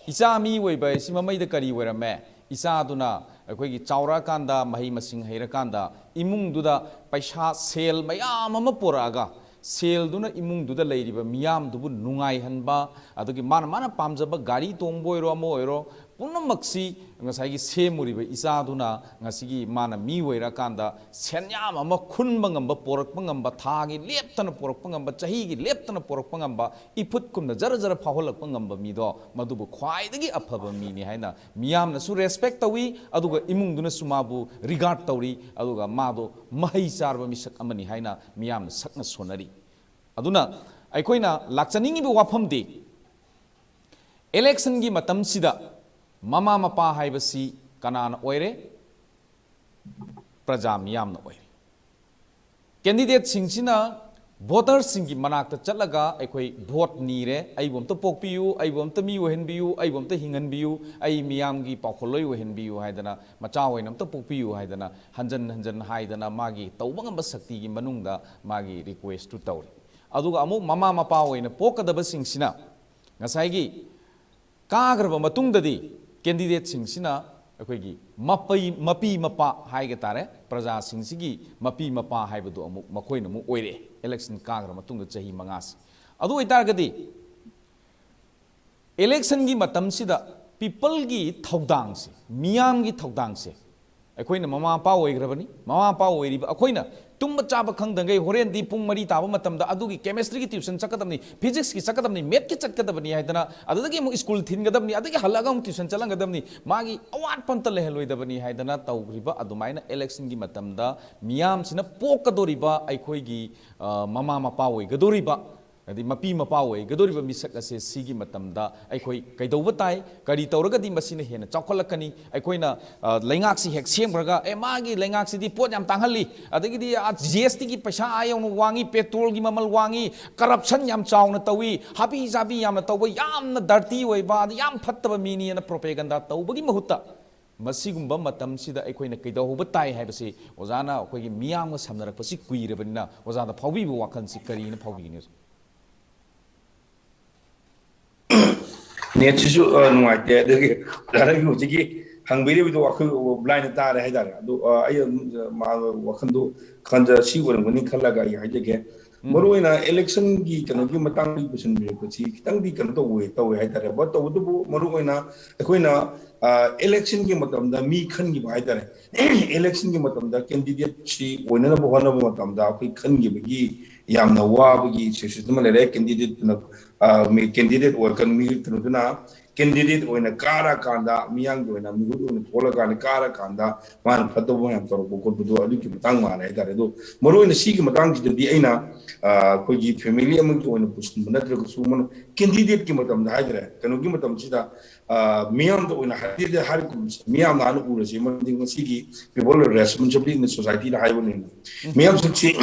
ꯏꯆꯥ ꯃꯤ ꯑꯣꯏꯕ ꯍꯥꯏꯁꯤ ꯃꯃꯩꯗ ꯀꯔꯤ ꯑꯣꯏꯔꯝꯃꯦ? ꯏꯆꯥꯗꯨꯅ ꯑꯩꯈꯣꯏꯒꯤ ꯆꯥꯎꯔꯛꯑꯀꯥꯟꯗ, ꯃꯍꯩ ꯃꯁꯤꯡ ꯍꯩꯔꯀꯥꯟꯗ, ꯏꯃꯨꯡꯗꯨꯗ ꯄꯩꯁꯥ, ꯁꯦꯜ ꯃꯌꯥꯝ ꯑꯃ ꯄꯨꯔꯛꯑꯒ, ꯁꯦꯜꯗꯨꯅ ꯏꯃꯨꯡꯗꯨꯗ ꯂꯩꯔꯤꯕ ꯃꯤꯌꯥꯝꯗꯨꯕꯨ ꯅꯨꯡꯉꯥꯏꯍꯟꯕ, ꯑꯗꯒꯤ ꯃꯥꯅ, ꯃꯥꯅ ꯄꯥꯝꯖꯕ ꯒꯥꯔꯤ ꯇꯣꯡꯕ ꯑꯣꯏꯔꯣ, ꯑꯃ ꯑꯣꯏꯔꯣ, ꯄꯨꯝꯅꯃꯛꯁꯤ ꯉꯁꯥꯏꯒꯤ ꯁꯦꯝꯃꯨꯔꯤꯕ ꯏꯆꯥꯗꯨꯅ ꯉꯁꯤꯒꯤ ꯃꯥꯅ ꯃꯤ ꯑꯣꯏꯔꯀꯥꯟꯗ ꯁꯦꯟꯌꯥꯝ ꯑꯃ ꯈꯨꯟꯕ ꯉꯝꯕ, ꯄꯣꯔꯛꯄ ꯉꯝꯕ, ꯊꯥꯒꯤ ꯂꯦꯞꯇꯅ ꯄꯣꯔꯛꯄ ꯉꯝꯕ, ꯆꯍꯤꯒꯤ ꯂꯦꯞꯇꯅ ꯄꯣꯔꯛꯄ ꯉꯝꯕ, ꯏꯐꯨꯠꯀꯨꯝꯅ ꯖꯔ ꯖꯔ ꯐꯥꯎꯍꯜꯂꯛꯄ ꯉꯝꯕ ꯃꯤꯗꯣ, ꯃꯗꯨꯕꯨ ꯈ꯭ꯋꯥꯏꯗꯒꯤ ꯑꯐꯕ ꯃꯤꯅꯤ ꯍꯥꯏꯅ ꯃꯤꯌꯥꯝꯅꯁꯨ respect ꯇꯧꯏ, ꯑꯗꯨꯒ ꯏꯃꯨꯡꯗꯨꯅꯁꯨ ꯃꯥꯕꯨ regard ꯇꯧꯔꯤ, ꯑꯗꯨꯒ ꯃꯥꯗꯣ ꯃꯍꯩ ꯆꯥꯔꯕ ꯃꯤꯁꯛ ꯑꯃꯅꯤ ꯍꯥꯏꯅ ꯃꯤꯌꯥꯝꯅ ꯁꯛꯅ ꯁꯣꯟꯅꯔꯤ꯫ ꯑꯗꯨꯅ ꯑꯩꯈꯣꯏꯅ ꯂꯥꯛꯆꯅꯤꯡꯉꯤꯕ ꯋꯥꯐꯝꯗꯤ, ꯏꯂꯦꯛꯁꯟꯒꯤ ꯃꯇꯝꯁꯤꯗ ꯃꯃꯥ ꯃꯄꯥ ꯍꯥꯏꯕꯁꯤ ꯀꯅꯥꯅ ꯑꯣꯏꯔꯦ? ꯄ꯭ꯔꯖꯥ ꯃꯤꯌꯥꯝꯅ ꯑꯣꯏꯔꯦ꯫ ꯀꯦꯟꯗꯤꯗꯦꯠꯁꯤꯡꯁꯤꯅ ꯚꯣꯇꯔꯁꯤꯡꯒꯤ ꯃꯅꯥꯛꯇ ꯆꯠꯂꯒ ꯑꯩꯈꯣꯏ ꯚꯣꯠ ꯅꯤꯔꯦ, "ꯑꯩꯕꯨ ꯑꯝꯇ ꯄꯣꯛꯄꯤꯌꯨ, ꯑꯩꯕꯨ ꯑꯝꯇ ꯃꯤ ꯑꯣꯏꯍꯟꯕꯤꯌꯨ, ꯑꯩꯕꯨ ꯑꯝꯇ ꯍꯤꯡꯍꯟꯕꯤꯌꯨ, ꯑꯩ ꯃꯤꯌꯥꯝꯒꯤ ꯄꯥꯎꯈꯣꯜꯂꯣꯏ ꯑꯣꯏꯍꯟꯕꯤꯌꯨ" ꯍꯥꯏꯗꯅ, "ꯃꯆꯥ ꯑꯣꯏꯅ ꯑꯝꯇ ꯄꯣꯛꯄꯤꯌꯨ" ꯍꯥꯏꯗꯅ ꯍꯟꯖꯟ ꯍꯟꯖꯟ ꯍꯥꯏꯗꯅ ꯃꯥꯒꯤ ꯇꯧꯕ ꯉꯝꯕ ꯁꯛꯇꯤꯒꯤ ꯃꯅꯨꯡꯗ ꯃꯥꯒꯤ ꯔꯤꯀ꯭ꯋꯦꯁꯇꯨ ꯇꯧꯔꯤ꯫ ꯑꯗꯨꯒ ꯑꯃꯨꯛ ꯃꯃꯥ ꯃꯄꯥ ꯑꯣꯏꯅ ꯄꯣꯛꯀꯗꯕꯁꯤꯡꯁꯤꯅ ꯉꯁꯥꯏꯒꯤ ꯀꯥꯈ꯭ꯔꯕ ꯃꯇꯨꯡꯗꯗꯤ ꯀꯦꯟꯗꯤꯗꯦꯠꯁꯤꯡꯁꯤꯅ ꯑꯩꯈꯣꯏꯒꯤ ꯃꯄꯩ-, ꯃꯄꯤ ꯃꯄꯥ ꯍꯥꯏꯒ ꯇꯥꯔꯦ, ꯄ꯭ꯔꯖꯥꯁꯤꯡꯁꯤꯒꯤ ꯃꯄꯤ ꯃꯄꯥ ꯍꯥꯏꯕꯗꯨ ꯑꯃꯨꯛ ꯃꯈꯣꯏꯅ ꯑꯃꯨꯛ ꯑꯣꯏꯔꯛꯑꯦ, ꯏꯂꯦꯛꯁꯟ ꯀꯥꯈ꯭ꯔ ꯃꯇꯨꯡꯗ ꯆꯍꯤ ꯃꯉꯥꯁꯤ꯫ ꯑꯗꯨ ꯑꯣꯏꯇꯥꯔꯒꯗꯤ ꯏꯂꯦꯛꯁꯟꯒꯤ ꯃꯇꯝꯁꯤꯗ ꯄꯤꯄꯜꯒꯤ ꯊꯧꯗꯥꯡꯁꯦ, ꯃꯤꯌꯥꯝꯒꯤ ꯊꯧꯗꯥꯡꯁꯦ, ꯑꯩꯈꯣꯏꯅ ꯃꯃꯥ ꯃꯄꯥ ꯑꯣꯏꯈ꯭ꯔꯕꯅꯤ꯫ ꯃꯃꯥ ꯃꯄꯥ ꯑꯣꯏꯔꯤꯕ ꯑꯩꯈꯣꯏꯅ ꯇꯨꯝꯕ ꯆꯥꯕ ꯈꯪꯗꯉꯩ ꯍꯣꯔꯦꯟꯗꯤ ꯄꯨꯡ ꯃꯔꯤ ꯇꯥꯕ ꯃꯇꯝꯗ ꯑꯗꯨꯒꯤ ꯀꯦꯃꯤꯁꯇ꯭ꯔꯤꯒꯤ ꯇ꯭ꯌꯨꯁꯟ ꯆꯠꯀꯗꯕꯅꯤ, ꯐꯤꯖꯤꯛꯁꯀꯤ ꯆꯠꯀꯗꯕꯅꯤ, ꯃꯦꯠꯀꯤ ꯆꯠꯀꯗꯕꯅꯤ ꯍꯥꯏꯗꯅ, ꯑꯗꯨꯗꯒꯤ ꯑꯃꯨꯛ ꯁ꯭ꯀꯨꯜ ꯊꯤꯟꯒꯗꯕꯅꯤ, ꯑꯗꯒꯤ ꯍꯜꯂꯛꯑꯒ ꯑꯃꯨꯛ ꯇ꯭ꯌꯨꯁꯟ ꯆꯠꯍꯟꯒꯗꯕꯅꯤ, ꯃꯥꯒꯤ ꯑꯋꯥꯠꯄ ꯑꯝꯇ ꯂꯩꯍꯜꯂꯣꯏꯗꯕꯅꯤ ꯍꯥꯏꯗꯅ ꯇꯧꯈ꯭ꯔꯤꯕ ꯑꯗꯨꯃꯥꯏꯅ ꯏꯂꯦꯛꯁꯟꯒꯤ ꯃꯇꯝꯗ ꯃꯤꯌꯥꯝꯁꯤꯅ ꯄꯣꯛꯀꯗꯧꯔꯤꯕ ꯑꯩꯈꯣꯏꯒꯤ, ꯑ, ꯃꯃꯥ ꯃꯄꯥ ꯑꯣꯏꯒꯗꯧꯔꯤꯕ, ꯍꯥꯏꯗꯤ ꯃꯄꯤ ꯃꯄꯥ ꯑꯣꯏꯒꯗꯧꯔꯤꯕ ꯃꯤꯁꯛ ꯑꯁꯦ ꯁꯤꯒꯤ ꯃꯇꯝꯗ ꯑꯩꯈꯣꯏ ꯀꯩꯗꯧꯕ ꯇꯥꯏ? ꯀꯔꯤ ꯇꯧꯔꯒꯗꯤ ꯃꯁꯤꯅ ꯍꯦꯟꯅ ꯆꯥꯎꯈꯠꯂꯛꯀꯅꯤ? ꯑꯩꯈꯣꯏꯅ, ꯑ, ꯂꯩꯉꯥꯛꯁꯤ ꯍꯦꯛ ꯁꯦꯝꯈ꯭ꯔꯒ, "ꯑꯦ, ꯃꯥꯒꯤ ꯂꯩꯉꯥꯛꯁꯤꯗꯤ ꯄꯣꯠ ꯌꯥꯝ ꯇꯥꯡꯍꯜꯂꯤ, ꯑꯗꯒꯤꯗꯤ, ꯑ, ꯖꯤ ꯑꯦꯁ ꯇꯤꯒꯤ ꯄꯩꯁꯥ ꯑꯥ ꯌꯧꯅ ꯋꯥꯡꯉꯤ, ꯄꯦꯇ꯭ꯔꯣꯜꯒꯤ ꯃꯃꯜ ꯋꯥꯡꯉꯤ, ꯀꯔꯞꯁꯟ ꯌꯥꯝ ꯆꯥꯎꯅ ꯇꯧꯏ, ꯍꯥꯕꯤ ꯆꯥꯕꯤ ꯌꯥꯝꯅ ꯇꯧꯕ, ꯌꯥꯝꯅ ꯗꯔꯇꯤ ꯑꯣꯏꯕ, ꯑꯗ ꯌꯥꯝ ꯐꯠꯇꯕ ꯃꯤꯅꯤ" ꯑꯅ ꯄ꯭ꯔꯣꯄꯦꯒꯟꯗꯥ ꯇꯧꯕꯒꯤ ꯃꯍꯨꯠꯇ, ꯃꯁꯤꯒꯨꯝꯕ ꯃꯇꯝꯁꯤꯗ ꯑꯩꯈꯣꯏꯅ ꯀꯩꯗꯧꯍꯧꯕ ꯇꯥꯏ ꯍꯥꯏꯕꯁꯤ ꯑꯣꯖꯥꯅ ꯑꯩꯈꯣꯏꯒꯤ ꯃꯤꯌꯥꯝꯒ ꯁꯝꯅꯔꯛꯄꯁꯤ ꯀꯨꯏꯔꯕꯅꯤꯅ ꯑꯣꯖꯥꯗ ꯐꯥꯎꯕꯤꯕ ꯋꯥꯈꯜꯁꯤ ꯀꯔꯤꯅ ꯐꯥꯎꯕꯤꯒꯅꯤ ꯑꯣꯖꯥ? ꯅꯦꯠꯁꯤꯁꯨ, ꯑ, ꯅꯨꯡꯉꯥꯏꯇꯦ꯫ ꯑꯗꯒꯤ ꯑꯣꯖꯥꯅ ꯍꯧꯖꯤꯛꯀꯤ ꯍꯪꯕꯤꯔꯤꯕꯗꯣ ꯑꯩꯈꯣꯏ ꯕ꯭ꯂꯥꯏꯟꯗ ꯇꯥꯔꯦ ꯍꯥꯏꯇꯥꯔꯦ꯫ ꯑꯗꯣ, ꯑ, ꯑꯩ ꯑꯗꯨꯝ, ꯑ, ꯃꯥ ꯋꯥꯈꯜꯗꯣ ꯈꯟꯖ ꯁꯤ ꯑꯣꯏꯔꯝꯒꯅꯤ ꯈꯜꯂꯒ ꯑꯩ ꯍꯥꯏꯖꯒꯦ꯫ ꯃꯔꯨ ꯑꯣꯏꯅ ꯏꯂꯦꯛꯁꯟꯒꯤ ꯀꯩꯅꯣꯒꯤ ꯃꯇꯥꯡꯗ ꯄꯨꯁꯤꯟꯕꯤꯔꯛꯄꯁꯤ ꯈꯤꯇꯪꯗꯤ ꯀꯩꯅꯣ ꯇꯧꯕ ꯇꯧꯋꯦ ꯍꯥꯏꯇꯥꯔꯦ꯫ But ꯇꯧꯕꯇꯕꯨ ꯃꯔꯨ ꯑꯣꯏꯅ ꯑꯩꯈꯣꯏꯅ, ꯑ, ꯏꯂꯦꯛꯁꯟꯒꯤ ꯃꯇꯝꯗ ꯃꯤ ꯈꯟꯈꯤꯕ ꯍꯥꯏꯇꯥꯔꯦ꯫ ꯏꯂꯦꯛꯁꯟꯒꯤ ꯃꯇꯝꯗ ꯀꯦꯟꯗꯤꯗꯦꯠꯁꯤ ꯑꯣꯏꯅꯅꯕ ꯍꯣꯠꯅꯕ ꯃꯇꯝꯗ ꯑꯩꯈꯣꯏ ꯈꯟꯈꯤꯕꯒꯤ ꯌꯥꯝꯅ ꯋꯥꯕꯒꯤ ꯁꯤꯆꯨꯋꯦꯁꯟ ꯑꯃ ꯂꯩꯔꯦ꯫ ꯀꯦꯟꯗꯤꯗꯦꯠꯇꯨꯅ, ꯑ, ꯃꯤ ꯀꯦꯟꯗꯤꯗꯦꯠ ꯑꯣꯏꯔꯒ ꯃꯤ ꯀꯩꯅꯣꯗꯨꯅ ꯀꯦꯟꯗꯤꯗꯦꯠ ꯑꯣꯏꯅ ꯀꯥꯔꯀꯥꯟꯗ, ꯃꯤꯌꯥꯝꯒꯤ ꯑꯣꯏꯅ ꯃꯤꯍꯨꯠ ꯑꯣꯏꯅ ꯊꯣꯛꯂꯀꯥꯟꯗ, ꯀꯥꯔꯀꯥꯟꯗ ꯃꯥꯅ ꯐꯠꯇꯕ ꯃꯌꯥꯝ ꯇꯧꯔꯛꯄ ꯈꯣꯠꯄꯗꯣ ꯑꯗꯨꯒꯤ ꯃꯇꯥꯡ ꯃꯥꯜꯂꯦ ꯍꯥꯏꯇꯥꯔꯦ꯫ ꯑꯗꯣ ꯃꯔꯨꯑꯣꯏꯅ ꯁꯤꯒꯤ ꯃꯇꯥꯡꯁꯤꯗꯗꯤ ꯑꯩꯅ, ꯑ, ꯑꯩꯈꯣꯏꯒꯤ ꯐꯦꯃꯤꯂꯤ ꯑꯃꯒꯤ ꯑꯣꯏꯅ ꯄꯨꯁꯤꯟꯕ ꯅꯠꯇ꯭ꯔꯒꯁꯨ, ꯃꯅ-, ꯀꯦꯟꯗꯤꯗꯦꯠꯀꯤ ꯃꯇꯝꯗ ꯍꯥꯏꯇꯥꯔꯦ, ꯀꯩꯅꯣꯒꯤ ꯃꯇꯝꯁꯤꯗ, ꯑ, ꯃꯤꯌꯥꯝꯗ ꯑꯣꯏꯅ ꯍꯥꯏꯗꯤ ꯍꯥꯏꯔꯤꯕ ꯃꯤꯌꯥꯝꯅ ꯍꯥꯟꯅ ꯎꯔꯁꯤ, ꯃꯔꯝꯗꯤ ꯉꯁꯤꯒꯤ people responsibility in society ꯗ ꯍꯥꯏꯕꯅꯤꯅ, ꯃꯤꯌꯥꯝꯁꯤꯡꯁꯤ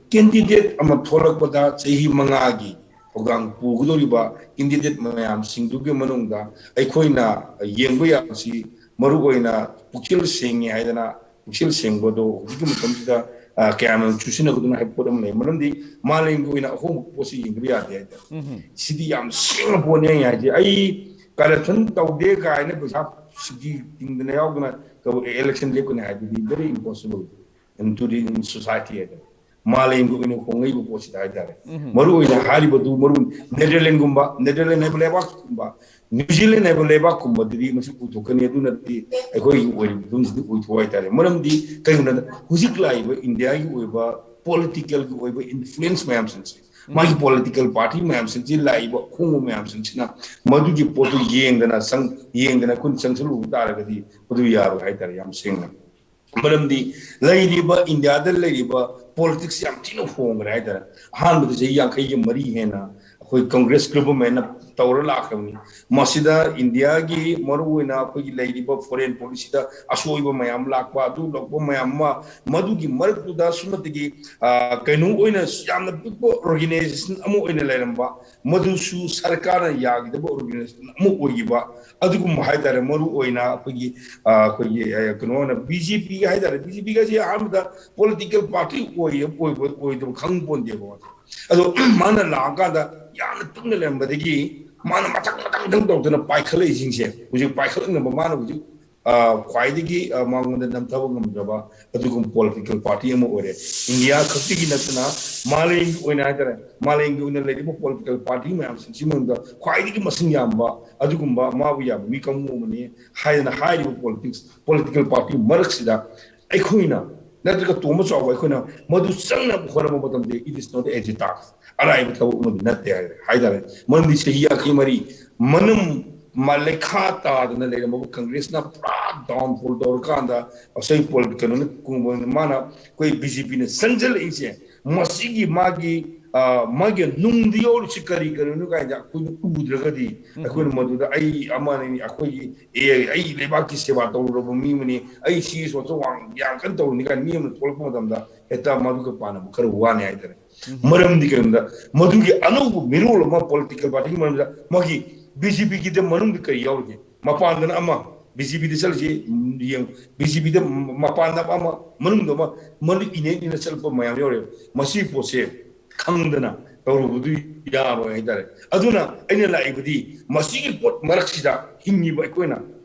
ꯀꯦꯟꯗꯤꯗꯦꯠ ꯑꯃ ꯊꯣꯛꯂꯛꯄꯗ ꯆꯍꯤ ꯃꯉꯥꯒꯤ ꯊꯧꯗꯥꯡ ꯄꯨꯒꯗꯧꯔꯤꯕ ꯀꯦꯟꯗꯤꯗꯦꯠ ꯃꯌꯥꯝꯁꯤꯡꯗꯨꯒꯤ ꯃꯅꯨꯡꯗ ꯑꯩꯈꯣꯏꯅ ꯌꯦꯡꯕ ꯌꯥꯕꯁꯤ, ꯃꯔꯨꯑꯣꯏꯅ ꯄꯨꯛꯆꯦꯜ ꯁꯦꯡꯉꯤ ꯍꯥꯏꯗꯅ, ꯄꯨꯛꯆꯦꯜ ꯁꯦꯡꯕꯗꯣ ꯍꯧꯖꯤꯛꯀꯤ ꯃꯇꯝꯁꯤꯗ, ꯑ, ꯀꯌꯥꯅ ꯆꯨꯁꯤꯟꯅꯒꯗꯨꯅ ꯍꯥꯏꯕ ꯄꯣꯠ ꯑꯃ ꯂꯩ꯫ ꯃꯔꯝꯗꯤ ꯃꯥꯂꯦꯝꯒꯤ ꯑꯣꯏꯅ ꯑꯍꯣꯡꯕ ꯄꯣꯠꯁꯤ ꯌꯦꯡꯗꯕ ꯌꯥꯗꯦ ꯍꯥꯏꯇꯥꯔꯦ꯫ ꯁꯤꯗꯤ ꯌꯥꯝ ꯁꯦꯡꯅ ꯄꯣꯠꯅꯤ ꯑꯩ ꯍꯥꯏꯁꯦ꯫ ꯑꯩ ꯀꯔꯞꯁꯟ ꯇꯧꯗꯦ ꯀꯥꯏꯅ ꯄꯩꯁꯥ ꯁꯤꯀꯤ ꯇꯤꯡꯗꯅ ꯌꯥꯎꯗꯅ ꯀꯕ-, ꯏꯂꯦꯛꯁꯟ ꯂꯦꯞꯀꯅꯤ ꯍꯥꯏꯕꯗꯤ very impossible in today in society ꯍꯥꯏꯇꯥꯔꯦ꯫ ꯃꯥꯂꯦꯝꯒꯤ ꯑꯣꯏꯅ ꯍꯣꯡꯉꯛꯏꯕ ꯄꯣꯠꯁꯤꯗ ꯍꯥꯏꯇꯥꯔꯦ꯫ ꯃꯔꯨ ꯑꯣꯏꯅ ꯍꯥꯏꯔꯤꯕꯗꯨ, ꯃꯔꯨ ꯅꯦꯗꯔꯂꯦꯟꯒꯨꯝꯕ, ꯅꯦꯗꯔꯂꯦꯟ ꯍꯥꯏꯕ ꯂꯩꯕꯥꯛꯀꯨꯝꯕ, ꯅ꯭ꯌꯨꯖꯤꯂꯦꯟ ꯍꯥꯏꯕ ꯂꯩꯕꯥꯛꯀꯨꯝꯕꯗꯗꯤ ꯃꯁꯤ ꯑꯣꯏꯊꯣꯛꯀꯅꯤ꯫ ꯑꯗꯨ ꯅꯠꯇꯦ, ꯑꯩꯈꯣꯏꯒꯤ ꯑꯣꯏꯔꯤꯕ ꯐꯤꯕꯝꯁꯤꯗꯤ ꯑꯣꯏꯊꯣꯛ ꯍꯥꯏꯇꯥꯔꯦ꯫ ꯃꯔꯝꯗꯤ ꯀꯩꯒꯤꯅꯣꯗ ꯍꯧꯖꯤꯛ ꯂꯥꯛꯏꯕ ꯏꯟꯗꯤꯌꯥꯒꯤ ꯑꯣꯏꯕ ꯄꯣꯂꯤꯇꯤꯀꯦꯜꯒꯤ ꯑꯣꯏꯕ ꯏꯟꯐ꯭ꯂꯨꯌꯦꯟꯁ ꯃꯌꯥꯝꯁꯤꯡꯁꯦ, ꯃꯥꯒꯤ ꯄꯣꯂꯤꯇꯤꯀꯦꯜ ꯄꯥꯔꯇꯤ ꯃꯌꯥꯝꯁꯤꯡꯁꯤ, ꯂꯥꯛꯏꯕ ꯑꯍꯣꯡꯕ ꯃꯌꯥꯝꯁꯤꯡꯁꯤꯅ ꯃꯗꯨꯒꯤ ꯄꯣꯠꯇꯨ ꯌꯦꯡꯗꯅ ꯆꯪ-, ꯌꯦꯡꯗꯅ ꯑꯩꯈꯣꯏꯅ ꯆꯪꯁꯤꯜꯂꯨꯕ ꯇꯥꯔꯒꯗꯤ ꯃꯗꯨ ꯌꯥꯔꯣꯏ ꯍꯥꯏꯇꯥꯔꯦ, ꯌꯥꯝ ꯁꯦꯡꯅ꯫ ꯃꯔꯝꯗꯤ ꯂꯩꯔꯤꯕ ꯏꯟꯗꯤꯌꯥꯗ ꯂꯩꯔꯤꯕ ꯄꯣꯂꯤꯇꯤꯛꯁ ꯌꯥꯝ ꯊꯤꯅ ꯍꯣꯡꯈ꯭ꯔꯦ ꯍꯥꯏꯇꯥꯔꯦ꯫ ꯑꯍꯥꯟꯕꯗ ꯆꯍꯤ ꯌꯥꯡꯈꯩꯒꯤ ꯃꯔꯤ ꯍꯦꯟꯅ ꯑꯩꯈꯣꯏ ꯀꯪꯒ꯭ꯔꯦꯁ ꯒꯚꯔꯟꯃꯦꯟꯅ ꯇꯧꯔ ꯂꯥꯛꯈ꯭ꯔꯕꯅꯤ꯫ ꯃꯁꯤꯗ ꯏꯟꯗꯤꯌꯥꯒꯤ ꯃꯔꯨꯑꯣꯏꯅ ꯑꯩꯈꯣꯏꯒꯤ ꯂꯩꯔꯤꯕ ꯐꯣꯔꯦꯟ ꯄꯣꯂꯤꯁꯤꯗ ꯑꯁꯣꯏꯕ ꯃꯌꯥꯝ ꯂꯥꯛꯄ, ꯑꯗꯨ ꯂꯥꯛꯄ ꯃꯌꯥꯝ ꯑꯃ, ꯃꯗꯨꯒꯤ ꯃꯔꯛꯇꯨꯗ ꯁꯨꯝꯅꯇꯒꯤ, ꯑ, ꯀꯩꯅꯣ ꯑꯣꯏꯅ ꯌꯥꯝꯅ ꯄꯤꯛꯄ ꯑꯣꯔꯒꯅꯥꯏꯖꯦꯁꯟ ꯑꯃ ꯑꯣꯏꯅ ꯂꯩꯔꯝꯕ, ꯃꯗꯨꯁꯨ ꯁꯔꯀꯥꯔꯅ ꯌꯥꯈꯤꯗꯕ ꯑꯣꯔꯒꯅꯥꯏꯖꯦꯁꯟ ꯑꯃ ꯑꯣꯏꯈꯤꯕ, ꯑꯗꯨꯒꯨꯝꯕ ꯍꯥꯏꯇꯥꯔꯦ꯫ ꯃꯔꯨ ꯑꯣꯏꯅ ꯑꯩꯈꯣꯏꯒꯤ, ꯑ, ꯑꯩꯈꯣꯏꯒꯤ, ꯑ, ꯀꯩꯅꯣ ꯑꯣꯏꯅ ꯕꯤ ꯖꯦ ꯄꯤꯒ ꯍꯥꯏꯇꯥꯔꯦ, ꯕꯤ ꯖꯦ ꯄꯤꯒꯁꯦ ꯑꯍꯥꯟꯕꯗ ꯄꯣꯂꯤꯇꯤꯀꯦꯜ ꯄꯥꯔꯇꯤ ꯑꯣꯏ-, ꯑꯣꯏꯕ ꯑꯣꯏꯗꯕ ꯈꯪꯄꯣꯟꯗꯦꯕ꯫ ꯑꯗꯣ ꯃꯥꯅ ꯂꯥꯛꯑꯀꯥꯟꯗ ꯌꯥꯝꯅ ꯄꯤꯛꯅ ꯂꯩꯔꯝꯕꯗꯒꯤ ꯃꯥꯅ ꯃꯊꯪ ꯃꯊꯪ ꯃꯊꯪ ꯇꯧꯗꯅ ꯄꯥꯏꯈꯠꯂꯛꯏꯁꯤꯡꯁꯦ, ꯍꯧꯖꯤꯛ ꯄꯥꯏꯈꯠꯂꯛꯅꯕ ꯃꯥꯅ ꯍꯧꯖꯤꯛ, ꯑ, ꯈ꯭ꯋꯥꯏꯗꯒꯤ, ꯑ, ꯃꯉꯣꯟꯗ ꯅꯝꯊꯕ ꯉꯝꯗ꯭ꯔꯕ ꯑꯗꯨꯒꯨꯝꯕ ꯄꯣꯂꯤꯇꯤꯀꯦꯜ ꯄꯥꯔꯇꯤ ꯑꯃ ꯑꯣꯏꯔꯦ꯫ ꯏꯟꯗꯤꯌꯥ ꯈꯛꯇꯒꯤ ꯅꯠꯇꯅ ꯃꯥꯂꯦꯝꯒꯤ ꯑꯣꯏꯅ ꯍꯥꯏꯇꯥꯔꯦ, ꯃꯥꯂꯦꯝꯒꯤ ꯑꯣꯏꯅ ꯂꯩꯔꯤꯕ ꯄꯣꯂꯤꯇꯤꯀꯦꯜ ꯄꯥꯔꯇꯤ ꯃꯌꯥꯝꯁꯤꯡꯁꯤ ꯃꯅꯨꯡꯗ ꯈ꯭ꯋꯥꯏꯗꯒꯤ ꯃꯁꯤꯡ ꯌꯥꯝꯕ ꯑꯗꯨꯒꯨꯝꯕ ꯃꯥꯕꯨ ꯌꯥꯕ ꯃꯤ ꯀꯥꯡꯕꯨ ꯑꯃꯅꯤ ꯍꯥꯏꯗꯅ ꯍꯥꯏꯔꯤꯕ ꯄꯣꯂꯤꯇꯤꯛꯁ, ꯄꯣꯂꯤꯇꯤꯀꯦꯜ ꯄꯥꯔꯇꯤ ꯃꯔꯛꯁꯤꯗ ꯑꯩꯈꯣꯏꯅ ꯅꯠꯇ꯭ꯔꯒ ꯇꯣꯝꯕ ꯆꯥꯎꯕ ꯑꯩꯈꯣꯏꯅ ꯃꯗꯨ ꯆꯪꯅꯕ ꯍꯣꯠꯅꯕ ꯃꯇꯝꯗ it is not easy task, ꯑꯔꯥꯏꯕ ꯊꯕꯛ ꯑꯃꯗꯤ ꯅꯠꯇꯦ ꯍꯥꯏ-, ꯍꯥꯏꯇꯥꯔꯦ꯫ ꯃꯔꯝꯗꯤ ꯆꯍꯤ ꯌꯥꯡꯈꯩ ꯃꯔꯤ ꯃꯅꯝ ꯃꯥ ꯂꯩꯈꯥ ꯇꯥꯗꯅ ꯂꯩꯔꯝꯃꯕ ꯀꯪꯒ꯭ꯔꯦꯁꯅ ꯄꯨꯔꯥ downfall ꯇꯧꯔꯀꯥꯟꯗ, ꯑꯁꯣꯏ ꯄꯣꯜ ꯀꯩꯅꯣꯅ ꯀꯨꯝꯕ ꯃꯥꯅ ꯑꯩꯈꯣꯏ ꯕꯤ ꯖꯦ ꯄꯤꯅ ꯆꯪꯁꯤꯜꯂꯛꯏꯁꯦ, ꯃꯁꯤꯒꯤ ꯃꯥꯒꯤ, ꯑ, ꯃꯥꯒꯤ ꯅꯨꯡꯗ ꯌꯥꯎꯔꯤꯁꯤ ꯀꯔꯤ ꯀꯔꯤꯅꯣ ꯀꯥꯏꯅ ꯑꯩꯈꯣꯏꯅ ꯎꯗ꯭ꯔꯒꯗꯤ, ꯑꯩꯈꯣꯏꯅ ꯃꯗꯨꯗ ꯑꯩ ꯑꯃꯅꯤ, ꯑꯩꯈꯣꯏꯒꯤ, ꯑꯦ, ꯑꯩ ꯂꯩꯕꯥꯛꯀꯤ ꯁꯦꯕꯥ ꯇꯧꯔꯨꯔꯕ ꯃꯤ ꯑꯃꯅꯤ, ꯑꯩ ꯁꯤ ꯁꯣꯠꯁꯨ ꯋꯥꯡ ꯌꯥꯝ ꯀꯟꯅ ꯇꯧꯔꯨꯅꯤ ꯀꯥꯏꯅ ꯃꯤ ꯑꯃꯅ ꯊꯣꯛꯂꯛꯄ ꯃꯇꯝꯗ, ꯍꯦꯛꯇ ꯃꯗꯨꯒ ꯄꯥꯟꯅꯕ ꯈꯔ ꯋꯥꯅꯤ ꯍꯥꯏꯇꯥꯔꯦ꯫ ꯃꯔꯝꯗꯤ ꯀꯩꯅꯣꯗ, ꯃꯗꯨꯒꯤ ꯑꯅꯧꯕ ꯃꯤꯔꯣꯜ ꯑꯃ ꯄꯣꯂꯤꯇꯤꯀꯦꯜ ꯄꯥꯔꯇꯤꯒꯤ ꯃꯔꯝꯗ ꯃꯥꯒꯤ ꯕꯤ ꯖꯦ ꯄꯤꯒꯤꯗ ꯃꯅꯨꯡꯗ ꯀꯔꯤ ꯌꯥꯎꯔꯤꯒꯦ? ꯃꯄꯥꯟꯗꯅ ꯑꯃ, ꯕꯤ ꯖꯦ ꯄꯤꯗ ꯆꯠꯂꯤꯁꯤ ꯌꯦꯡꯉꯨ, ꯕꯤ ꯖꯦ ꯄꯤꯗ ꯃꯄꯥꯟꯗ ꯑꯃ, ꯃꯅꯨꯡꯗ ꯑꯃ, ꯃꯗꯨ ꯏꯅꯦ ꯏꯅ ꯆꯠꯂꯛꯄ ꯃꯌꯥꯝ ꯌꯥꯎꯔꯦ꯫ ꯃꯁꯤꯒꯤ ꯄꯣꯠꯁꯦ ꯈꯪꯗꯅ ꯇꯧꯔꯨꯕꯗꯨ ꯌꯥꯔꯣꯏ ꯍꯥꯏꯇꯥꯔꯦ꯫ ꯑꯗꯨꯅ ꯑꯩꯅ ꯂꯥꯛꯏꯕꯗꯤ ꯃꯁꯤꯒꯤ ꯄꯣꯠ ꯃꯔꯛꯁꯤꯗ ꯍꯤꯡꯉꯤꯕ ꯑꯩꯈꯣꯏꯅ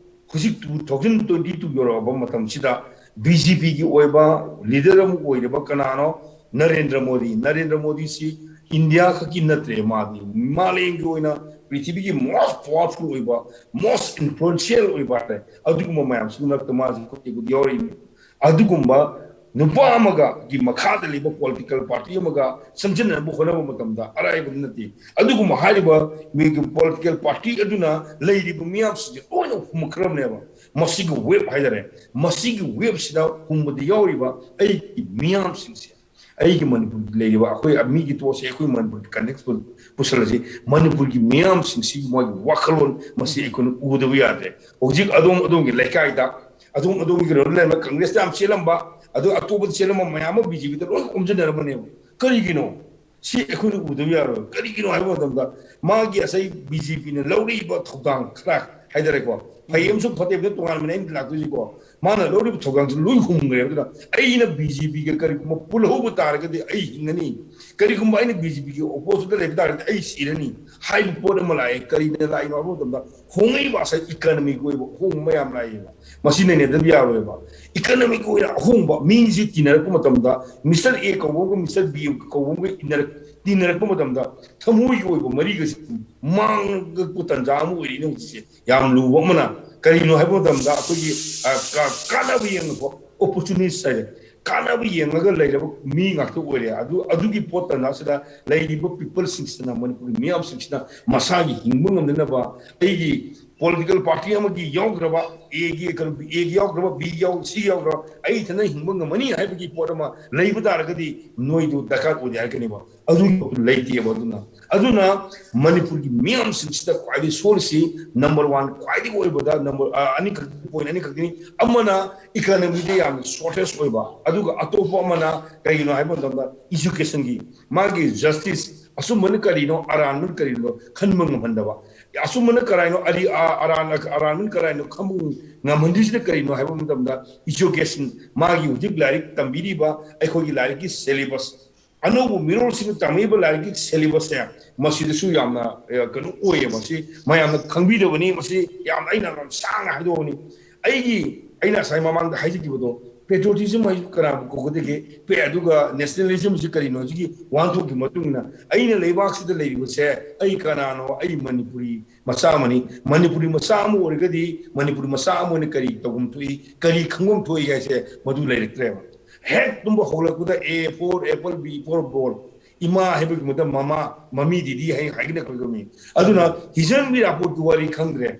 ꯍꯧꯖꯤꯛ two thousand twenty two ꯌꯧꯔꯛꯑꯕ ꯃꯇꯝꯁꯤꯗ ꯕꯤ ꯖꯦ ꯄꯤꯒꯤ ꯑꯣꯏꯕ ꯂꯤꯗꯔ ꯑꯃ ꯑꯣꯏꯔꯤꯕ ꯀꯅꯥꯅꯣ? ꯅꯔꯦꯟꯗ꯭ꯔ ꯃꯣꯗꯤ꯫ ꯅꯔꯦꯟꯗ꯭ꯔ ꯃꯣꯗꯤꯁꯤ ꯏꯟꯗꯤꯌꯥ ꯈꯛꯀꯤ ꯅꯠꯇ꯭ꯔꯦ, ꯃꯥꯗꯤ ꯃꯥꯂꯦꯝꯒꯤ ꯑꯣꯏꯅ ꯄ꯭ꯔꯤꯊꯤꯕꯤꯒꯤ most powerful ꯑꯣꯏꯕ, most influential ꯑꯣꯏꯕ ꯍꯥꯏꯇꯥꯔꯦ, ꯑꯗꯨꯒꯨꯝꯕ ꯃꯌꯥꯝꯁꯤꯒꯤ ꯃꯔꯛꯇ ꯃꯥꯁꯤ ꯈꯨꯠꯇꯤꯕꯨꯗꯤ ꯌꯥꯎꯔꯛꯏꯅꯤ꯫ ꯑꯗꯨꯒꯨꯝꯕ ꯅꯨꯄꯥ ꯑꯃꯒ ꯒꯤ ꯃꯈꯥꯗ ꯂꯩꯕ ꯄꯣꯂꯤꯇꯤꯀꯦꯜ ꯄꯥꯔꯇꯤ ꯑꯃꯒ ꯆꯪꯁꯤꯟꯅꯅꯕ ꯍꯣꯠꯅꯕ ꯃꯇꯝꯗ ꯑꯔꯥꯏꯕꯗꯤ ꯅꯠꯇꯦ꯫ ꯑꯗꯨꯒꯨꯝꯕ ꯍꯥꯏꯔꯤꯕ ꯃꯤꯒꯤ ꯄꯣꯂꯤꯇꯤꯀꯦꯜ ꯄꯥꯔꯇꯤ ꯑꯗꯨꯅ ꯂꯩꯔꯤꯕ ꯃꯤꯌꯥꯝꯁꯤꯡꯁꯦ ꯂꯣꯏꯅ ꯍꯨꯝꯃꯛꯈ꯭ꯔꯕꯅꯦꯕ꯫ ꯃꯁꯤꯒꯤ ꯋꯦꯕ ꯍꯥꯏꯇꯥꯔꯦ, ꯃꯁꯤꯒꯤ ꯋꯦꯕꯁꯤꯗ ꯍꯨꯝꯕꯗ ꯌꯥꯎꯔꯤꯕ ꯑꯩꯒꯤ ꯃꯤꯌꯥꯝꯁꯤꯡꯁꯦ, ꯑꯩꯒꯤ ꯃꯅꯤꯄꯨꯔꯒꯤ ꯂꯩꯔꯤꯕ ꯑꯩꯈꯣꯏ ꯃꯤꯒꯤ ꯇꯣꯠꯁꯦ ꯑꯩꯈꯣꯏ ꯃꯅꯤꯄꯨꯔꯒꯤ ꯀꯟꯇꯦꯛꯁ ꯄꯨꯁꯜꯂꯁꯤ꯫ ꯃꯅꯤꯄꯨꯔꯒꯤ ꯃꯤꯌꯥꯝꯁꯤꯡꯁꯤꯒꯤ ꯃꯣꯏꯒꯤ ꯋꯥꯈꯜꯂꯣꯟ ꯃꯁꯤ ꯑꯩꯈꯣꯏꯅ ꯎꯗꯕ ꯌꯥꯗ꯭ꯔꯦ꯫ ꯍꯧꯖꯤꯛ ꯑꯗꯣꯝ ꯑꯗꯣꯝꯒꯤ ꯂꯩꯀꯥꯏꯗ, ꯑꯗꯣꯝ ꯑꯗꯣꯝꯒꯤ ꯀꯩꯅꯣꯗ ꯂꯩꯔꯝꯕ ꯀꯪꯒ꯭ꯔꯦꯁꯇ ꯌꯥꯝ ꯆꯦꯜꯂꯝꯕ, ꯑꯗꯨ ꯑꯇꯣꯞꯄꯗ ꯆꯦꯜꯂꯝꯕ ꯃꯌꯥꯝ ꯑꯃ ꯕꯤ ꯖꯦ ꯄꯤꯗ ꯂꯣꯏ ꯑꯣꯝꯁꯤꯟꯅꯔꯝꯕꯅꯦꯕ꯫ ꯀꯔꯤꯒꯤꯅꯣ? ꯁꯤ ꯑꯩꯈꯣꯏꯅ ꯎꯗꯕ ꯌꯥꯔꯣꯏ꯫ ꯀꯔꯤꯒꯤꯅꯣ ꯍꯥꯏꯕ ꯃꯇꯝꯗ, ꯃꯥꯒꯤ ꯉꯁꯥꯏ ꯕꯤ ꯖꯦ ꯄꯤꯅ ꯂꯧꯔꯛꯏꯕ ꯊꯧꯗꯥꯡ ꯈꯔ ꯍꯥꯏꯇꯥꯔꯦꯀꯣ, ꯐꯩ ꯑꯃꯁꯨꯡ ꯐꯠꯇꯕꯗ ꯇꯣꯉꯥꯟꯕꯅꯦ ꯑꯩꯅ ꯂꯥꯛꯇꯣꯏꯁꯤꯀꯣ꯫ ꯃꯥꯅ ꯂꯧꯔꯤꯕ ꯊꯧꯗꯥꯡꯁꯤ ꯂꯣꯏ ꯍꯨꯝꯈ꯭ꯔꯦꯕ꯫ ꯑꯗꯨꯅ ꯑꯩꯅ ꯕꯤ ꯖꯦ ꯄꯤꯒ ꯀꯔꯤꯒꯨꯝꯕ ꯄꯨꯜꯍꯧꯕ ꯇꯥꯔꯒꯗꯤ ꯑꯩ ꯍꯤꯡꯒꯅꯤ, ꯀꯔꯤꯒꯨꯝꯕ ꯑꯩꯅ ꯕꯤ ꯖꯦ ꯄꯤꯒꯤ ꯑꯣꯄꯣꯖꯤꯠꯇ ꯂꯩꯕ ꯇꯥꯔꯒꯗꯤ ꯑꯩ ꯁꯤꯔꯅꯤ ꯍꯥꯏꯕ ꯄꯣꯠ ꯑꯃ ꯂꯥꯛꯑꯦ꯫ ꯀꯔꯤꯅ ꯂꯥꯛꯏꯅꯣ ꯍꯥꯏꯕ ꯃꯇꯝꯗ, ꯍꯣꯡꯉꯛꯏꯕ ꯉꯁꯥꯏ ꯏꯀꯅꯃꯤꯛ ꯑꯣꯏꯕ ꯑꯍꯣꯡꯕ ꯃꯌꯥꯝ ꯂꯥꯛꯑꯦꯕ꯫ ꯃꯁꯤ ꯅꯩꯅꯗꯕ ꯌꯥꯔꯣꯏꯕ꯫ ꯏꯀꯅꯃꯤꯛ ꯑꯣꯏꯅ ꯑꯍꯣꯡꯕ, ꯃꯤꯁꯤ ꯇꯤꯟꯅꯔꯛꯄ ꯃꯇꯝꯗ ꯃꯤꯁꯇꯔ ꯑꯦ ꯀꯧꯕ ꯑꯃꯒ ꯃꯤꯁꯇꯔ ꯕꯤ ꯀꯧꯕ ꯑꯃꯒ ꯏꯟꯅꯔꯛ-, ꯇꯤꯟꯅꯔꯛꯄ ꯃꯇꯝꯗ ꯊꯃꯣꯏꯒꯤ ꯑꯣꯏꯕ ꯃꯔꯤꯒꯁꯤ ꯃꯥꯡꯉꯛꯄ ꯇꯥꯟꯖꯥ ꯑꯃ ꯑꯣꯏꯔꯤꯅꯦ ꯍꯧꯖꯤꯛꯁꯦ꯫ ꯌꯥꯝ ꯂꯨꯕ ꯑꯃꯅ ꯀꯔꯤꯅꯣ ꯍꯥꯏꯕ ꯃꯇꯝꯗ ꯑꯩꯈꯣꯏꯒꯤ, ꯑ, ꯀ-, ꯀꯥꯟꯅꯕ ꯌꯦꯡꯕꯀꯣ, ꯑꯣꯄꯣꯔꯆꯨꯅꯤꯁ ꯍꯥꯏꯔꯦ꯫ ꯀꯥꯟꯅꯕ ꯌꯦꯡꯉꯒ ꯂꯩꯔꯕ ꯃꯤ ꯉꯥꯛꯇ ꯑꯣꯏꯔꯦ꯫ ꯑꯗꯨ, ꯑꯗꯨꯒꯤ ꯄꯣꯠ ꯇꯟꯖꯥꯁꯤꯗ ꯂꯩꯔꯤꯕ peopleꯁꯤꯡꯁꯤꯅ, ꯃꯅꯤꯄꯨꯔꯒꯤ ꯃꯤꯌꯥꯝꯁꯤꯡꯁꯤꯅ ꯃꯁꯥꯒꯤ ꯍꯤꯡꯕ ꯉꯝꯅꯅꯕ, ꯑꯩꯒꯤ political party ꯑꯃꯒꯤ ꯌꯥꯎꯗ꯭ꯔꯕ, Aꯒꯤ, ꯀꯩꯅꯣ, Aꯒꯤ ꯌꯥꯎꯗ꯭ꯔꯕ, B ꯌꯥꯎ-, C ꯌꯥꯎꯗ꯭ꯔꯕ, ꯑꯩ ꯏꯊꯟꯇ ꯍꯤꯡꯕ ꯉꯝꯃꯅꯤ ꯍꯥꯏꯕꯒꯤ ꯄꯣꯠ ꯑꯃ ꯂꯩꯕ ꯇꯥꯔꯒꯗꯤ ꯅꯣꯏꯗꯨ ꯗꯔꯀꯥꯔ ꯑꯣꯏꯗꯦ ꯍꯥꯏꯔꯛꯀꯅꯦꯕ꯫ ꯑꯗꯨꯒꯤ ꯄꯣꯠꯇꯨ ꯂꯩꯇꯦꯕ꯫ ꯑꯗꯨꯅ, ꯑꯗꯨꯅ ꯃꯅꯤꯄꯨꯔꯒꯤ ꯃꯤꯌꯥꯝꯁꯤꯡꯁꯤꯗ ꯈ꯭ꯋꯥꯏꯗꯒꯤ ꯁꯣꯜꯂꯤꯁꯤ number one, ꯈ꯭ꯋꯥꯏꯗꯒꯤ ꯑꯣꯏꯕꯗ number, ꯑ, ꯑꯅꯤꯈꯛ, point ꯑꯅꯤꯈꯛꯇꯅꯤ꯫ ꯑꯃꯅ economyꯗ ꯌꯥꯝꯅ shortage ꯑꯣꯏꯕ, ꯑꯗꯨꯒ ꯑꯇꯣꯞꯄ ꯑꯃꯅ ꯀꯩꯒꯤꯅꯣ ꯍꯥꯏꯕ ꯃꯇꯝꯗ educationꯒꯤ, ꯃꯥꯒꯤ justice, ꯑꯆꯨꯝꯕꯅ ꯀꯔꯤꯅꯣ, ꯑꯔꯥꯟꯕꯅ ꯀꯔꯤꯅꯣ ꯈꯟꯕ ꯉꯝꯍꯟꯗꯕ꯫ ꯑꯆꯨꯝꯕꯅ ꯀꯔꯥꯏꯅꯣ, ꯑꯔꯤ-, ꯑ-, ꯑꯔꯥꯟ-, ꯑꯔꯥꯟꯕꯅ ꯀꯔꯥꯏꯅꯣ ꯈꯪꯕ ꯉꯝꯍꯟꯗ꯭ꯔꯤꯁꯤꯅ ꯀꯔꯤꯅꯣ ꯍꯥꯏꯕ ꯃꯇꯝꯗ education, ꯃꯥꯒꯤ ꯍꯧꯖꯤꯛ ꯂꯥꯏꯔꯤꯛ ꯇꯝꯕꯤꯔꯤꯕ ꯑꯩꯈꯣꯏꯒꯤ ꯂꯥꯏꯔꯤꯛꯀꯤ syllabus, ꯑꯅꯧꯕ ꯃꯤꯔꯣꯜꯁꯤꯡꯅ ꯇꯝꯃꯛꯏꯕ ꯂꯥꯏꯔꯤꯛꯀꯤ syllabusꯁꯦ, ꯃꯁꯤꯗꯁꯨ ꯌꯥꯝꯅ, ꯑ, ꯀꯩꯅꯣ ꯑꯣꯏꯌꯦ꯫ ꯃꯁꯤ ꯃꯌꯥꯝꯅ ꯈꯪꯕꯤꯗꯕꯅꯤ꯫ ꯃꯁꯤ ꯌꯥꯝꯅ, ꯑꯩꯅ ꯌꯥꯝ ꯁꯥꯡꯅ ꯍꯥꯏꯗꯣꯛꯑꯕꯅꯤ꯫ ꯑꯩꯒꯤ, ꯑꯩꯅ ꯉꯁꯥꯏ ꯃꯃꯥꯡꯗ ꯍꯥꯏꯖꯈꯤꯕꯗꯣ, patriotism ꯍꯥꯏꯁꯤ ꯀꯅꯥꯕꯨ ꯀꯧꯒꯗꯒꯦ? ꯄꯦ-, ꯑꯗꯨꯒ nationalismꯁꯤ ꯀꯔꯤꯅꯣ? ꯍꯧꯖꯤꯛꯀꯤ ꯋꯥꯍꯟꯊꯣꯛꯀꯤ ꯃꯇꯨꯡ ꯏꯟꯅ ꯑꯩꯅ ꯂꯩꯕꯥꯛꯁꯤꯗ ꯂꯩꯔꯤꯕꯁꯦ ꯑꯩ ꯀꯅꯥꯅꯣ? ꯑꯩ ꯃꯅꯤꯄꯨꯔꯤ ꯃꯆꯥ ꯑꯃꯅꯤ꯫ ꯃꯅꯤꯄꯨꯔꯤ ꯃꯆꯥ ꯑꯃ ꯑꯣꯏꯔꯒꯗꯤ ꯃꯅꯤꯄꯨꯔꯤ ꯃꯆꯥ ꯑꯃ ꯑꯣꯏꯅ ꯀꯔꯤ ꯇꯧꯐꯝ ꯊꯣꯛꯏ, ꯀꯔꯤ ꯈꯪꯐꯝ ꯊꯣꯛꯏ ꯍꯥꯏꯁꯦ ꯃꯗꯨ ꯂꯩꯔꯛꯇ꯭ꯔꯦꯕ꯫ ꯍꯦꯛ ꯇꯨꯝꯕ ꯍꯧꯒꯠꯂꯛꯄꯗ A for apple, B for ball, ꯏꯃꯥ ꯍꯥꯏꯕꯒꯤ ꯃꯍꯨꯠꯇ ꯃꯃꯥ, ꯃꯃꯤ ꯗꯤꯗꯤ ꯍꯥꯏ, ꯍꯥꯏꯒꯅ ꯈꯪꯒꯅꯤ꯫ ꯑꯗꯨꯅ ꯍꯤꯖꯟ ꯏꯔꯥꯕꯣꯠꯀꯤ ꯋꯥꯔꯤ ꯈꯪꯗ꯭ꯔꯦ,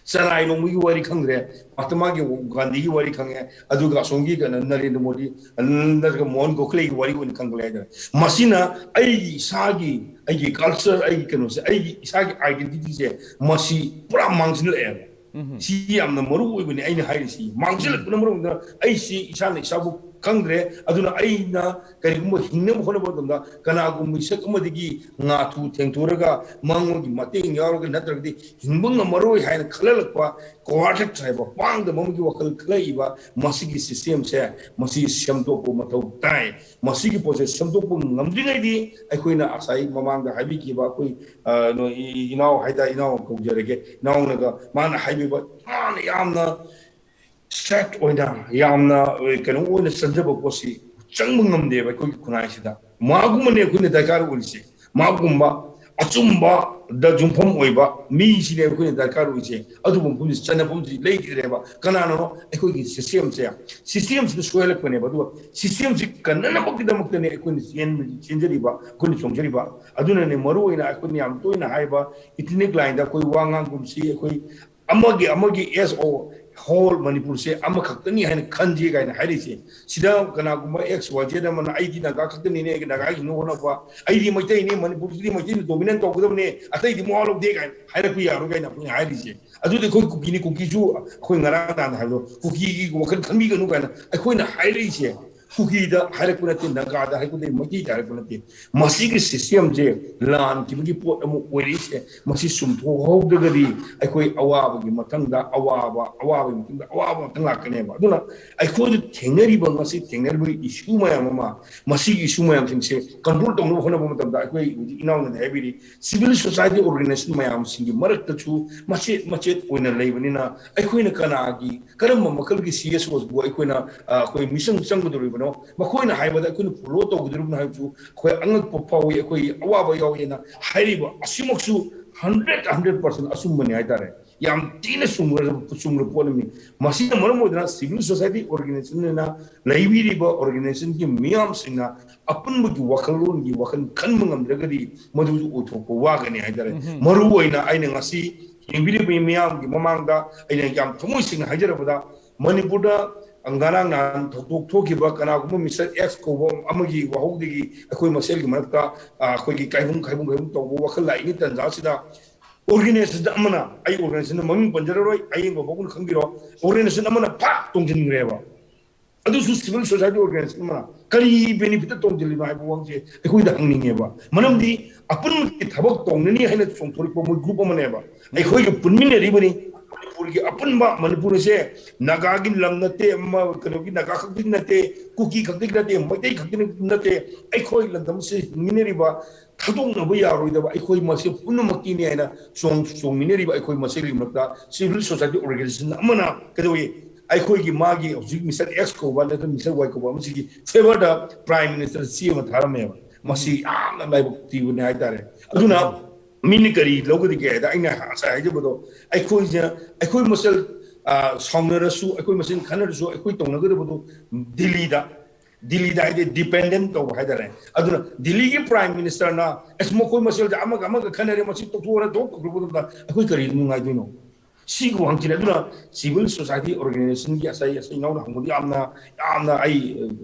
ꯆꯔꯥꯏ ꯅꯣꯡꯃꯒꯤ ꯋꯥꯔꯤ ꯈꯪꯗ꯭ꯔꯦ, ꯃꯍꯥꯇꯃꯥ ꯒꯥꯟꯙꯤꯒꯤ ꯋꯥꯔꯤ ꯈꯪꯉꯦ, ꯑꯗꯨꯒ ꯑꯁꯣꯝꯒꯤ ꯀꯩꯅꯣ ꯅꯔꯦꯟꯗ꯭ꯔ ꯃꯣꯗꯤ ꯅꯠꯇ꯭ꯔꯒ ꯃꯣꯍꯟ ꯒꯣꯈꯂꯦꯒꯤ ꯋꯥꯔꯤ ꯑꯣꯏꯅ ꯈꯪꯒꯠꯂꯦ ꯍꯥꯏꯇꯥꯔꯦ꯫ ꯃꯁꯤꯅ ꯑꯩꯒꯤ ꯏꯁꯥꯒꯤ, ꯑꯩꯒꯤ culture, ꯑꯩꯒꯤ ꯀꯩꯅꯣꯁꯦ, ꯑꯩꯒꯤ ꯏꯁꯥꯒꯤ identityꯁꯦ ꯃꯁꯤ ꯄꯨꯔꯥ ꯃꯥꯡꯁꯤꯜꯂꯛꯑꯦꯕ꯫ ꯁꯤ ꯌꯥꯝꯅ ꯃꯔꯨ ꯑꯣꯏꯕꯅꯤ ꯑꯩꯅ ꯍꯥꯏꯔꯤꯁꯤ꯫ ꯃꯥꯡꯁꯤꯜꯂꯛꯄꯅ ꯃꯔꯝ ꯑꯣꯏꯗꯨꯅ ꯑꯩꯁꯤ ꯏꯁꯥꯅ ꯏꯁꯥꯕꯨ ꯈꯪꯗ꯭ꯔꯦ꯫ ꯑꯗꯨꯅ ꯑꯩꯅ ꯀꯔꯤꯒꯨꯝꯕ ꯍꯤꯡꯅꯕ ꯍꯣꯠꯅꯕ ꯃꯇꯝꯗ ꯀꯅꯥꯒꯨꯝꯕ ꯃꯤꯁꯛ ꯑꯃꯗꯒꯤ ꯉꯥꯊꯨ ꯊꯦꯡꯊꯣꯔꯒ ꯃꯉꯣꯟꯒꯤ ꯃꯇꯦꯡ ꯌꯥꯎꯔꯒ ꯅꯠꯇ꯭ꯔꯒꯗꯤ ꯍꯤꯡꯕ ꯉꯝꯃꯔꯣꯏ ꯍꯥꯏꯅ ꯈꯜꯍꯜꯂꯛꯄ, ꯀꯣꯋꯥꯔꯇꯦꯠ ꯍꯥꯏꯕ ꯄꯥꯡꯗꯕ ꯑꯃꯒꯤ ꯋꯥꯈꯜ ꯈꯜꯂꯛꯏꯕ ꯃꯁꯤꯒꯤ systemꯁꯦ, ꯃꯁꯤ ꯁꯦꯝꯗꯣꯛꯄ ꯃꯊꯧ ꯇꯥꯏ꯫ ꯃꯁꯤꯒꯤ ꯄꯣꯠꯁꯦ ꯁꯦꯝꯗꯣꯛꯄ ꯉꯝꯗ꯭ꯔꯤꯉꯩꯗꯤ ꯑꯩꯈꯣꯏꯅ ꯉꯁꯥꯏ ꯃꯃꯥꯡꯗ ꯍꯥꯏꯕꯤꯈꯤꯕ ꯑꯩꯈꯣꯏ, ꯑ, ꯅꯣꯏ ꯏ-, ꯏꯅꯥꯎ ꯍꯥꯏꯇꯥꯔꯦ, ꯏꯅꯥꯎ ꯀꯧꯖꯔꯒꯦ, ꯏꯅꯥꯎꯅꯒ ꯃꯥꯅ ꯍꯥꯏꯕꯤꯕ ꯃꯥꯅ ꯌꯥꯝꯅ straight ꯑꯣꯏꯅ, ꯌꯥꯝꯅ, ꯑ, ꯀꯩꯅꯣ ꯑꯣꯏꯅ ꯆꯪꯖꯕ ꯄꯣꯠꯁꯤ ꯆꯪꯕ ꯉꯝꯗꯦꯕ ꯑꯩꯈꯣꯏꯒꯤ ꯈꯨꯟꯅꯥꯏꯁꯤꯗ꯫ ꯃꯥꯒꯨꯝꯕꯅꯦ ꯑꯩꯈꯣꯏꯅ ꯗꯔꯀꯥꯔ ꯑꯣꯏꯔꯤꯁꯦ꯫ ꯃꯥꯒꯨꯝꯕ ꯑꯆꯨꯝꯕꯗ ꯌꯨꯝꯐꯝ ꯑꯣꯏꯕ ꯃꯤꯁꯤꯅꯦꯕ ꯑꯩꯈꯣꯏꯅ ꯗꯔꯀꯥꯔ ꯑꯣꯏꯁꯦ꯫ ꯑꯗꯨꯒꯨꯝꯕ ꯃꯐꯝꯁꯤ ꯆꯟꯅꯐꯝꯁꯤ ꯂꯩꯈꯤꯗ꯭ꯔꯦꯕ꯫ ꯀꯅꯥꯅꯅꯣ? ꯑꯩꯈꯣꯏꯒꯤ systemꯁꯦ꯫ Systemꯁꯤꯅ ꯁꯣꯏꯍꯜꯂꯛꯄꯅꯦꯕ꯫ ꯑꯗꯨꯒ systemꯁꯤ ꯀꯟꯅꯅꯕꯒꯤꯗꯃꯛꯇꯅꯦ ꯑꯩꯈꯣꯏꯅ ꯆꯦꯟ-, ꯆꯦꯟꯖꯔꯤꯕ, ꯑꯩꯈꯣꯏꯅ ꯆꯣꯡꯖꯔꯤꯕ꯫ ꯑꯗꯨꯅꯅꯦ ꯃꯔꯨ ꯑꯣꯏꯅ ꯑꯩꯈꯣꯏꯅ ꯌꯥꯝ ꯇꯣꯏꯅ ꯍꯥꯏꯕ ethnic lineꯗ ꯑꯩꯈꯣꯏ ꯋꯥ ꯉꯥꯡꯒꯨꯝꯁꯤ, ꯑꯩꯈꯣꯏ ꯑꯃꯒꯤ, ꯑꯃꯒꯤ as a whole ꯃꯅꯤꯄꯨꯔꯁꯦ ꯑꯃꯈꯛꯇꯅꯤ ꯍꯥꯏꯅ ꯈꯟꯖꯦ ꯀꯥꯏꯅ ꯍꯥꯏꯔꯤꯁꯦ꯫ ꯁꯤꯗ ꯀꯅꯥꯒꯨꯝꯕ X Y Z ꯑꯃꯅ "ꯑꯩꯗꯤ ꯅꯥꯒꯥ ꯈꯛꯇꯅꯤꯅꯦ, ꯑꯩꯒꯤ ꯅꯥꯒꯥ ꯍꯤꯡꯅꯕ ꯍꯣꯠꯅꯕ, ꯑꯩꯗꯤ ꯃꯩꯇꯩꯅꯤ, ꯃꯅꯤꯄꯨꯔꯁꯤꯗꯤ ꯃꯩꯇꯩꯅ dominate ꯇꯧꯒꯗꯕꯅꯦ, ꯑꯇꯩꯗꯤ ꯃꯋꯥ ꯂꯧꯗꯦ" ꯀꯥꯏꯅ ꯍꯥꯏꯔꯛꯄ ꯌꯥꯔꯣꯏ ꯀꯥꯏꯅ ꯑꯩꯈꯣꯏꯅ ꯍꯥꯏꯔꯤꯁꯦ꯫ ꯑꯗꯨꯗꯤ ꯑꯩꯈꯣꯏ ꯀꯨꯀꯤꯅꯤ, ꯀꯨꯀꯤꯁꯨ ꯑꯩꯈꯣꯏ ꯉꯔꯥꯡ ꯅꯍꯥꯟ ꯍꯥꯏꯕꯗꯣ ꯀꯨꯀꯤꯒꯤ ꯋꯥꯈꯜ ꯈꯟꯕꯤꯒꯅꯨ ꯀꯥꯏꯅ ꯑꯩꯈꯣꯏꯅ ꯍꯥꯏꯔꯛꯏꯁꯦ꯫ ꯀꯨꯀꯤꯗ ꯍꯥꯏꯔꯛꯄ ꯅꯠꯇꯦ, ꯅꯥꯒꯥꯗ ꯍꯥꯏꯔꯛꯄ ꯅꯠꯇꯦ, ꯃꯩꯇꯩꯗ ꯍꯥꯏꯔꯛꯄ ꯅꯠꯇꯦ꯫ ꯃꯁꯤꯒꯤ systemꯁꯦ ꯂꯥꯟꯈꯤꯕꯒꯤ ꯄꯣꯠ ꯑꯃ ꯑꯣꯏꯔꯛꯏꯁꯦ꯫ ꯃꯁꯤ ꯆꯨꯝꯊꯣꯛꯍꯧꯗ꯭ꯔꯒꯗꯤ ꯑꯩꯈꯣꯏ ꯑꯋꯥꯕꯒꯤ ꯃꯊꯪꯗ ꯑꯋꯥꯕ, ꯑꯋꯥꯕꯒꯤ ꯃꯊꯪꯗ ꯑꯋꯥꯕ ꯉꯥꯛꯇ ꯂꯥꯛꯀꯅꯦꯕ꯫ ꯑꯗꯨꯅ ꯑꯩꯈꯣꯏꯗ ꯊꯦꯡꯅꯔꯤꯕ, ꯉꯁꯤ ꯊꯦꯡꯅꯔꯤꯕ issue ꯃꯌꯥꯝ ꯑꯃ, ꯃꯁꯤꯒꯤ issue ꯃꯌꯥꯝꯁꯤꯡꯁꯦ control ꯇꯧꯅꯕ ꯍꯣꯠꯅꯕ ꯃꯇꯝꯗ ꯑꯩꯈꯣꯏ ꯍꯧꯖꯤꯛ ꯏꯅꯥꯎꯅꯗꯤ ꯍꯥꯏꯕꯤꯔꯤ, civil society organization ꯃꯌꯥꯝꯁꯤꯡꯒꯤ ꯃꯔꯛꯇꯁꯨ ꯃꯆꯦꯠ ꯃꯆꯦꯠ ꯑꯣꯏꯅ ꯂꯩꯕꯅꯤꯅ ꯑꯩꯈꯣꯏꯅ ꯀꯅꯥꯒꯤ, ꯀꯔꯝꯕ ꯃꯈꯜꯒꯤ C S Oꯁꯕꯨ ꯑꯩꯈꯣꯏꯅ, ꯑ, ꯑꯩꯈꯣꯏ ꯃꯤꯆꯪ ꯆꯪꯒꯗꯧꯔꯤꯕꯅꯣ, ꯃꯈꯣꯏꯅ ꯍꯥꯏꯕꯗ ꯑꯩꯈꯣꯏꯅ follow ꯇꯧꯒꯗꯧꯔꯤꯕꯅꯣ ꯍꯥꯏꯕꯁꯨ ꯑꯩꯈꯣꯏ ꯑꯉꯛꯄ ꯐꯥꯎꯏ, ꯑꯩꯈꯣꯏ ꯑꯋꯥꯕ ꯌꯥꯎꯏꯅ ꯍꯥꯏꯔꯤꯕ ꯑꯁꯤꯃꯛꯁꯨ hundred, hundred percent ꯑꯆꯨꯝꯕꯅꯤ ꯍꯥꯏꯇꯥꯔꯦ꯫ ꯌꯥꯝ ꯊꯤꯅ ꯆꯨꯝꯈ꯭ꯔꯕ, ꯆꯨꯝꯈ꯭ꯔꯕ ꯄꯣꯠ ꯑꯃꯅꯤ꯫ ꯃꯁꯤꯅ ꯃꯔꯝ ꯑꯣꯏꯗꯨꯅ civil society organizationꯅ ꯂꯩꯕꯤꯔꯤꯕ organizationꯒꯤ ꯃꯤꯌꯥꯝꯁꯤꯡꯅ ꯑꯄꯨꯟꯕꯒꯤ ꯋꯥꯈꯜꯂꯣꯟꯒꯤ ꯋꯥꯈꯜ ꯈꯟꯕ ꯉꯝꯗ꯭ꯔꯒꯗꯤ ꯃꯗꯨꯁꯨ ꯑꯣꯏꯊꯣꯛꯄ ꯋꯥꯒꯅꯤ ꯍꯥꯏꯇꯥꯔꯦ꯫ ꯎꯝꯍꯨꯝ꯫ ꯃꯔꯨ ꯑꯣꯏꯅ ꯑꯩꯅ ꯉꯁꯤ ꯌꯦꯡꯕꯤꯔꯤꯕ ꯃꯤꯌꯥꯝꯒꯤ ꯃꯃꯥꯡꯗ ꯑꯩꯅ ꯌꯥꯝ ꯊꯃꯣꯏ ꯁꯦꯡꯅ ꯍꯥꯏꯖꯔꯕꯗ, ꯃꯅꯤꯄꯨꯔꯗ ꯉꯔꯥꯡ ꯅꯍꯥꯟ ꯊꯧꯗꯣꯛ ꯊꯣꯛꯈꯤꯕ ꯀꯅꯥꯒꯨꯝꯕ Mister X ꯀꯧꯕ ꯑꯃꯒꯤ ꯋꯥꯍꯧꯗꯒꯤ ꯑꯩꯈꯣꯏ ꯃꯁꯦꯜꯒꯤ ꯃꯔꯛꯇ, ꯑ, ꯑꯩꯈꯣꯏꯒꯤ ꯀꯥꯏꯍꯨꯝ ꯀꯥꯏꯍꯨꯝ ꯀꯥꯏꯍꯨꯝ ꯇꯧꯕ ꯋꯥꯈꯜ ꯂꯥꯛꯏꯉꯩ ꯇꯥꯟꯖꯥꯁꯤꯗ, organization ꯑꯃꯅ, ꯑꯩ organization ꯃꯃꯤꯡ ꯄꯟꯖꯔꯔꯣꯏ, ꯑꯌꯦꯡꯕ ꯐꯥꯎꯕꯅ ꯈꯪꯕꯤꯔꯣ, organization ꯑꯃꯅ ꯐꯥꯛ ꯇꯣꯡꯁꯤꯟꯈ꯭ꯔꯦꯕ꯫ ꯑꯗꯨꯁꯨ civil society organization ꯑꯃꯅ ꯀꯔꯤ benefitꯇ ꯇꯣꯡꯁꯤꯜꯂꯤꯅꯣ ꯍꯥꯏꯕ ꯋꯥꯍꯪꯁꯦ ꯑꯩꯈꯣꯏꯗ ꯍꯪꯅꯤꯡꯉꯦꯕ꯫ ꯃꯔꯝꯗꯤ ꯑꯄꯨꯟꯕꯒꯤ ꯊꯕꯛ ꯇꯧꯅꯅꯤ ꯍꯥꯏꯅ ꯆꯣꯡꯊꯣꯔꯛꯄ ꯃꯣꯏ group ꯑꯃꯅꯦꯕ꯫ ꯑꯩꯈꯣꯏꯒ ꯄꯨꯟꯃꯤꯟꯅꯔꯤꯕꯅꯤ꯫ ꯃꯅꯤꯄꯨꯔꯒꯤ ꯑꯄꯨꯟꯕ, ꯃꯅꯤꯄꯨꯔ ꯑꯁꯦ ꯅꯥꯒꯥꯒꯤ ꯂꯝ ꯅꯠꯇꯦ, ꯑꯃ, ꯀꯩꯅꯣꯒꯤ, ꯅꯥꯒꯥ ꯈꯛꯇꯒꯤ ꯅꯠꯇꯦ, ꯀꯨꯀꯤ ꯈꯛꯇꯒꯤ ꯅꯠꯇꯦ, ꯃꯩꯇꯩ ꯈꯛꯇꯒꯤ ꯅꯠꯇꯦ, ꯑꯩꯈꯣꯏ ꯂꯝꯗꯝꯁꯦ ꯍꯤꯡꯃꯤꯟꯅꯔꯤꯕ, ꯊꯥꯗꯣꯛꯅꯕ ꯌꯥꯔꯣꯏꯗꯕ ꯑꯩꯈꯣꯏ ꯃꯁꯦꯜ ꯄꯨꯝꯅꯃꯛꯀꯤꯅꯤ ꯍꯥꯏꯅ ꯆꯣꯡ-, ꯆꯣꯡꯃꯤꯟꯅꯔꯤꯕ ꯑꯩꯈꯣꯏ ꯃꯁꯦꯜꯒꯤ ꯃꯔꯛꯇ civil society organization ꯑꯃꯅ ꯀꯩꯗꯧꯏ? ꯑꯩꯈꯣꯏꯒꯤ ꯃꯥꯒꯤ ꯍꯧꯖꯤꯛ Mister X ꯀꯧꯕ ꯅꯠꯇ꯭ꯔꯒ Mister Y ꯀꯧꯕ ꯑꯃꯁꯤꯒꯤ favourꯗ Prime Minister ꯆꯦ ꯑꯃ ꯊꯥꯔꯝꯃꯦꯕ꯫ ꯃꯁꯤ ꯌꯥꯝꯅ ꯂꯥꯏꯕꯛ ꯊꯤꯕꯅꯤ ꯍꯥꯏꯇꯥꯔꯦ꯫ ꯑꯗꯨꯅ ꯃꯤꯅ ꯀꯔꯤ ꯂꯧꯒꯗꯒꯦ ꯍꯥꯏꯗ, ꯑꯩꯅ ꯉꯁꯥꯏ ꯍꯥꯏꯖꯕꯗꯣ, ꯑꯩꯈꯣꯏꯁꯦ, ꯑꯩꯈꯣꯏ ꯃꯁꯦꯜ, ꯑ, ꯁꯥꯎꯅꯔꯁꯨ, ꯑꯩꯈꯣꯏ ꯃꯁꯦꯜ ꯈꯟꯅꯔꯁꯨ, ꯑꯩꯈꯣꯏ ꯇꯧꯅꯒꯗꯕꯗꯣ ꯗꯤꯜꯂꯤꯗ, ꯗꯤꯜꯂꯤꯗ ꯍꯥꯏꯗꯤ ꯗꯤꯄꯦꯟꯗꯦꯟ ꯇꯧꯕ ꯍꯥꯏꯇꯥꯔꯦ꯫ ꯑꯗꯨꯅ ꯗꯤꯜꯂꯤꯒꯤ ꯄ꯭ꯔꯥꯏꯝ ꯃꯤꯅꯤꯁꯇꯔꯅ ꯑꯁ ꯃꯈꯣꯏ ꯃꯁꯦꯜꯁꯦ ꯑꯃꯒ ꯑꯃꯒ ꯈꯟꯅꯔꯦ, ꯃꯁꯤ ꯇꯣꯛꯊꯣꯛꯑꯣꯅ ꯇꯧ ꯇꯧꯈ꯭ꯔꯕ ꯃꯇꯝꯗ ꯑꯩꯈꯣꯏ ꯀꯔꯤ ꯅꯨꯡꯉꯥꯏꯗꯣꯏꯅꯣ? ꯁꯤꯒꯤ ꯋꯥꯍꯪꯁꯤꯅꯤ꯫ ꯑꯗꯨꯅ ꯁꯤꯚꯤꯜ ꯁꯣꯁꯥꯏꯇꯤ ꯑꯣꯔꯒꯅꯥꯏꯖꯦꯁꯟꯒꯤ ꯉꯁꯥꯏ, ꯉꯁꯥꯏ ꯏꯅꯥꯎꯅ ꯍꯪꯕꯗꯤ ꯌꯥꯝꯅ, ꯌꯥꯝꯅ ꯑꯩ,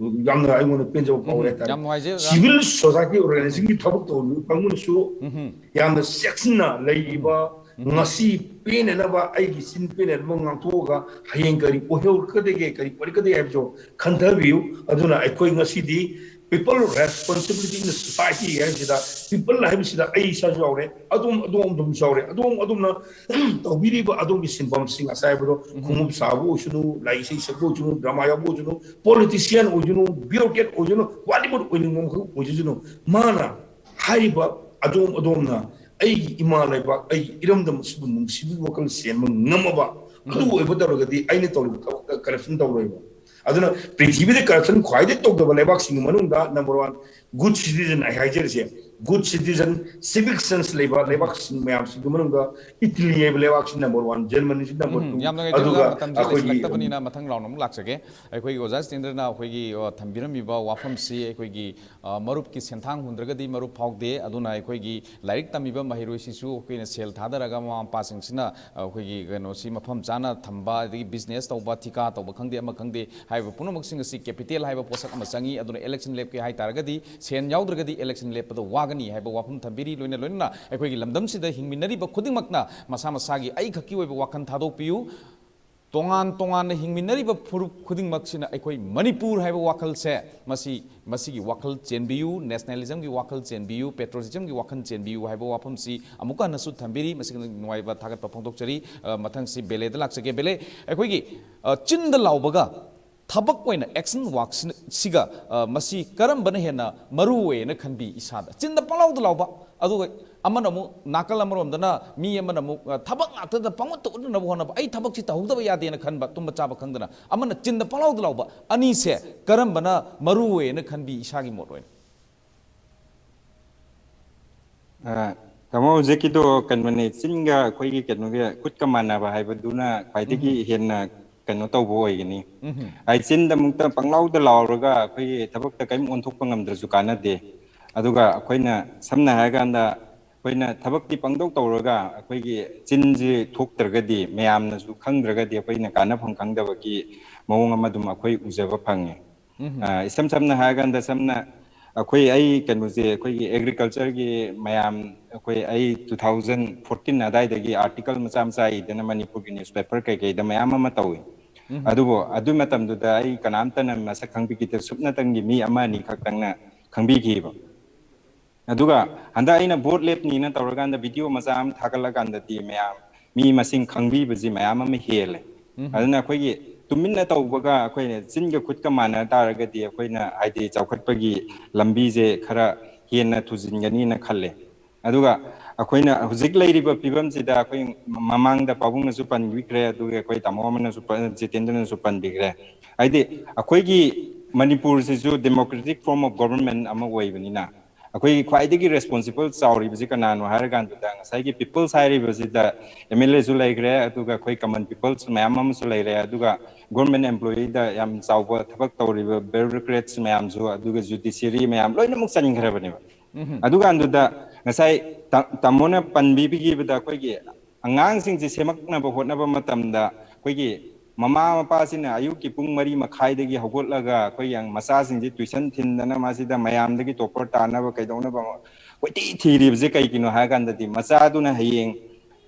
ꯌꯥꯝꯅ ꯑꯩꯉꯣꯟꯗ ꯄꯦꯟꯖꯕ ꯐꯥꯎꯋꯦ ꯎꯝ, ꯍꯥꯏꯇꯥꯔꯦ꯫ ꯌꯥꯝ ꯅꯨꯡꯉꯥꯏꯖꯩ, ꯑꯣꯖꯥ꯫ ꯁꯤꯚꯤꯜ ꯁꯣꯁꯥꯏꯇꯤ ꯑꯣꯔꯒꯅꯥꯏꯖꯦꯁꯟꯒꯤ ꯊꯕꯛ ꯇꯧꯔꯤꯕ ꯀꯥꯡꯕꯨꯅꯁꯨ ꯎꯝ꯫ ꯌꯥꯝꯅ ꯆꯦꯛꯁꯤꯟꯅ ꯂꯩꯔꯤꯕ ꯎꯝ꯫ ꯉꯁꯤ ꯄꯦꯟꯅꯅꯕ, ꯑꯩꯒꯤ ꯆꯤꯟ ꯄꯦꯟꯅꯅꯕ ꯉꯥꯡꯊꯣꯛꯑꯒ ꯍꯌꯦꯡ ꯀꯔꯤ ꯑꯣꯏꯍꯧꯔꯛꯀꯗꯒꯦ, ꯀꯔꯤ ꯑꯣꯏꯔꯛꯀꯗꯒꯦ ꯍꯥꯏꯕꯁꯨ ꯈꯟꯊꯕꯤꯌꯨ꯫ ꯑꯗꯨꯅ ꯑꯩꯈꯣꯏ ꯉꯁꯤꯗꯤ people responsibility in society ꯍꯥꯏꯕꯁꯤꯗ, people ꯍꯥꯏꯕꯁꯤꯗ ꯑꯩ ꯏꯁꯥꯁꯨ ꯌꯥꯎꯔꯦ, ꯑꯗꯣꯝ, ꯑꯗꯣꯝ, ꯑꯗꯣꯝꯁꯨ ꯌꯥꯎꯔꯦ, ꯑꯗꯣꯝ, ꯑꯗꯣꯝꯅ ꯇꯧꯕꯤꯔꯤꯕ ꯑꯗꯣꯝꯒꯤ ꯁꯤꯟꯐꯝꯁꯤꯡ, ꯉꯁꯥꯏ ꯍꯥꯏꯕꯗꯣ, ꯎꯝ꯫ ꯈꯣꯡꯎꯞ ꯁꯥꯕ ꯑꯣꯏꯁꯅꯨ, ꯂꯥꯏ ꯏꯁꯩ ꯁꯛꯄ ꯑꯣꯏꯁꯅꯨ, ꯗ꯭ꯔꯃꯥ ꯌꯥꯎꯕ ꯑꯣꯏꯁꯅꯨ, ꯄꯣꯂꯤꯇꯤꯁꯤꯌꯥꯟ ꯑꯣꯏꯁꯅꯨ, ꯕ꯭ꯌꯨꯔꯣꯀ꯭ꯔꯦꯠ ꯑꯣꯏꯁꯅꯨ, ꯋꯥꯠꯂꯤꯕ ꯑꯣꯏꯅꯤꯡꯕ ꯃꯈꯜ ꯑꯣꯏꯖꯁꯅꯨ, ꯃꯥꯅ ꯍꯥꯏꯔꯤꯕ ꯑꯗꯣꯝ, ꯑꯗꯣꯝꯅ ꯑꯩꯒꯤ ꯏꯃꯥ ꯂꯩꯕꯥꯛ, ꯑꯩꯒꯤ ꯏꯔꯝꯗꯝ ꯑꯁꯤꯕꯨ ꯅꯨꯡꯁꯤꯕꯒꯤ ꯋꯥꯈꯜ ꯆꯦꯟꯕ ꯉꯝꯃꯕ, ꯑꯗꯨ ꯎꯝ꯫ ꯑꯣꯏꯕ ꯇꯧꯔꯒꯗꯤ ꯑꯩꯅ ꯇꯧꯔꯤꯕ ꯊꯕꯛꯇ ꯀꯔꯞꯁꯟ ꯇꯧꯔꯣꯏꯕ꯫ ꯑꯗꯨꯅ ꯄ꯭ꯔꯤꯊꯤꯕꯤꯗ ꯀꯔꯞꯁꯟ ꯈ꯭ꯋꯥꯏꯗꯩ ꯇꯧꯗꯕ ꯂꯩꯕꯥꯛꯁꯤꯡꯒꯤ ꯃꯅꯨꯡꯗ number one, good citizen ꯑꯩ ꯍꯥꯏꯖꯔꯤꯁꯦ, good citizen, civic sense ꯂꯩꯕ ꯂꯩꯕꯥꯛꯁꯤꯡ ꯃꯌꯥꯝꯁꯤꯡꯒꯤ ꯃꯅꯨꯡꯗ ꯏꯇꯂꯤ ꯍꯥꯏꯕ ꯂꯩꯕꯥꯛꯁꯤ number one, ꯖꯔꯃꯅꯤꯁꯤ number ꯎꯝ, two, ꯌꯥꯝ ꯅꯨꯡꯉꯥꯏꯖꯩ ꯑꯣꯖꯥ, ꯑꯗꯨꯒ ꯃꯇꯝꯁꯦ ꯑꯩꯈꯣꯏꯒꯤ, ꯂꯩꯁꯤꯜꯂꯛꯇꯕꯅꯤꯅ ꯃꯊꯪ ꯔꯥꯎꯟ ꯑꯃꯨꯛ ꯂꯥꯛꯆꯒꯦ꯫ ꯑꯩꯈꯣꯏꯒꯤ ꯑꯣꯖꯥ ꯖꯤꯇꯦꯟꯗ꯭ꯔꯅ ꯑꯩꯈꯣꯏꯒꯤ, ꯑ, ꯊꯝꯕꯤꯔꯝꯃꯤꯕ ꯋꯥꯐꯝꯁꯤ ꯑꯩꯈꯣꯏꯒꯤ, ꯑ, ꯃꯔꯨꯞꯀꯤ ꯁꯦꯟꯊꯥꯡ ꯍꯨꯟꯗ꯭ꯔꯒꯗꯤ ꯃꯔꯨꯞ ꯐꯥꯎꯗꯦ꯫ ꯑꯗꯨꯅ ꯑꯩꯈꯣꯏꯒꯤ ꯂꯥꯏꯔꯤꯛ ꯇꯝꯃꯤꯕ ꯃꯍꯩꯔꯣꯏꯁꯤꯁꯨ ꯑꯩꯈꯣꯏꯅ ꯁꯦꯜ ꯊꯥꯗꯔꯒ ꯃꯃꯥ ꯃꯄꯥꯁꯤꯡꯁꯤꯅ ꯑꯩꯈꯣꯏꯒꯤ ꯀꯩꯅꯣꯁꯤ ꯃꯐꯝ ꯆꯥꯅ ꯊꯝꯕ, ꯑꯗꯒꯤ ꯕꯤꯖꯤꯅꯦꯁ ꯇꯧꯕ, ꯊꯤꯀꯥ ꯇꯧꯕ ꯈꯪꯗꯦ, ꯑꯃ ꯈꯪꯗꯦ, ꯍꯥꯏꯔꯤꯕ ꯄꯨꯝꯅꯃꯛꯁꯤꯡ ꯑꯁꯤ ꯀꯦꯄꯤꯇꯦꯜ ꯍꯥꯏꯕ ꯄꯣꯠꯁꯛ ꯑꯃ ꯆꯪꯏ꯫ ꯑꯗꯨꯅ ꯏꯂꯦꯛꯁꯟ ꯂꯦꯞꯀꯦ ꯍꯥꯏ ꯇꯥꯔꯒꯗꯤ ꯁꯦꯟ ꯌꯥꯎꯗ꯭ꯔꯒꯗꯤ ꯏꯂꯦꯛꯁꯟ ꯂꯦꯞꯄꯗ ꯋꯥꯒꯅꯤ ꯍꯥꯏꯕ ꯋꯥꯐꯝ ꯊꯝꯕꯤꯔꯤ꯫ ꯂꯣꯏꯅ ꯂꯣꯏꯅꯅ ꯑꯩꯈꯣꯏꯒꯤ ꯂꯝꯗꯝꯁꯤꯗ ꯍꯤꯡꯃꯤꯟꯅꯔꯤꯕ ꯈꯨꯗꯤꯡꯃꯛꯅ ꯃꯁꯥ ꯃꯁꯥꯒꯤ ꯑꯩꯈꯛꯀꯤ ꯑꯣꯏꯕ ꯋꯥꯈꯜ ꯊꯥꯗꯣꯛꯄꯤꯌꯨ꯫ ꯇꯣꯉꯥꯟ ꯇꯣꯉꯥꯟꯅ ꯍꯤꯡꯃꯤꯟꯅꯔꯤꯕ ꯐꯨꯔꯨꯞ ꯈꯨꯗꯤꯡꯃꯛꯁꯤꯅ ꯑꯩꯈꯣꯏ ꯃꯅꯤꯄꯨꯔ ꯍꯥꯏꯕ ꯋꯥꯈꯜꯁꯦ, ꯃꯁꯤ, ꯃꯁꯤꯒꯤ ꯋꯥꯈꯜ ꯆꯦꯟꯕꯤꯌꯨ, ꯅꯦꯁꯅꯦꯂꯤꯖꯝꯒꯤ ꯋꯥꯈꯜ ꯆꯦꯟꯕꯤꯌꯨ, ꯄꯦꯇ꯭ꯔꯣꯇꯤꯖꯝꯒꯤ ꯋꯥꯈꯜ ꯆꯦꯟꯕꯤꯌꯨ ꯍꯥꯏꯕ ꯋꯥꯐꯝꯁꯤ ꯑꯃꯨꯛꯀ ꯍꯟꯅꯁꯨ ꯊꯝꯕꯤꯔꯤ꯫ ꯃꯁꯤꯒꯤ ꯅꯨꯡꯉꯥꯏꯕ ꯊꯥꯒꯠꯄ ꯐꯣꯡꯗꯣꯛꯆꯔꯤ꯫ ꯑ, ꯃꯊꯪꯁꯤ ꯕꯦꯂꯦꯗ ꯂꯥꯛꯆꯒꯦ꯫ ꯕꯦꯂꯦ, ꯑꯩꯈꯣꯏꯒꯤ, ꯑ, ꯆꯤꯟꯗ ꯂꯥꯎꯕꯒ ꯊꯕꯛ ꯑꯣꯏꯅ ꯑꯦꯛꯁꯟ ꯋꯥꯛꯁꯤꯒ, ꯑ, ꯃꯁꯤ ꯀꯔꯝꯕꯅ ꯍꯦꯟꯅ ꯃꯔꯨ ꯑꯣꯏꯌꯦꯅ ꯈꯟꯕꯤ ꯏꯁꯥꯗ? ꯆꯤꯟꯗ ꯄꯪꯂꯥꯎꯗ ꯂꯥꯎꯕ, ꯑꯗꯨꯒ ꯑꯃꯅ ꯑꯃꯨꯛ ꯅꯥꯀꯜ ꯑꯃꯔꯣꯝꯗꯅ ꯃꯤ ꯑꯃꯅ ꯑꯃꯨꯛ, ꯑ, ꯊꯕꯛ ꯉꯥꯛꯇꯗ ꯄꯪꯎꯠꯇ ꯎꯠꯅꯅꯕ ꯍꯣꯠꯅꯕ, ꯑꯩ ꯊꯕꯛꯁꯤ ꯇꯧꯍꯧꯗꯕ ꯌꯥꯗꯦꯅ ꯈꯟꯕ, ꯇꯨꯝꯕ ꯆꯥꯕ ꯈꯪꯗꯅ꯫ ꯑꯃꯅ ꯆꯤꯟꯗ ꯄꯪꯂꯥꯎꯗ ꯂꯥꯎꯕ꯫ ꯑꯅꯤꯁꯦ ꯀꯔꯝꯕꯅ ꯃꯔꯨ ꯑꯣꯏꯌꯦꯅ ꯈꯟꯕꯤ ꯏꯁꯥꯒꯤ ꯃꯣꯠ ꯑꯣꯏꯅ? ꯑ, ꯇꯥꯃꯣ, ꯍꯧꯖꯤꯛꯀꯤꯗꯣ ꯀꯩꯅꯣꯅꯦ, ꯆꯤꯟꯒ ꯑꯩꯈꯣꯏꯒꯤ ꯀꯩꯅꯣꯒꯤ ꯈꯨꯠꯀ ꯃꯥꯟꯅꯕ ꯍꯥꯏꯕꯗꯨꯅ ꯈ꯭ꯋꯥꯏꯗꯒꯤ ꯍꯦꯟꯅ ꯀꯩꯅꯣ ꯇꯧꯕ ꯑꯣꯏꯒꯅꯤ꯫ ꯍꯥꯏ, ꯆꯤꯟꯗ ꯑꯃꯨꯛꯇ ꯄꯪꯂꯥꯎꯗ ꯂꯥꯎꯔꯒ ꯑꯩꯈꯣꯏꯒꯤ ꯊꯕꯛꯇ ꯀꯔꯤꯝ ꯑꯣꯟꯊꯣꯛꯄ ꯉꯝꯗ꯭ꯔꯁꯨ ꯀꯥꯟꯅꯗꯦ꯫ ꯑꯗꯨꯒ ꯑꯩꯈꯣꯏꯅ ꯁꯝꯅ ꯍꯥꯏꯔꯀꯥꯟꯗ ꯑꯩꯈꯣꯏꯅ ꯊꯕꯛꯇꯤ ꯄꯪꯇꯧ ꯇꯧꯔꯒ ꯑꯩꯈꯣꯏꯒꯤ ꯆꯤꯟꯁꯤ ꯊꯣꯛꯇ꯭ꯔꯒꯗꯤ ꯃꯌꯥꯝꯅꯁꯨ ꯈꯪꯗ꯭ꯔꯒꯗꯤ ꯑꯩꯈꯣꯏꯅ ꯀꯥꯟꯅꯐꯝ ꯈꯪꯗꯕꯒꯤ ꯃꯑꯣꯡ ꯑꯃ ꯑꯗꯨꯝ ꯑꯩꯈꯣꯏ ꯎꯖꯕ ꯐꯪꯉꯦ꯫ ꯑ, ꯏꯁꯝ ꯁꯝꯅ ꯍꯥꯏꯔꯀꯥꯟꯗ ꯁꯝꯅ ꯑꯩꯈꯣꯏ ꯑꯩ ꯀꯩꯅꯣꯁꯦ ꯑꯩꯈꯣꯏꯒꯤ agricultureꯒꯤ ꯃꯌꯥꯝ ꯑꯩꯈꯣꯏ ꯑꯩ two thousand fourteen ꯑꯗꯥꯏꯗꯒꯤ article ꯃꯆꯥ ꯃꯆꯥ ꯏꯗꯅ ꯃꯅꯤꯄꯨꯔꯒꯤ newspaper ꯀꯩꯀꯩꯗ ꯃꯌꯥꯝ ꯑꯃ ꯇꯧꯏ꯫ ꯑꯗꯨꯕꯨ ꯑꯗꯨ ꯃꯇꯝꯗꯨꯗ ꯑꯩ ꯀꯅꯥꯝꯇꯅ ꯃꯁꯛ ꯈꯪꯕꯤꯈꯤꯗ ꯁꯨꯞꯅꯇꯪꯒꯤ ꯃꯤ ꯑꯃ ꯑꯅꯤ ꯈꯛꯇꯪꯅ ꯈꯪꯕꯤꯈꯤꯕ꯫ ꯑꯗꯨꯒ ꯍꯟꯗꯛ ꯑꯩꯅ vote ꯂꯦꯞꯅꯤꯅ ꯇꯧꯔꯀꯥꯟꯗ video ꯃꯆꯥ ꯑꯃ ꯊꯥꯒꯠꯂꯀꯥꯟꯗꯗꯤ ꯃꯌꯥꯝ ꯃꯤ ꯃꯁꯤꯡ ꯈꯪꯕꯤꯕꯁꯤ ꯃꯌꯥꯝ ꯑꯃ ꯍꯦꯜꯂꯦ꯫ ꯑꯗꯨꯅ ꯑꯩꯈꯣꯏꯒꯤ ꯇꯨꯃꯤꯟꯅ ꯇꯧꯕꯒ ꯑꯩꯈꯣꯏꯅ ꯆꯤꯟꯒ ꯈꯨꯠꯀ ꯃꯥꯟꯅ ꯇꯥꯔꯒꯗꯤ ꯑꯩꯈꯣꯏꯅ ꯍꯥꯏꯗꯤ ꯆꯥꯎꯈꯠꯄꯒꯤ ꯂꯝꯕꯤꯁꯦ ꯈꯔ ꯍꯦꯟꯅ ꯊꯨꯖꯤꯟꯒꯅꯤꯅ ꯈꯜꯂꯦ꯫ ꯑꯗꯨꯒ ꯑꯩꯈꯣꯏꯅ ꯍꯧꯖꯤꯛ ꯂꯩꯔꯤꯕ ꯐꯤꯕꯝꯁꯤꯗ ꯑꯩꯈꯣꯏ ꯃꯃꯥꯡꯗ ꯄꯥꯕꯨꯡꯅꯁꯨ ꯄꯟꯕꯤꯈ꯭ꯔꯦ, ꯑꯗꯨꯒ ꯑꯩꯈꯣꯏ ꯇꯥꯃꯣ ꯑꯃꯅꯁꯨ ꯄ-, ꯖꯤꯇꯦꯟꯗ꯭ꯔꯅꯁꯨ ꯄꯟꯕꯤꯈ꯭ꯔꯦ꯫ ꯍꯥꯏꯗꯤ ꯑꯩꯈꯣꯏꯒꯤ ꯃꯅꯤꯄꯨꯔꯁꯤꯁꯨ democratic form of government ꯑꯃ ꯑꯣꯏꯕꯅꯤꯅ ꯑꯩꯈꯣꯏꯒꯤ ꯈ꯭ꯋꯥꯏꯗꯒꯤ responsible ꯆꯥꯎꯔꯤꯕꯁꯤ ꯀꯅꯥꯅꯣ ꯍꯥꯏꯔꯀꯥꯟꯗꯨꯗ ꯉꯁꯥꯏꯒꯤ peoples ꯍꯥꯏꯔꯤꯕꯁꯤꯗ MLAꯁꯨ ꯂꯩꯈ꯭ꯔꯦ, ꯑꯗꯨꯒ ꯑꯩꯈꯣꯏ common peoples ꯃꯌꯥꯝ ꯑꯃꯁꯨ ꯂꯩꯔꯦ, ꯑꯗꯨꯒ government employeeꯗ ꯌꯥꯝ ꯆꯥꯎꯕ ꯊꯕꯛ ꯇꯧꯔꯤꯕ bureaucrats ꯃꯌꯥꯝꯁꯨ, ꯑꯗꯨꯒ judiciary ꯃꯌꯥꯝ ꯂꯣꯏꯅꯃꯛ ꯆꯟꯈ꯭ꯔꯕꯅꯦꯕ꯫ ꯑꯗꯨꯀꯥꯟꯗꯨꯗ ꯉꯁꯥꯏ ꯇꯥ-, ꯇꯥꯃꯣꯅ ꯄꯟꯕꯤꯈꯤꯕꯗ ꯑꯩꯈꯣꯏꯒꯤ ꯑꯉꯥꯡꯁꯤꯡꯁꯦ ꯁꯦꯝꯃꯛꯅꯕ ꯍꯣꯠꯅꯕ ꯃꯇꯝꯗ ꯑꯩꯈꯣꯏꯒꯤ ꯃꯃꯥ ꯃꯄꯥꯁꯤꯅ ꯑꯌꯨꯛꯀꯤ ꯄꯨꯡ ꯃꯔꯤ ꯃꯈꯥꯏꯗꯒꯤ ꯍꯧꯒꯠꯂꯒ ꯑꯩꯈꯣꯏꯒꯤ ꯃꯆꯥꯁꯤꯡꯁꯦ tuition ꯊꯤꯟꯗꯅ ꯃꯁꯤꯗ ꯃꯌꯥꯝꯗꯒꯤ topper ꯇꯥꯅꯕ ꯀꯩꯗꯧꯅꯕ ꯀꯣꯏꯊꯤ ꯊꯤꯔꯤꯕꯁꯦ ꯀꯩꯒꯤꯅꯣ ꯍꯥꯏ ꯀꯥꯟꯗꯗꯤ ꯃꯆꯥꯗꯨꯅ ꯍꯌꯦꯡ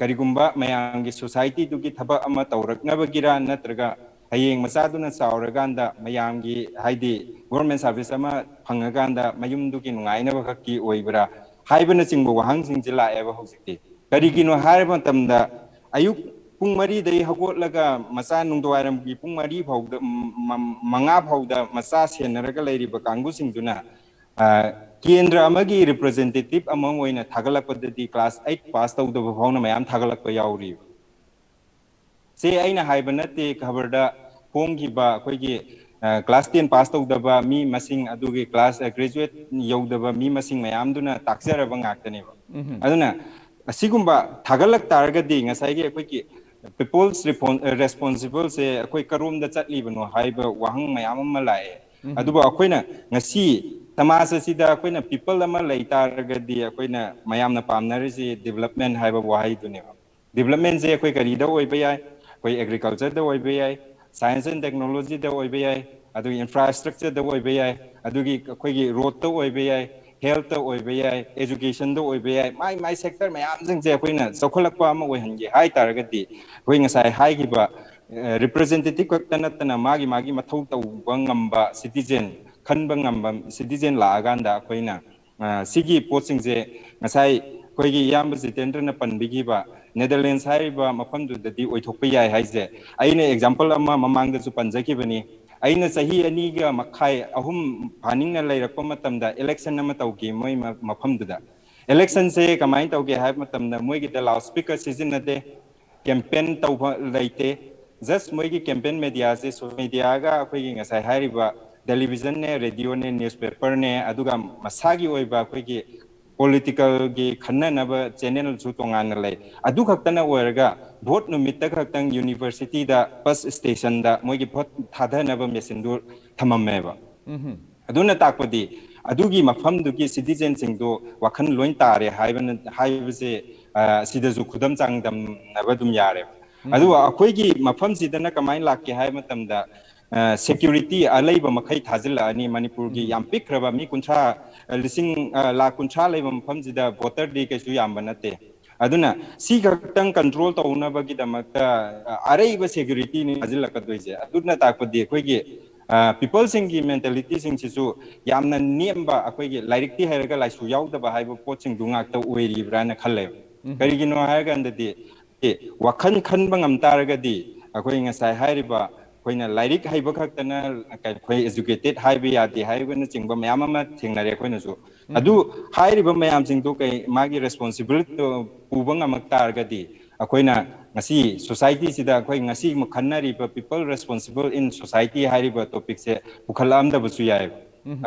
ꯀꯔꯤꯒꯨꯝꯕ ꯃꯌꯥꯝꯒꯤ societyꯗꯨꯒꯤ ꯊꯕꯛ ꯑꯃ ꯇꯧꯔꯛꯅꯕꯒꯤꯔ ꯅꯠꯇ꯭ꯔꯒ ꯍꯌꯦꯡ ꯃꯆꯥꯗꯨꯅ ꯆꯥꯎꯔꯀꯥꯟꯗ ꯃꯌꯥꯝꯒꯤ ꯍꯥꯏꯗꯤ government service ꯑꯃ ꯐꯪꯉꯀꯥꯟꯗ ꯃꯌꯨꯝꯗꯨꯒꯤ ꯅꯨꯡꯉꯥꯏꯅꯕ ꯈꯛꯀꯤ ꯑꯣꯏꯕ꯭ꯔꯥ ꯍꯥꯏꯕꯅꯆꯤꯡꯕ ꯋꯥꯍꯪꯁꯤꯡꯁꯦ ꯂꯥꯛꯑꯦꯕ ꯍꯧꯖꯤꯛꯇꯤ꯫ ꯀꯔꯤꯒꯤꯅꯣ ꯍꯥꯏꯕ ꯃꯇꯝꯗ ꯑꯌꯨꯛ ꯄꯨꯡ ꯃꯔꯤꯗꯒꯤ ꯍꯧꯒꯠꯂꯒ ꯃꯆꯥ ꯅꯨꯡꯗꯥꯡꯋꯥꯏꯔꯝꯒꯤ ꯄꯨꯡ ꯃꯔꯤ ꯐꯥꯎꯗ, ꯃ-, ꯃ-, ꯃꯉꯥ ꯐꯥꯎꯗ ꯃꯆꯥ ꯁꯦꯟꯅꯔꯒ ꯂꯩꯔꯤꯕ ꯀꯥꯡꯕꯨꯁꯤꯡꯗꯨꯅ, ꯑ, ꯀꯦꯟꯗ꯭ꯔ ꯑꯃꯒꯤ representative ꯑꯃ ꯑꯣꯏꯅ ꯊꯥꯒꯠꯂꯛꯄꯗꯗꯤ class eight pass ꯇꯧꯗꯕ ꯐꯥꯎꯅ ꯃꯌꯥꯝ ꯊꯥꯒꯠꯂꯛꯄ ꯌꯥꯎꯔꯤꯕ꯫ ꯁꯤ ꯑꯩꯅ ꯍꯥꯏꯕ ꯅꯠꯇꯦ, ꯈꯕꯔꯗ ꯐꯣꯡꯈꯤꯕ ꯑꯩꯈꯣꯏꯒꯤ, ꯀ꯭ꯂꯥꯁ ꯇꯦꯟ ꯄꯥꯁ ꯇꯧꯗꯕ ꯃꯤ ꯃꯁꯤꯡ, ꯑꯗꯨꯒꯤ ꯀ꯭ꯂꯥꯁ ꯒ꯭ꯔꯦꯖꯨꯋꯦꯠ ꯌꯧꯗꯕ ꯃꯤ ꯃꯁꯤꯡ ꯃꯌꯥꯝꯗꯨꯅ ꯇꯥꯛꯆꯔꯕ ꯉꯥꯛꯇꯅꯦꯕ꯫ ꯑꯗꯨꯅ ꯑꯁꯤꯒꯨꯝꯕ ꯊꯥꯒꯠꯂꯛ ꯇꯥꯔꯒꯗꯤ ꯉꯁꯥꯏꯒꯤ ꯑꯩꯈꯣꯏꯒꯤ people's responsible ꯁꯦ ꯑꯩꯈꯣꯏ ꯀꯔꯣꯝꯗ ꯆꯠꯂꯤꯕꯅꯣ ꯍꯥꯏꯕ ꯋꯥꯍꯪ ꯃꯌꯥꯝ ꯑꯃ ꯂꯥꯛꯑꯦ꯫ ꯑꯗꯨꯕꯨ ꯑꯩꯈꯣꯏꯅ ꯉꯁꯤ ꯁꯃꯥꯖ ꯑꯁꯤꯗ ꯑꯩꯈꯣꯏꯅ people ꯑꯃ ꯂꯩ ꯇꯥꯔꯒꯗꯤ ꯑꯩꯈꯣꯏꯅ ꯃꯌꯥꯝꯅ ꯄꯥꯝꯅꯔꯤꯁꯤ development ꯍꯥꯏꯕ ꯋꯥꯍꯩꯗꯨꯅꯦꯕ꯫ Development ꯁꯦ ꯑꯩꯈꯣꯏ ꯀꯔꯤꯗ ꯑꯣꯏꯕ ꯌꯥꯏ? ꯑꯩꯈꯣꯏ agriculture ꯗ ꯑꯣꯏꯕ ꯌꯥꯏ, science and technology ꯗ ꯑꯣꯏꯕ ꯌꯥꯏ, ꯑꯗꯨꯒꯤ infrastructure ꯗ ꯑꯣꯏꯕ ꯌꯥꯏ, ꯑꯗꯨꯒꯤ ꯑꯩꯈꯣꯏꯒꯤ road ꯇ ꯑꯣꯏꯕ ꯌꯥꯏ, health ꯇ ꯑꯣꯏꯕ ꯌꯥꯏ, education ꯗ ꯑꯣꯏꯕ ꯌꯥꯏ, ꯃꯥꯏ ꯃꯥꯏ sector ꯃꯌꯥꯝꯁꯤꯡꯁꯦ ꯑꯩꯈꯣꯏꯅ ꯆꯥꯎꯈꯠꯂꯛꯄ ꯑꯃ ꯑꯣꯏꯍꯟꯒꯦ ꯍꯥꯏ ꯇꯥꯔꯒꯗꯤ ꯑꯩꯈꯣꯏ ꯉꯁꯥꯏ ꯍꯥꯏꯈꯤꯕ representative ꯈꯛꯇ ꯅꯠꯇꯅ ꯃꯥꯒꯤ ꯃꯥꯒꯤ ꯃꯊꯧ ꯇꯧꯕ ꯉꯝꯕ citizen, ꯈꯟꯕ ꯉꯝꯕ citizen ꯂꯥꯛꯑꯀꯥꯟꯗ ꯑꯩꯈꯣꯏꯅ ꯁꯤꯒꯤ ꯄꯣꯠꯁꯤꯡꯁꯦ ꯉꯁꯥꯏ ꯑꯩꯈꯣꯏꯒꯤ ꯏꯌꯥꯝꯕ ꯖꯤꯇꯦꯟꯗ꯭ꯔꯅ ꯄꯟꯕꯤꯈꯤꯕ Netherlands ꯍꯥꯏꯔꯤꯕ ꯃꯐꯝꯗꯨꯗꯗꯤ ꯑꯣꯏꯊꯣꯛꯄ ꯌꯥꯏ ꯍꯥꯏꯁꯦ꯫ ꯑꯩꯅ example ꯑꯃ ꯃꯃꯥꯡꯗꯁꯨ ꯄꯟꯖꯈꯤꯕꯅꯤ꯫ ꯑꯩꯅ ꯆꯍꯤ ꯑꯅꯤꯒ ꯃꯈꯥꯏ, ꯑꯍꯨꯝ ꯐꯥꯅꯤꯡꯅ ꯂꯩꯔꯛꯄ ꯃꯇꯝꯗ election ꯑꯃ ꯇꯧꯈꯤ ꯃꯣꯏ ꯃꯐꯝꯗꯨꯗ꯫ Election ꯁꯦ ꯀꯃꯥꯏꯅ ꯇꯧꯒꯦ ꯍꯥꯏꯕ ꯃꯇꯝꯗ ꯃꯣꯏꯒꯤꯗ loudspeaker ꯁꯤꯖꯤꯟꯅꯗꯦ, campaign ꯇꯧꯕ ꯂꯩꯇꯦ꯫ Just ꯃꯣꯏꯒꯤ campaign media ꯁꯦ social media ꯒ ꯑꯩꯈꯣꯏꯒꯤ ꯉꯁꯥꯏ ꯍꯥꯏꯔꯤꯕ television ꯅꯦ, radio ꯅꯦ, newspaper ꯅꯦ, ꯑꯗꯨꯒ ꯃꯁꯥꯒꯤ ꯑꯣꯏꯕ ꯑꯩꯈꯣꯏꯒꯤ political ꯒꯤ ꯈꯟꯅꯅꯕ channel ꯁꯨ ꯇꯣꯉꯥꯟꯅ ꯂꯩ꯫ ꯑꯗꯨ ꯈꯛꯇꯅ ꯑꯣꯏꯔꯒ vote ꯅꯨꯃꯤꯠꯇ ꯈꯛꯇꯪ university ꯗ bus station ꯗ ꯃꯣꯏꯒꯤ vote ꯊꯥꯗꯅꯕ machine ꯗꯨ ꯊꯝꯃꯝꯃꯦꯕ꯫ ꯑꯗꯨꯅ ꯇꯥꯛꯄꯗꯤ ꯑꯗꯨꯒꯤ ꯃꯐꯝꯗꯨꯒꯤ citizen ꯁꯤꯡꯗꯣ ꯋꯥꯈꯜ ꯂꯣꯏ ꯇꯥꯔꯦ ꯍꯥꯏꯕꯅ, ꯍꯥꯏꯕꯁꯦ ꯁꯤꯗꯁꯨ ꯈꯨꯗꯝ ꯆꯥꯡꯗꯝꯅꯕ ꯑꯗꯨꯝ ꯌꯥꯔꯦꯕ꯫ ꯑꯗꯨꯒ ꯑꯩꯈꯣꯏꯒꯤ ꯃꯐꯝꯁꯤꯗꯅ ꯀꯃꯥꯏꯅ ꯂꯥꯛꯀꯦ ꯍꯥꯏꯕ ꯃꯇꯝꯗ security ꯑꯂꯩꯕ ꯃꯈꯩ ꯊꯥꯖꯤꯜꯂꯛꯑꯅꯤ꯫ ꯃꯅꯤꯄꯨꯔꯒꯤ ꯌꯥꯝ ꯄꯤꯛꯈ꯭ꯔꯕ ꯃꯤ ꯀꯨꯟꯊ꯭ꯔꯥ, ꯂꯤꯁꯤꯡ ꯂꯥꯈ ꯀꯨꯟꯊ꯭ꯔꯥ ꯂꯩꯕ ꯃꯐꯝꯁꯤꯗ voter ꯗꯤ ꯀꯩꯁꯨ ꯌꯥꯝꯕ ꯅꯠꯇꯦ꯫ ꯑꯗꯨꯅ ꯁꯤ ꯈꯛꯇꯪ control ꯇꯧꯅꯕꯒꯤꯗꯃꯛꯇ ꯑꯔꯩꯕ security ꯅꯤ ꯊꯥꯖꯤꯜꯂꯛꯀꯗꯣꯏꯁꯦ꯫ ꯑꯗꯨꯅ ꯇꯥꯛꯄꯗꯤ ꯑꯩꯈꯣꯏꯒꯤ people ꯁꯤꯡꯒꯤ mentality ꯁꯤꯡꯁꯤꯁꯨ ꯌꯥꯝꯅ ꯅꯦꯝꯕ, ꯑꯩꯈꯣꯏꯒꯤ ꯂꯥꯏꯔꯤꯛꯇꯤ ꯍꯩꯔꯒ ꯂꯥꯏꯁꯨ ꯌꯥꯎꯗꯕ ꯍꯥꯏꯕ ꯄꯣꯠꯁꯤꯡꯗꯨ ꯉꯥꯛꯇ ꯑꯣꯏꯔꯤꯕ꯭ꯔꯥꯅ ꯈꯜꯂꯦꯕ꯫ ꯀꯔꯤꯒꯤꯅꯣ ꯍꯥꯏꯔꯀꯥꯟꯗꯗꯤ ꯋꯥꯈꯜ ꯈꯟꯕ ꯉꯝ ꯇꯥꯔꯒꯗꯤ ꯑꯩꯈꯣꯏ ꯉꯁꯥꯏ ꯍꯥꯏꯔꯤꯕ ꯑꯩꯈꯣꯏꯅ ꯂꯥꯏꯔꯤꯛ ꯍꯩꯕ ꯈꯛꯇꯅ ꯑꯩꯈꯣꯏ educated ꯍꯥꯏꯕ ꯌꯥꯗꯦ ꯍꯥꯏꯕꯅꯆꯤꯡꯕ ꯃꯌꯥꯝ ꯑꯃ ꯊꯦꯡꯅꯔꯦ ꯑꯩꯈꯣꯏꯅꯁꯨ꯫ ꯑꯗꯨ ꯍꯥꯏꯔꯤꯕ ꯃꯌꯥꯝꯁꯤꯡꯗꯣ ꯀꯩ ꯃꯥꯒꯤ responsibility ꯄꯨꯕ ꯉꯝꯃꯛ ꯇꯥꯔꯒꯗꯤ ꯑꯩꯈꯣꯏꯅ ꯉꯁꯤ ꯁꯣꯁꯥꯏꯇꯤꯁꯤꯗ ꯑꯩꯈꯣꯏ ꯉꯁꯤ ꯑꯃꯨꯛ ꯈꯟꯅꯔꯤꯕ People Responsible in Society ꯍꯥꯏꯔꯤꯕ ꯇꯣꯄꯤꯛꯁꯦ ꯄꯨꯈꯠꯂꯛꯑꯝꯗꯕꯁꯨ ꯌꯥꯏꯑꯕ꯫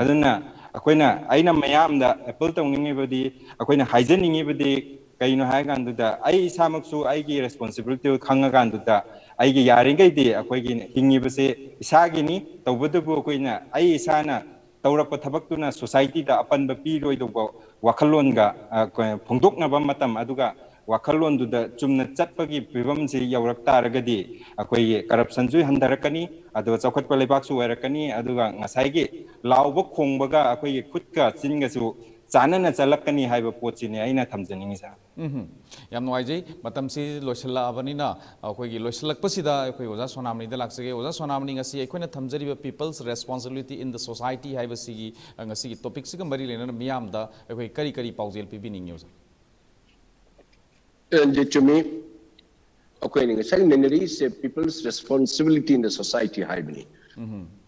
ꯑꯗꯨꯅ ꯑꯩꯈꯣꯏꯅ, ꯑꯩꯅ ꯃꯌꯥꯝꯗ ꯑꯦꯄꯤꯜ ꯇꯧꯅꯤꯡꯉꯤꯕꯗꯤ, ꯑꯩꯈꯣꯏꯅ ꯍꯥꯏꯖꯅꯤꯡꯉꯤꯕꯗꯤ ꯀꯩꯅꯣ ꯍꯥꯏ ꯀꯥꯟꯗꯨꯗ, ꯑꯩ ꯏꯁꯥꯃꯛꯁꯨ ꯑꯩꯒꯤ ꯔꯦꯁꯄꯣꯟꯁꯤꯕꯤꯂꯤꯇꯤ ꯈꯪꯉꯀꯥꯟꯗꯨꯗ, ꯑꯩꯒꯤ ꯌꯥꯔꯤꯈꯩꯗꯤ ꯑꯩꯈꯣꯏꯒꯤ ꯍꯤꯡꯉꯤꯕꯁꯦ ꯏꯁꯥꯒꯤꯅꯤ꯫ ꯇꯧꯕꯇꯕꯨ ꯑꯩꯈꯣꯏꯅ, ꯑꯩ ꯏꯁꯥꯅ ꯇꯧꯔꯛꯄ ꯊꯕꯛꯇꯨꯅ ꯁꯣꯁꯥꯏꯇꯤꯗ ꯑꯄꯟꯕ ꯄꯤꯔꯣꯏꯗꯧꯕ ꯋꯥꯈꯜꯂꯣꯟꯒ, ꯑ, ꯀ-, ꯐꯣꯡꯗꯣꯛꯅꯕ ꯃꯇꯝ, ꯑꯗꯨꯒ ꯋꯥꯈꯜꯂꯣꯟꯗꯨꯗ ꯆꯨꯝꯅ ꯆꯠꯄꯒꯤ ꯐꯤꯕꯝꯁꯤ ꯌꯧꯔꯛ ꯇꯥꯔꯒꯗꯤ, ꯑꯩꯈꯣꯏꯒꯤ ꯀꯔꯞꯁꯟꯁꯨ ꯍꯟꯊꯔꯛꯀꯅꯤ, ꯑꯗꯨꯒ ꯆꯥꯎꯈꯠꯄ ꯂꯩꯕꯥꯛꯁꯨ ꯑꯣꯏꯔꯛꯀꯅꯤ, ꯑꯗꯨꯒ ꯉꯁꯥꯏꯒꯤ ꯂꯥꯎꯕ ꯈꯣꯡꯕꯒ ꯑꯩꯈꯣꯏꯒꯤ ꯈꯨꯠꯀ ꯆꯤꯟꯒꯁꯨ ꯆꯥꯟꯅꯅ ꯆꯠꯂꯛꯀꯅꯤ ꯍꯥꯏꯕ ꯄꯣꯠꯁꯤꯅꯤ ꯑꯩꯅ ꯊꯝꯖꯅꯤꯡꯉꯤꯁꯦ꯫ ꯎꯝ, ꯌꯥꯝ ꯅꯨꯡꯉꯥꯏꯖꯩ꯫ ꯃꯇꯝꯁꯤ ꯂꯣꯏꯁꯤꯜꯂꯛꯑꯕꯅꯤꯅ ꯑꯩꯈꯣꯏꯒꯤ ꯂꯣꯏꯁꯤꯜꯂꯛꯄꯁꯤꯗ ꯑꯩꯈꯣꯏ ꯑꯣꯖꯥ ꯁꯣꯅꯥꯃꯅꯤꯗ ꯂꯥꯛꯆꯒꯦ꯫ ꯑꯣꯖꯥ ꯁꯣꯅꯥꯃꯅꯤ, ꯉꯁꯤ ꯑꯩꯈꯣꯏꯅ ꯊꯝꯖꯔꯤꯕ People's Responsibility in the Society ꯍꯥꯏꯕꯁꯤꯒꯤ, ꯑ, ꯉꯁꯤꯒꯤ ꯇꯣꯄꯤꯛꯁꯤꯒ ꯃꯔꯤ ꯂꯩꯅꯅ ꯃꯤꯌꯥꯝꯗ ꯑꯩꯈꯣꯏ ꯀꯔꯤ ꯀꯔꯤ ꯄꯥꯎꯖꯦꯜ ꯄꯤꯕꯤꯅꯤꯡꯉꯤ, ꯑꯣꯖꯥ? ꯔꯟꯖꯤꯠ, ꯆꯨꯝꯃꯤ꯫ ꯑꯩꯈꯣꯏꯅ ꯉꯁꯥꯏ ꯅꯩꯅꯔꯤꯁꯦ People's Responsibility in the Society ꯍꯥꯏꯕꯅꯤ꯫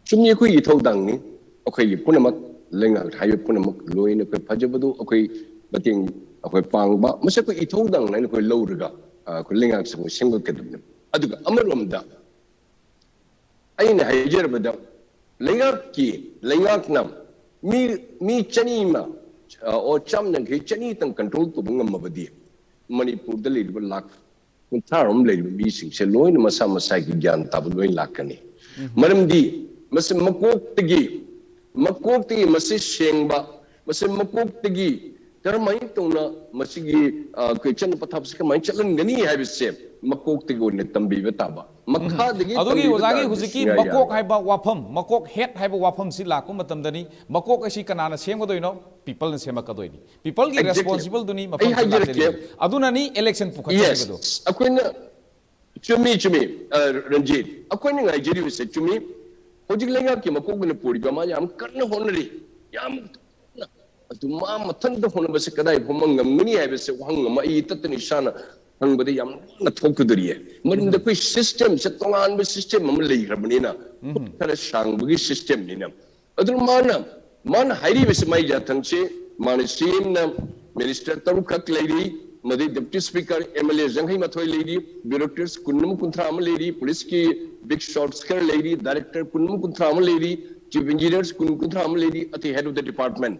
ꯆꯨꯝꯃꯤ, ꯑꯩꯈꯣꯏꯒꯤ ꯏꯊꯧꯗꯥꯡꯅꯤ꯫ ꯑꯩꯈꯣꯏꯒꯤ ꯄꯨꯝꯅꯃꯛ, ꯂꯩꯉꯥꯛ ꯍꯥꯏꯕ ꯄꯨꯝꯅꯃꯛ ꯂꯣꯏꯅ ꯑꯩꯈꯣꯏ ꯐꯖꯕꯗꯨ ꯑꯩꯈꯣꯏ ꯃꯇꯦꯡ, ꯑꯩꯈꯣꯏ ꯄꯥꯡꯕ, ꯃꯁꯤ ꯑꯩꯈꯣꯏ ꯏꯊꯧꯗꯥꯡ ꯍꯥꯏꯅ ꯑꯩꯈꯣꯏ ꯂꯧꯔꯒ, ꯑ, ꯑꯩꯈꯣꯏ ꯂꯩꯉꯥꯛꯁꯦ ꯑꯩꯈꯣꯏ ꯁꯦꯝꯒꯠꯀꯗꯕꯅꯤ꯫ ꯑꯗꯨꯒ ꯑꯃꯔꯣꯝꯗ ꯑꯩꯅ ꯍꯥꯏꯖꯔꯕꯗ, ꯂꯩꯉꯥꯛꯀꯤ, ꯂꯩꯉꯥꯛꯅ ꯃꯤ, ꯃꯤ ꯆꯅꯤ ꯑꯃ, ꯑ, ꯑꯣ, ꯆꯥꯝ ꯌꯥꯡꯈꯩ, ꯆꯅꯤꯇꯪ ꯀꯟꯇ꯭ꯔꯣꯜ ꯇꯧꯕ ꯉꯝꯃꯕꯗꯤ, ꯃꯅꯤꯄꯨꯔꯗ ꯂꯩꯔꯤꯕ ꯂꯥꯈ ꯀꯨꯟꯊ꯭ꯔꯥ ꯔꯣꯝ ꯂꯩꯔꯤꯕ ꯃꯤꯁꯤꯡꯁꯦ ꯂꯣꯏꯅ ꯃꯁꯥ ꯃꯁꯥꯒꯤ ꯒ꯭ꯌꯥꯟ ꯇꯥꯕ ꯂꯣꯏ ꯂꯥꯛꯀꯅꯤ꯫ ꯃꯔꯝꯗꯤ ꯃꯁꯤ ꯃꯀꯣꯛꯇꯒꯤ, ꯃꯀꯣꯛꯇꯒꯤ ꯃꯁꯤ ꯁꯦꯡꯕ, ꯃꯁꯤ ꯃꯀꯣꯛꯇꯒꯤ ꯀꯔꯝꯍꯥꯏꯅ ꯇꯧꯅ ꯃꯁꯤꯒꯤ, ꯑ, ꯑꯩꯈꯣꯏ ꯆꯠꯅ ꯄꯊꯥꯞꯁꯦ ꯀꯃꯥꯏꯅ ꯆꯠꯍꯟꯒꯅꯤ ꯍꯥꯏꯕꯁꯦ ꯃꯀꯣꯛꯇꯒꯤ ꯑꯣꯏꯅ ꯇꯝꯕꯤꯕ ꯇꯥꯕ꯫ ꯃꯈꯥꯗꯒꯤ ꯑꯗꯨꯒꯤ ꯇꯝꯕꯤꯕ ꯑꯣꯖꯥꯒꯤ ꯇꯥꯔꯗꯤ ꯍꯧꯖꯤꯛꯀꯤ ꯁꯨꯡꯌꯥ ꯌꯥꯔꯣꯏ꯫ ꯃꯀꯣꯛ ꯍꯥꯏꯕ ꯋꯥꯐꯝ, ꯃꯀꯣꯛ, ꯍꯦꯠ ꯍꯥꯏꯕ ꯋꯥꯐꯝꯁꯤ ꯂꯥꯛꯄ ꯃꯇꯝꯗꯅꯤ, ꯃꯀꯣꯛ ꯑꯁꯤ ꯀꯅꯥꯅ ꯁꯦꯝꯒꯗꯣꯏꯅꯣ? ꯄꯤꯄꯜꯅ ꯁꯦꯝꯃꯛꯀꯗꯣꯏꯅꯤ꯫ ꯄꯤꯄꯜꯒꯤ Exactly. ꯔꯦꯁꯄꯣꯟꯁꯤꯕꯜꯗꯨꯅꯤ ꯑꯩ ꯃꯐꯝꯁꯤ ꯍꯥꯏꯖꯔꯛꯀꯦ꯫ ꯂꯥꯛꯆꯔꯤꯕꯗꯨ꯫ ꯑꯗꯨꯅꯅꯤ ꯏꯂꯦꯛꯁꯟ ꯄꯨꯈꯠꯆꯔꯤꯕꯗꯨ꯫ Yes, ꯑꯩꯈꯣꯏꯅ, ꯆꯨꯝꯃꯤ, ꯆꯨꯝꯃꯤ, ꯑ, ꯔꯟꯖꯤꯠ, ꯑꯩꯈꯣꯏꯅ ꯉꯥꯏꯖꯔꯤꯕꯁꯦ ꯆꯨꯝꯃꯤ꯫ ꯍꯧꯖꯤꯛ ꯂꯩꯉꯥꯛꯀꯤ ꯃꯀꯣꯛꯅ ꯄꯨꯔꯤꯕ ꯑꯃ ꯌꯥꯝ ꯀꯟꯅ ꯍꯣꯠꯅꯔꯤ, ꯌꯥꯝ ꯀꯟꯅ꯫ ꯑꯗꯨ ꯃꯥ ꯃꯊꯟꯇ ꯍꯣꯠꯅꯕꯁꯦ ꯀꯗꯥꯏ ꯐꯥꯎꯕ ꯉꯝꯒꯅꯤ ꯍꯥꯏꯕꯁꯦ ꯋꯥꯍꯪ ꯑꯃ ꯑꯩ ꯇꯠꯇꯅ ꯏꯁꯥꯅ ꯍꯪꯕꯗ ꯌꯥꯝ ꯋꯥꯅ ꯊꯣꯛꯀꯗꯣꯔꯤꯌꯦ꯫ ꯃꯔꯝꯗꯤ ꯑꯩꯈꯣꯏ ꯁꯤꯁꯇꯦꯝꯁꯦ ꯇꯣꯉꯥꯟꯕ ꯁꯤꯁꯇꯦꯝ ꯑꯃ ꯂꯩꯈ꯭ꯔꯕꯅꯤꯅ, ꯈꯨꯠ ꯈꯔ ꯁꯥꯡꯕꯒꯤ ꯁꯤꯁꯇꯦꯝꯅꯤꯅ꯫ ꯑꯗꯨꯅ ꯃꯥꯅ, ꯃꯥꯅ ꯍꯥꯏꯔꯤꯕꯁꯤ, ꯃꯥꯏ ꯌꯥꯊꯪꯁꯤ, ꯃꯥꯅ ꯁꯤ ꯑꯦꯝꯅ ꯃꯤꯅꯤꯁꯇꯔ ꯇꯔꯨꯛꯈꯛ ꯂꯩꯔꯤ, ꯃꯗꯩ ꯗꯦꯄ꯭ꯌꯨꯇꯤ ꯁ꯭ꯄꯤꯀꯔ, ꯑꯦꯝ ꯑꯦꯜ ꯑꯦ ꯌꯥꯡꯈꯩ ꯃꯥꯊꯣꯏ ꯂꯩꯔꯤ, ꯕ꯭ꯌꯨꯔꯣꯀ꯭ꯔꯦꯠꯁ ꯀꯨꯟ ꯑꯃ ꯀꯨꯟꯊ꯭ꯔꯥ ꯑꯃ ꯂꯩꯔꯤ, ꯄꯨꯂꯤꯁꯀꯤ ꯕꯤꯒ ꯁꯣꯠꯁ ꯈꯔ ꯂꯩꯔꯤ, ꯗꯥꯏꯔꯦꯛꯇꯔ ꯀꯨꯟ ꯑꯃ ꯀꯨꯟꯊ꯭ꯔꯥ ꯑꯃ ꯂꯩꯔꯤ, ꯆꯤꯐ ꯏꯟꯖꯤꯅꯤꯌꯔꯁ ꯀꯨꯟ ꯀꯨꯟꯊ꯭ꯔꯥ ꯑꯃ ꯂꯩꯔꯤ, ꯑꯇꯩ head of the department꯫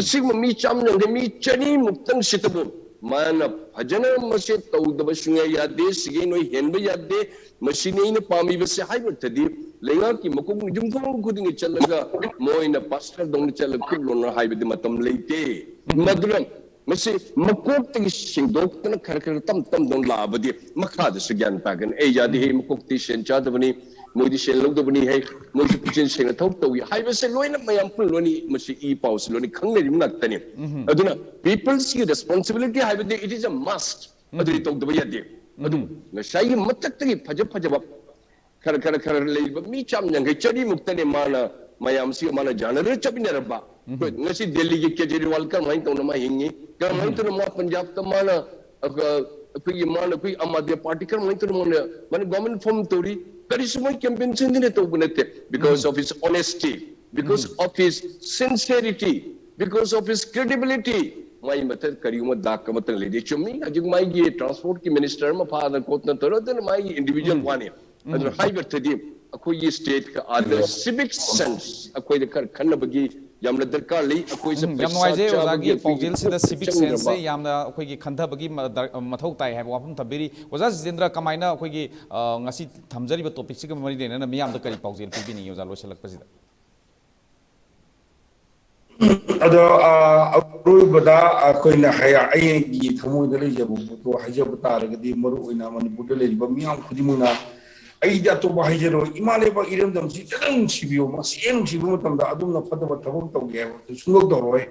ꯑꯁꯤꯒꯨꯝꯕ ꯃꯤ ꯆꯥꯝ ꯌꯥꯡꯈꯩ, ꯃꯤ ꯆꯅꯤꯃꯨꯛꯇꯪ ꯁꯤꯇꯕꯨ ꯃꯥꯅ ꯐꯖꯅ ꯃꯁꯤ ꯇꯧꯗꯕ ꯁꯨꯡꯌꯥ ꯌꯥꯗꯦ, ꯁꯤꯒꯩ ꯅꯣꯏ ꯍꯦꯟꯕ ꯌꯥꯗꯦ, ꯃꯁꯤꯅꯤ ꯑꯩꯅ ꯄꯥꯝꯃꯤꯕꯁꯦ ꯍꯥꯏꯕ ꯅꯠꯇꯗꯤ, ꯂꯩꯉꯥꯛꯀꯤ ꯃꯀꯣꯛ ꯌꯨꯝꯊꯣꯡ ꯈꯨꯗꯤꯡꯒꯤ ꯆꯠꯂꯒ ꯃꯣꯏꯅ ꯄꯥꯁꯇꯔꯗꯧꯅ ꯆꯠꯂꯒ ꯈꯨꯠ ꯂꯣꯟꯅ ꯍꯥꯏꯕꯗꯤ ꯃꯇꯝ ꯂꯩꯇꯦ꯫ ꯃꯗꯨꯅ ꯃꯁꯤ ꯃꯀꯣꯛꯇꯒꯤ ꯁꯦꯡꯗꯣꯛꯇꯅ ꯈꯔ ꯈꯔ ꯇꯝ ꯇꯝꯗꯧꯅ ꯂꯥꯛꯑꯕꯗꯤ ꯃꯈꯥꯗꯁꯨ ꯒ꯭ꯌꯥꯟ ꯇꯥꯒꯅꯤ꯫ ꯑꯦ, ꯌꯥꯗꯦ, ꯍꯦ, ꯃꯀꯣꯛꯇꯤ ꯁꯦꯟ ꯆꯥꯗꯕꯅꯤ, ꯃꯣꯏꯗꯤ ꯁꯦꯟ ꯂꯧꯗꯕꯅꯤ, ꯍꯦ, ꯃꯣꯏꯁꯨ ꯄꯨꯛꯆꯦꯜ ꯁꯦꯡꯅ ꯊꯕꯛ ꯇꯧꯏ ꯍꯥꯏꯕꯁꯦ ꯂꯣꯏꯅ ꯃꯌꯥꯝ ꯄꯨꯝꯅꯃꯛꯅꯤ ꯃꯁꯤ ꯏ ꯄꯥꯎꯁꯤ ꯂꯣꯏꯅ ꯈꯪꯅꯔꯤꯕ ꯉꯥꯛꯇꯅꯤ꯫ ꯑꯗꯨꯅ peopleꯁꯀꯤ responsibility ꯍꯥꯏꯕꯗꯤ it is a must꯫ ꯑꯗꯨꯗꯤ ꯇꯧꯗꯕ ꯌꯥꯗꯦ꯫ ꯑꯗꯨ ꯉꯁꯥꯏꯒꯤ ꯃꯊꯛꯇꯒꯤ ꯐꯖ ꯐꯖꯕ ꯈꯔ ꯈꯔ ꯈꯔ ꯂꯩꯕ ꯃꯤ ꯆꯥꯝ ꯌꯥꯡꯈꯩ ꯆꯅꯤꯃꯨꯛꯇꯅꯦ ꯃꯥꯅ ꯃꯌꯥꯝꯁꯤꯒ ꯃꯥꯅ ꯌꯥꯅꯔ ꯆꯠꯃꯤꯟꯅꯔꯝꯕ꯫ ꯑꯩꯈꯣꯏ ꯉꯁꯤ ꯗꯦꯜꯂꯤꯒꯤ ꯀꯦꯖꯔꯤꯋꯥꯜ ꯀꯔꯝꯍꯥꯏꯅ ꯇꯧꯅ ꯃꯥ ꯍꯤꯡꯉꯤ? ꯀꯔꯝꯍꯥꯏꯅ ꯇꯧꯅ ꯃꯥ ꯄꯟꯖꯥꯕꯇ ꯃꯥꯅ, ꯑ, ꯑꯩꯈꯣꯏꯒꯤ ꯃꯥꯅ ꯑꯩꯈꯣꯏ ꯑꯥꯝ ꯑꯥꯗꯃꯤ ꯄꯥꯔꯇꯤ ꯀꯔꯝꯍꯥꯏꯅ ꯇꯧꯅ ꯃꯥꯅ, ꯃꯥꯅ ꯒꯣꯔꯃꯦꯟ ꯐꯣꯔꯝ ꯇꯧꯔꯤ? ꯀꯔꯤꯁꯨ ꯃꯣꯏ ꯀꯦꯝꯄꯦꯟ ꯆꯦꯟꯗꯅ ꯇꯧꯕ ꯅꯠꯇꯦ꯫ Because of his honesty, because of his sincerity, because of his credibility, ꯃꯥꯒꯤ ꯃꯊꯛ ꯀꯔꯤꯒꯨꯝꯕ ꯗꯥꯛ ꯑꯃꯠꯇ ꯂꯩꯇꯦ꯫ ꯆꯨꯝꯃꯤ, ꯍꯧꯖꯤꯛ ꯃꯥꯒꯤ ꯇ꯭ꯔꯥꯟꯁꯄꯣꯔꯠꯀꯤ ꯃꯤꯅꯤꯁꯇꯔ ꯑꯃ ꯐꯥꯗꯅ ꯈꯣꯠꯇꯅ ꯇꯧꯔꯗꯅ ꯃꯥꯒꯤ ꯏꯟꯗꯤꯚꯤꯖꯨꯋꯦꯜ ꯋꯥꯅꯤ꯫ ꯑꯗꯨꯅ ꯍꯥꯏꯕ ꯅꯠꯇꯗꯤ ꯑꯩꯈꯣꯏꯒꯤ ꯁ꯭ꯇꯦꯠꯀ ꯑꯥꯗ ꯁꯤꯚꯤꯛ ꯁꯦꯟꯁ ꯑꯩꯈꯣꯏꯗ ꯈꯔ ꯈꯟꯅꯕꯒꯤ ꯌꯥꯝꯅ ꯗꯔꯀꯥꯔ ꯂꯩ꯫ ꯑꯩꯈꯣꯏꯁꯦ ꯎꯝ, ꯌꯥꯝ ꯄꯩꯁꯥ ꯅꯨꯡꯉꯥꯏꯖꯩ ꯑꯣꯖꯥꯒꯤ ꯆꯥꯕꯒꯤ ꯑꯩꯈꯣꯏꯒꯤ ꯄꯥꯎꯖꯦꯜꯁꯤꯗ ꯁꯤꯚꯤꯛ ꯆꯪꯗ꯭ꯔꯕ ꯁꯦꯟꯁꯁꯦ ꯌꯥꯝꯅ ꯑꯩꯈꯣꯏꯒꯤ ꯈꯟꯊꯕꯒꯤ ꯃ-, ꯗꯔ-, ꯃꯊꯧ ꯇꯥꯏ ꯍꯥꯏꯕ ꯋꯥꯐꯝ ꯊꯝꯕꯤꯔꯤ꯫ ꯑꯣꯖꯥ ꯖꯤꯇꯦꯟꯗ꯭ꯔ, ꯀꯃꯥꯏꯅ ꯑꯩꯈꯣꯏꯒꯤ, ꯑ, ꯉꯁꯤ ꯊꯝꯖꯔꯤꯕ ꯇꯣꯄꯤꯛꯁꯤꯒ ꯃꯔꯤ ꯂꯩꯅꯅ ꯃꯤꯌꯥꯝꯗ ꯀꯔꯤ ꯄꯥꯎꯖꯦꯜ ꯄꯤꯕꯤꯅꯤꯡꯉꯤ ꯑꯣꯖꯥ ꯂꯣꯏꯁꯤꯜꯂꯛꯄꯁꯤꯗ? ꯑꯗꯣ, ꯑ, ꯑꯔꯣꯏꯕꯗ ꯑꯩꯈꯣꯏꯅ ꯍꯥꯏ-, ꯑꯩꯒꯤ ꯊꯃꯣꯏꯗ ꯂꯩꯖꯕ ꯄꯣꯠꯇꯣ ꯍꯥꯏꯖꯕ ꯇꯥꯔꯒꯗꯤ, ꯃꯔꯨ ꯑꯣꯏꯅ ꯃꯅꯤꯄꯨꯔꯗ ꯂꯩꯔꯤꯕ ꯃꯤꯌꯥꯝ ꯈꯨꯗꯤꯡꯃꯛꯅ ꯑꯩꯗꯤ ꯑꯇꯣꯞꯄ ꯍꯥꯏꯖꯔꯣꯏ, ꯏꯃꯥ ꯂꯩꯕꯥꯛ ꯏꯔꯝꯗꯝꯁꯤ ꯐꯖꯅ ꯅꯨꯡꯁꯤꯕꯤꯌꯨ꯫ ꯃꯁꯤ ꯍꯦꯛ ꯅꯨꯡꯁꯤꯕ ꯃꯇꯝꯗ ꯑꯗꯣꯝꯅ ꯐꯠꯇꯕ ꯊꯕꯛ ꯇꯧꯒꯦ ꯍꯥꯏꯕꯗꯨ ꯁꯨꯡꯇꯧ ꯇꯧꯔꯣꯏ꯫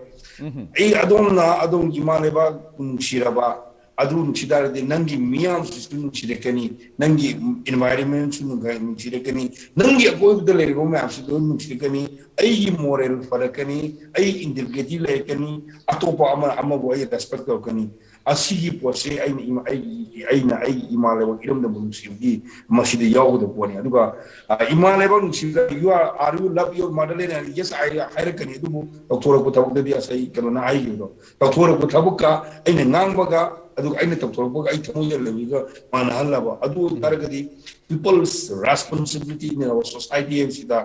ꯑꯩ ꯑꯗꯣꯝꯅ ꯑꯗꯣꯝꯒꯤ ꯏꯃꯥ ꯂꯩꯕꯥꯛ ꯅꯨꯡꯁꯤꯔꯕ, ꯑꯗꯨ ꯅꯨꯡꯁꯤ ꯇꯥꯔꯗꯤ ꯅꯪꯒꯤ ꯃꯤꯌꯥꯝꯁꯤꯁꯨ ꯅꯨꯡꯁꯤꯔꯛꯀꯅꯤ, ꯅꯪꯒꯤ environmentꯁꯨ ꯅꯨꯡꯉꯥꯏ-, ꯅꯨꯡꯁꯤꯔꯛꯀꯅꯤ, ꯅꯪꯒꯤ ꯑꯀꯣꯏꯕꯗ ꯂꯩꯔꯤꯕ ꯃꯌꯥꯝꯁꯨ ꯂꯣꯏ ꯅꯨꯡꯁꯤꯔꯛꯀꯅꯤ꯫ ꯑꯩꯒꯤ moral ꯐꯔꯛꯀꯅꯤ, ꯑꯩ integrity ꯂꯩꯔꯛꯀꯅꯤ, ꯑꯇꯣꯞꯄ ꯑꯃ ꯑꯃꯕꯨ ꯑꯩ respect ꯇꯧꯔꯛꯀꯅꯤ꯫ ꯑꯁꯤꯒꯤ ꯄꯣꯠꯁꯦ ꯑꯩꯅ ꯏꯃꯥ-, ꯑꯩꯒꯤ, ꯑꯩꯅ ꯑꯩꯒꯤ ꯏꯃꯥ ꯂꯩꯕꯥꯛ ꯏꯔꯝꯗꯝꯕꯨ ꯅꯨꯡꯁꯤꯕꯒꯤ ꯃꯁꯤꯗ ꯌꯥꯎꯒꯗꯕ ꯄꯣꯠꯅꯤ꯫ ꯑꯗꯨꯒ, ꯑ, ꯏꯃꯥ ꯂꯩꯕꯥꯛ ꯅꯨꯡꯁꯤꯕꯗ, "You are, are you love your motherland?" ꯍꯥꯏꯅ, "Yes, I," ꯍꯥꯏꯔꯛꯀꯅꯤ꯫ ꯑꯗꯨꯕꯨ ꯇꯧꯊꯣꯔꯛꯄ ꯊꯕꯛꯇꯗꯤ ꯉꯁꯥꯏ ꯀꯩꯅꯣꯅ ꯍꯥꯏꯈꯤꯕꯗꯣ, ꯇꯧꯊꯣꯔꯛꯄ ꯊꯕꯛꯀ ꯑꯩꯅ ꯉꯥꯡꯕꯒ ꯑꯗꯨꯒ ꯑꯩꯅ ꯇꯧꯊꯣꯔꯛꯄꯒ ꯑꯩ ꯊꯃꯣꯏꯗ ꯂꯩꯕꯒ ꯃꯥꯟꯅꯍꯜꯂꯕ꯫ ꯑꯗꯨ ꯑꯣꯏꯇꯥꯔꯒꯗꯤ people's responsibility ꯅꯦꯕ society ꯍꯥꯏꯕꯁꯤꯗ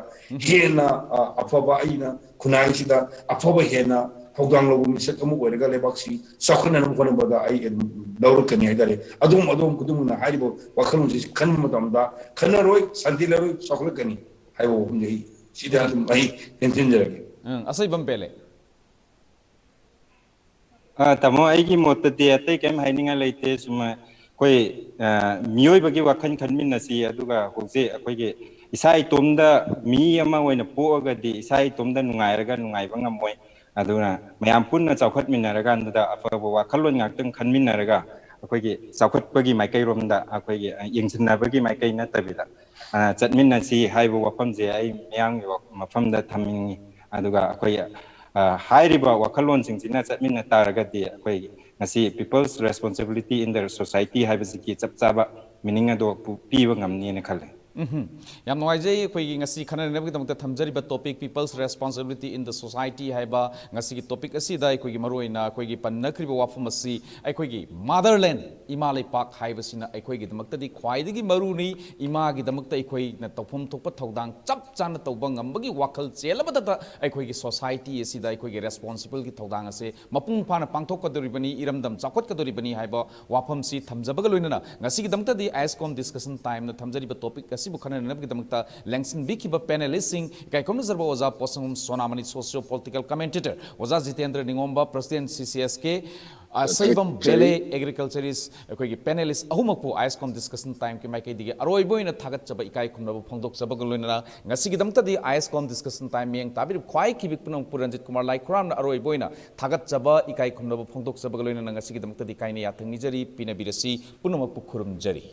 ꯍꯦꯟꯅ, ꯑ, ꯑꯐꯕ ꯑꯩꯅ ꯈꯨꯟꯅꯥꯏꯁꯤꯗ ꯑꯐꯕ ꯍꯦꯟꯅ ꯊꯧꯗꯥꯡ ꯂꯧꯕ ꯃꯤꯁꯛ ꯑꯃ ꯑꯣꯏꯔꯒ ꯂꯩꯕꯥꯛꯁꯤ ꯆꯥꯎꯈꯠꯅꯅꯕ ꯍꯣꯠꯅꯕꯗ ꯑꯩ ꯑꯗꯨꯝ ꯂꯧꯔꯛꯀꯅꯤ ꯍꯥꯏꯇꯥꯔꯦ꯫ ꯑꯗꯣꯝ, ꯑꯗꯣꯝ ꯈꯨꯗꯤꯡꯃꯛꯅ ꯍꯥꯏꯔꯤꯕ ꯋꯥꯈꯜꯂꯣꯟꯁꯤ ꯈꯟꯕ ꯃꯇꯝꯗ ꯈꯟꯅꯔꯣꯏ, ꯁꯥꯟꯇꯤ ꯂꯩꯔꯣꯏ, ꯆꯥꯎꯈꯠꯂꯛꯀꯅꯤ ꯍꯥꯏꯕ ꯋꯥꯐꯝꯁꯦ ꯑꯩ ꯁꯤꯗ ꯑꯗꯨꯝ ꯑꯩ ꯇꯦꯟꯁꯤꯟꯖꯔꯒꯦ꯫ ꯎꯝ, ꯑꯁꯣꯏꯕꯝ ꯄꯦꯂꯦ꯫ ꯑ, ꯇꯥꯃꯣ, ꯑꯩꯒꯤ ꯃꯣꯠꯇꯗꯤ ꯑꯇꯩ ꯀꯔꯤꯝ ꯍꯥꯏꯅꯤꯡꯉꯥꯏ ꯂꯩꯇꯦ꯫ ꯁꯨꯝ ꯑꯩꯈꯣꯏ, ꯑ, ꯃꯤꯑꯣꯏꯕꯒꯤ ꯋꯥꯈꯜ ꯈꯟꯃꯤꯟꯅꯁꯤ, ꯑꯗꯨꯒ ꯍꯧꯖꯤꯛ ꯑꯩꯈꯣꯏꯒꯤ ꯏꯁꯥ ꯏꯇꯣꯝꯗ ꯃꯤ ꯑꯃ ꯑꯣꯏꯅ ꯄꯣꯛꯑꯒꯗꯤ ꯏꯁꯥ ꯏꯇꯣꯝꯗ ꯅꯨꯡꯉꯥꯏꯔꯒ ꯅꯨꯡꯉꯥꯏꯕ ꯉꯝꯃꯣꯏ꯫ ꯑꯗꯨꯅ ꯃꯌꯥꯝ ꯄꯨꯟꯅ ꯆꯥꯎꯈꯠꯃꯤꯟꯅꯔꯀꯥꯟꯗꯨꯗ ꯑꯐꯕ ꯋꯥꯈꯜꯂꯣꯟ ꯉꯥꯛꯇꯪ ꯈꯟꯃꯤꯟꯅꯔꯒ ꯑꯩꯈꯣꯏꯒꯤ ꯆꯥꯎꯈꯠꯄꯒꯤ ꯃꯥꯏꯀꯩꯔꯣꯝꯗ ꯑꯩꯈꯣꯏꯒꯤ, ꯑ, ꯌꯦꯡꯁꯤꯟꯅꯕꯒꯤ ꯃꯥꯏꯀꯩ ꯅꯠꯇꯕꯤꯗ, ꯑ, ꯆꯠꯃꯤꯟꯅꯁꯤ ꯍꯥꯏꯕ ꯋꯥꯐꯝꯁꯦ ꯑꯩ ꯃꯤꯌꯥꯝꯒꯤ ꯋꯥ-, ꯃꯐꯝꯗ ꯊꯝꯅꯤꯡꯉꯤ꯫ ꯑꯗꯨꯒ ꯑꯩꯈꯣꯏ, ꯑ, ꯍꯥꯏꯔꯤꯕ ꯋꯥꯈꯜꯂꯣꯟꯁꯤꯡꯁꯤꯅ ꯆꯠꯃꯤꯟꯅ ꯇꯥꯔꯒꯗꯤ ꯑꯩꯈꯣꯏ ꯉꯁꯤ people's responsibility in the society ꯍꯥꯏꯕꯁꯤꯒꯤ ꯆꯞ ꯆꯥꯕ meaning ꯑꯗꯣ ꯄꯨ-, ꯄꯤꯕ ꯉꯝꯅꯤꯅ ꯈꯜꯂꯦ꯫ ꯎꯝꯍꯨꯝ꯫ ꯌꯥꯝ ꯅꯨꯡꯉꯥꯏꯖꯩ꯫ ꯑꯩꯈꯣꯏꯒꯤ ꯉꯁꯤ ꯈꯟꯅꯅꯕꯒꯤꯗꯃꯛꯇ ꯊꯝꯖꯔꯤꯕ topic people's responsibility in the society ꯍꯥꯏꯕ ꯉꯁꯤꯒꯤ topic ꯑꯁꯤꯗ ꯑꯩꯈꯣꯏꯒꯤ ꯃꯔꯨꯑꯣꯏꯅ ꯑꯩꯈꯣꯏꯒꯤ ꯄꯟꯅꯈ꯭ꯔꯤꯕ ꯋꯥꯐꯝ ꯑꯁꯤ ꯑꯩꯈꯣꯏꯒꯤ motherland, ꯏꯃꯥ ꯂꯩꯄꯥꯛ ꯍꯥꯏꯕꯁꯤꯅ ꯑꯩꯈꯣꯏꯒꯤꯗꯃꯛꯇꯗꯤ ꯈ꯭ꯋꯥꯏꯗꯒꯤ ꯃꯔꯨꯅꯤ꯫ ꯏꯃꯥꯒꯤꯗꯃꯛꯇ ꯑꯩꯈꯣꯏꯅ ꯇꯧꯐꯝ ꯊꯣꯛꯄ ꯊꯧꯗꯥꯡ ꯆꯞ ꯆꯥꯅ ꯇꯧꯕ ꯉꯝꯕꯒꯤ ꯋꯥꯈꯜ ꯆꯦꯜꯂꯕꯗꯇ ꯑꯩꯈꯣꯏꯒꯤ society ꯑꯁꯤꯗ ꯑꯩꯈꯣꯏꯒꯤ responsible ꯒꯤ ꯊꯧꯗꯥꯡ ꯑꯁꯦ ꯃꯄꯨꯡ ꯐꯥꯅ ꯄꯥꯡꯊꯣꯛꯀꯗꯧꯔꯤꯕꯅꯤ, ꯏꯔꯝꯗꯝ ꯆꯥꯎꯈꯠꯀꯗꯧꯔꯤꯕꯅꯤ ꯍꯥꯏꯕ ꯋꯥꯐꯝꯁꯤ ꯊꯝꯖꯕꯒ ꯂꯣꯏꯅꯅ ꯉꯁꯤꯒꯤꯗꯃꯛꯇꯗꯤ IASCOM discussion time ꯅ ꯊꯝꯖꯔꯤꯕ topic ꯑꯁꯤꯕꯨ ꯈꯟꯅꯅꯕꯒꯤꯗꯃꯛꯇ ꯂꯦꯡꯁꯤꯟꯕꯤꯈꯤꯕ panelist ꯁꯤꯡ, ꯏꯀꯥꯏ ꯈꯨꯝꯅꯖꯔꯕ ꯑꯣꯖꯥ ꯄꯣꯠꯁꯪꯕꯝ ꯁꯣꯅꯥꯃꯅꯤ, socio political commentator, ꯑꯣꯖꯥ ꯖꯤꯇꯦꯟꯗ꯭ꯔ ꯅꯤꯉꯣꯝꯕ, president CCSK, ꯑꯁꯩꯕꯝ ꯕꯦꯂꯦ, agriculturist, ꯑꯩꯈꯣꯏꯒꯤ panelist ꯑꯍꯨꯝꯃꯛꯄꯨ IASCOM discussion time ꯀꯤ ꯃꯥꯏꯀꯩꯗꯒꯤ ꯑꯔꯣꯏꯕ ꯑꯣꯏꯅ ꯊꯥꯒꯠꯆꯕ ꯏꯀꯥꯏ ꯈꯨꯝꯅꯕ ꯐꯣꯡꯗꯣꯛꯆꯕꯒ ꯂꯣꯏꯅꯅ ꯉꯁꯤꯒꯤꯗꯃꯛꯇꯗꯤ IASCOM discussion time ꯃꯤꯠꯌꯦꯡ ꯇꯥꯕꯤꯔꯤꯕ ꯈ꯭ꯋꯥꯏ ꯈꯤꯕꯤꯛ ꯄꯨꯝꯅꯃꯛꯄꯨ ꯔꯟꯖꯤꯠ ꯀꯨꯃꯥꯔ ꯂꯥꯏꯈꯨꯔꯥꯝꯅ ꯑꯔꯣꯏꯕ ꯑꯣꯏꯅ ꯊꯥꯒꯠꯆꯕ ꯏꯀꯥꯏ ꯈꯨꯝꯅꯕ ꯐꯣꯡꯗꯣꯛꯆꯕꯒ ꯂꯣꯏꯅꯅ ꯉꯁꯤꯒꯤꯗꯃꯛꯇꯗꯤ ꯀꯥꯏꯅ ꯌꯥꯊꯪ ꯅꯤꯖꯔꯤ, ꯄꯤꯅꯕꯤꯔꯁꯤ, ꯄꯨꯝꯅꯃꯛꯄꯨ ꯈꯨꯔꯨꯝꯖꯔꯤ꯫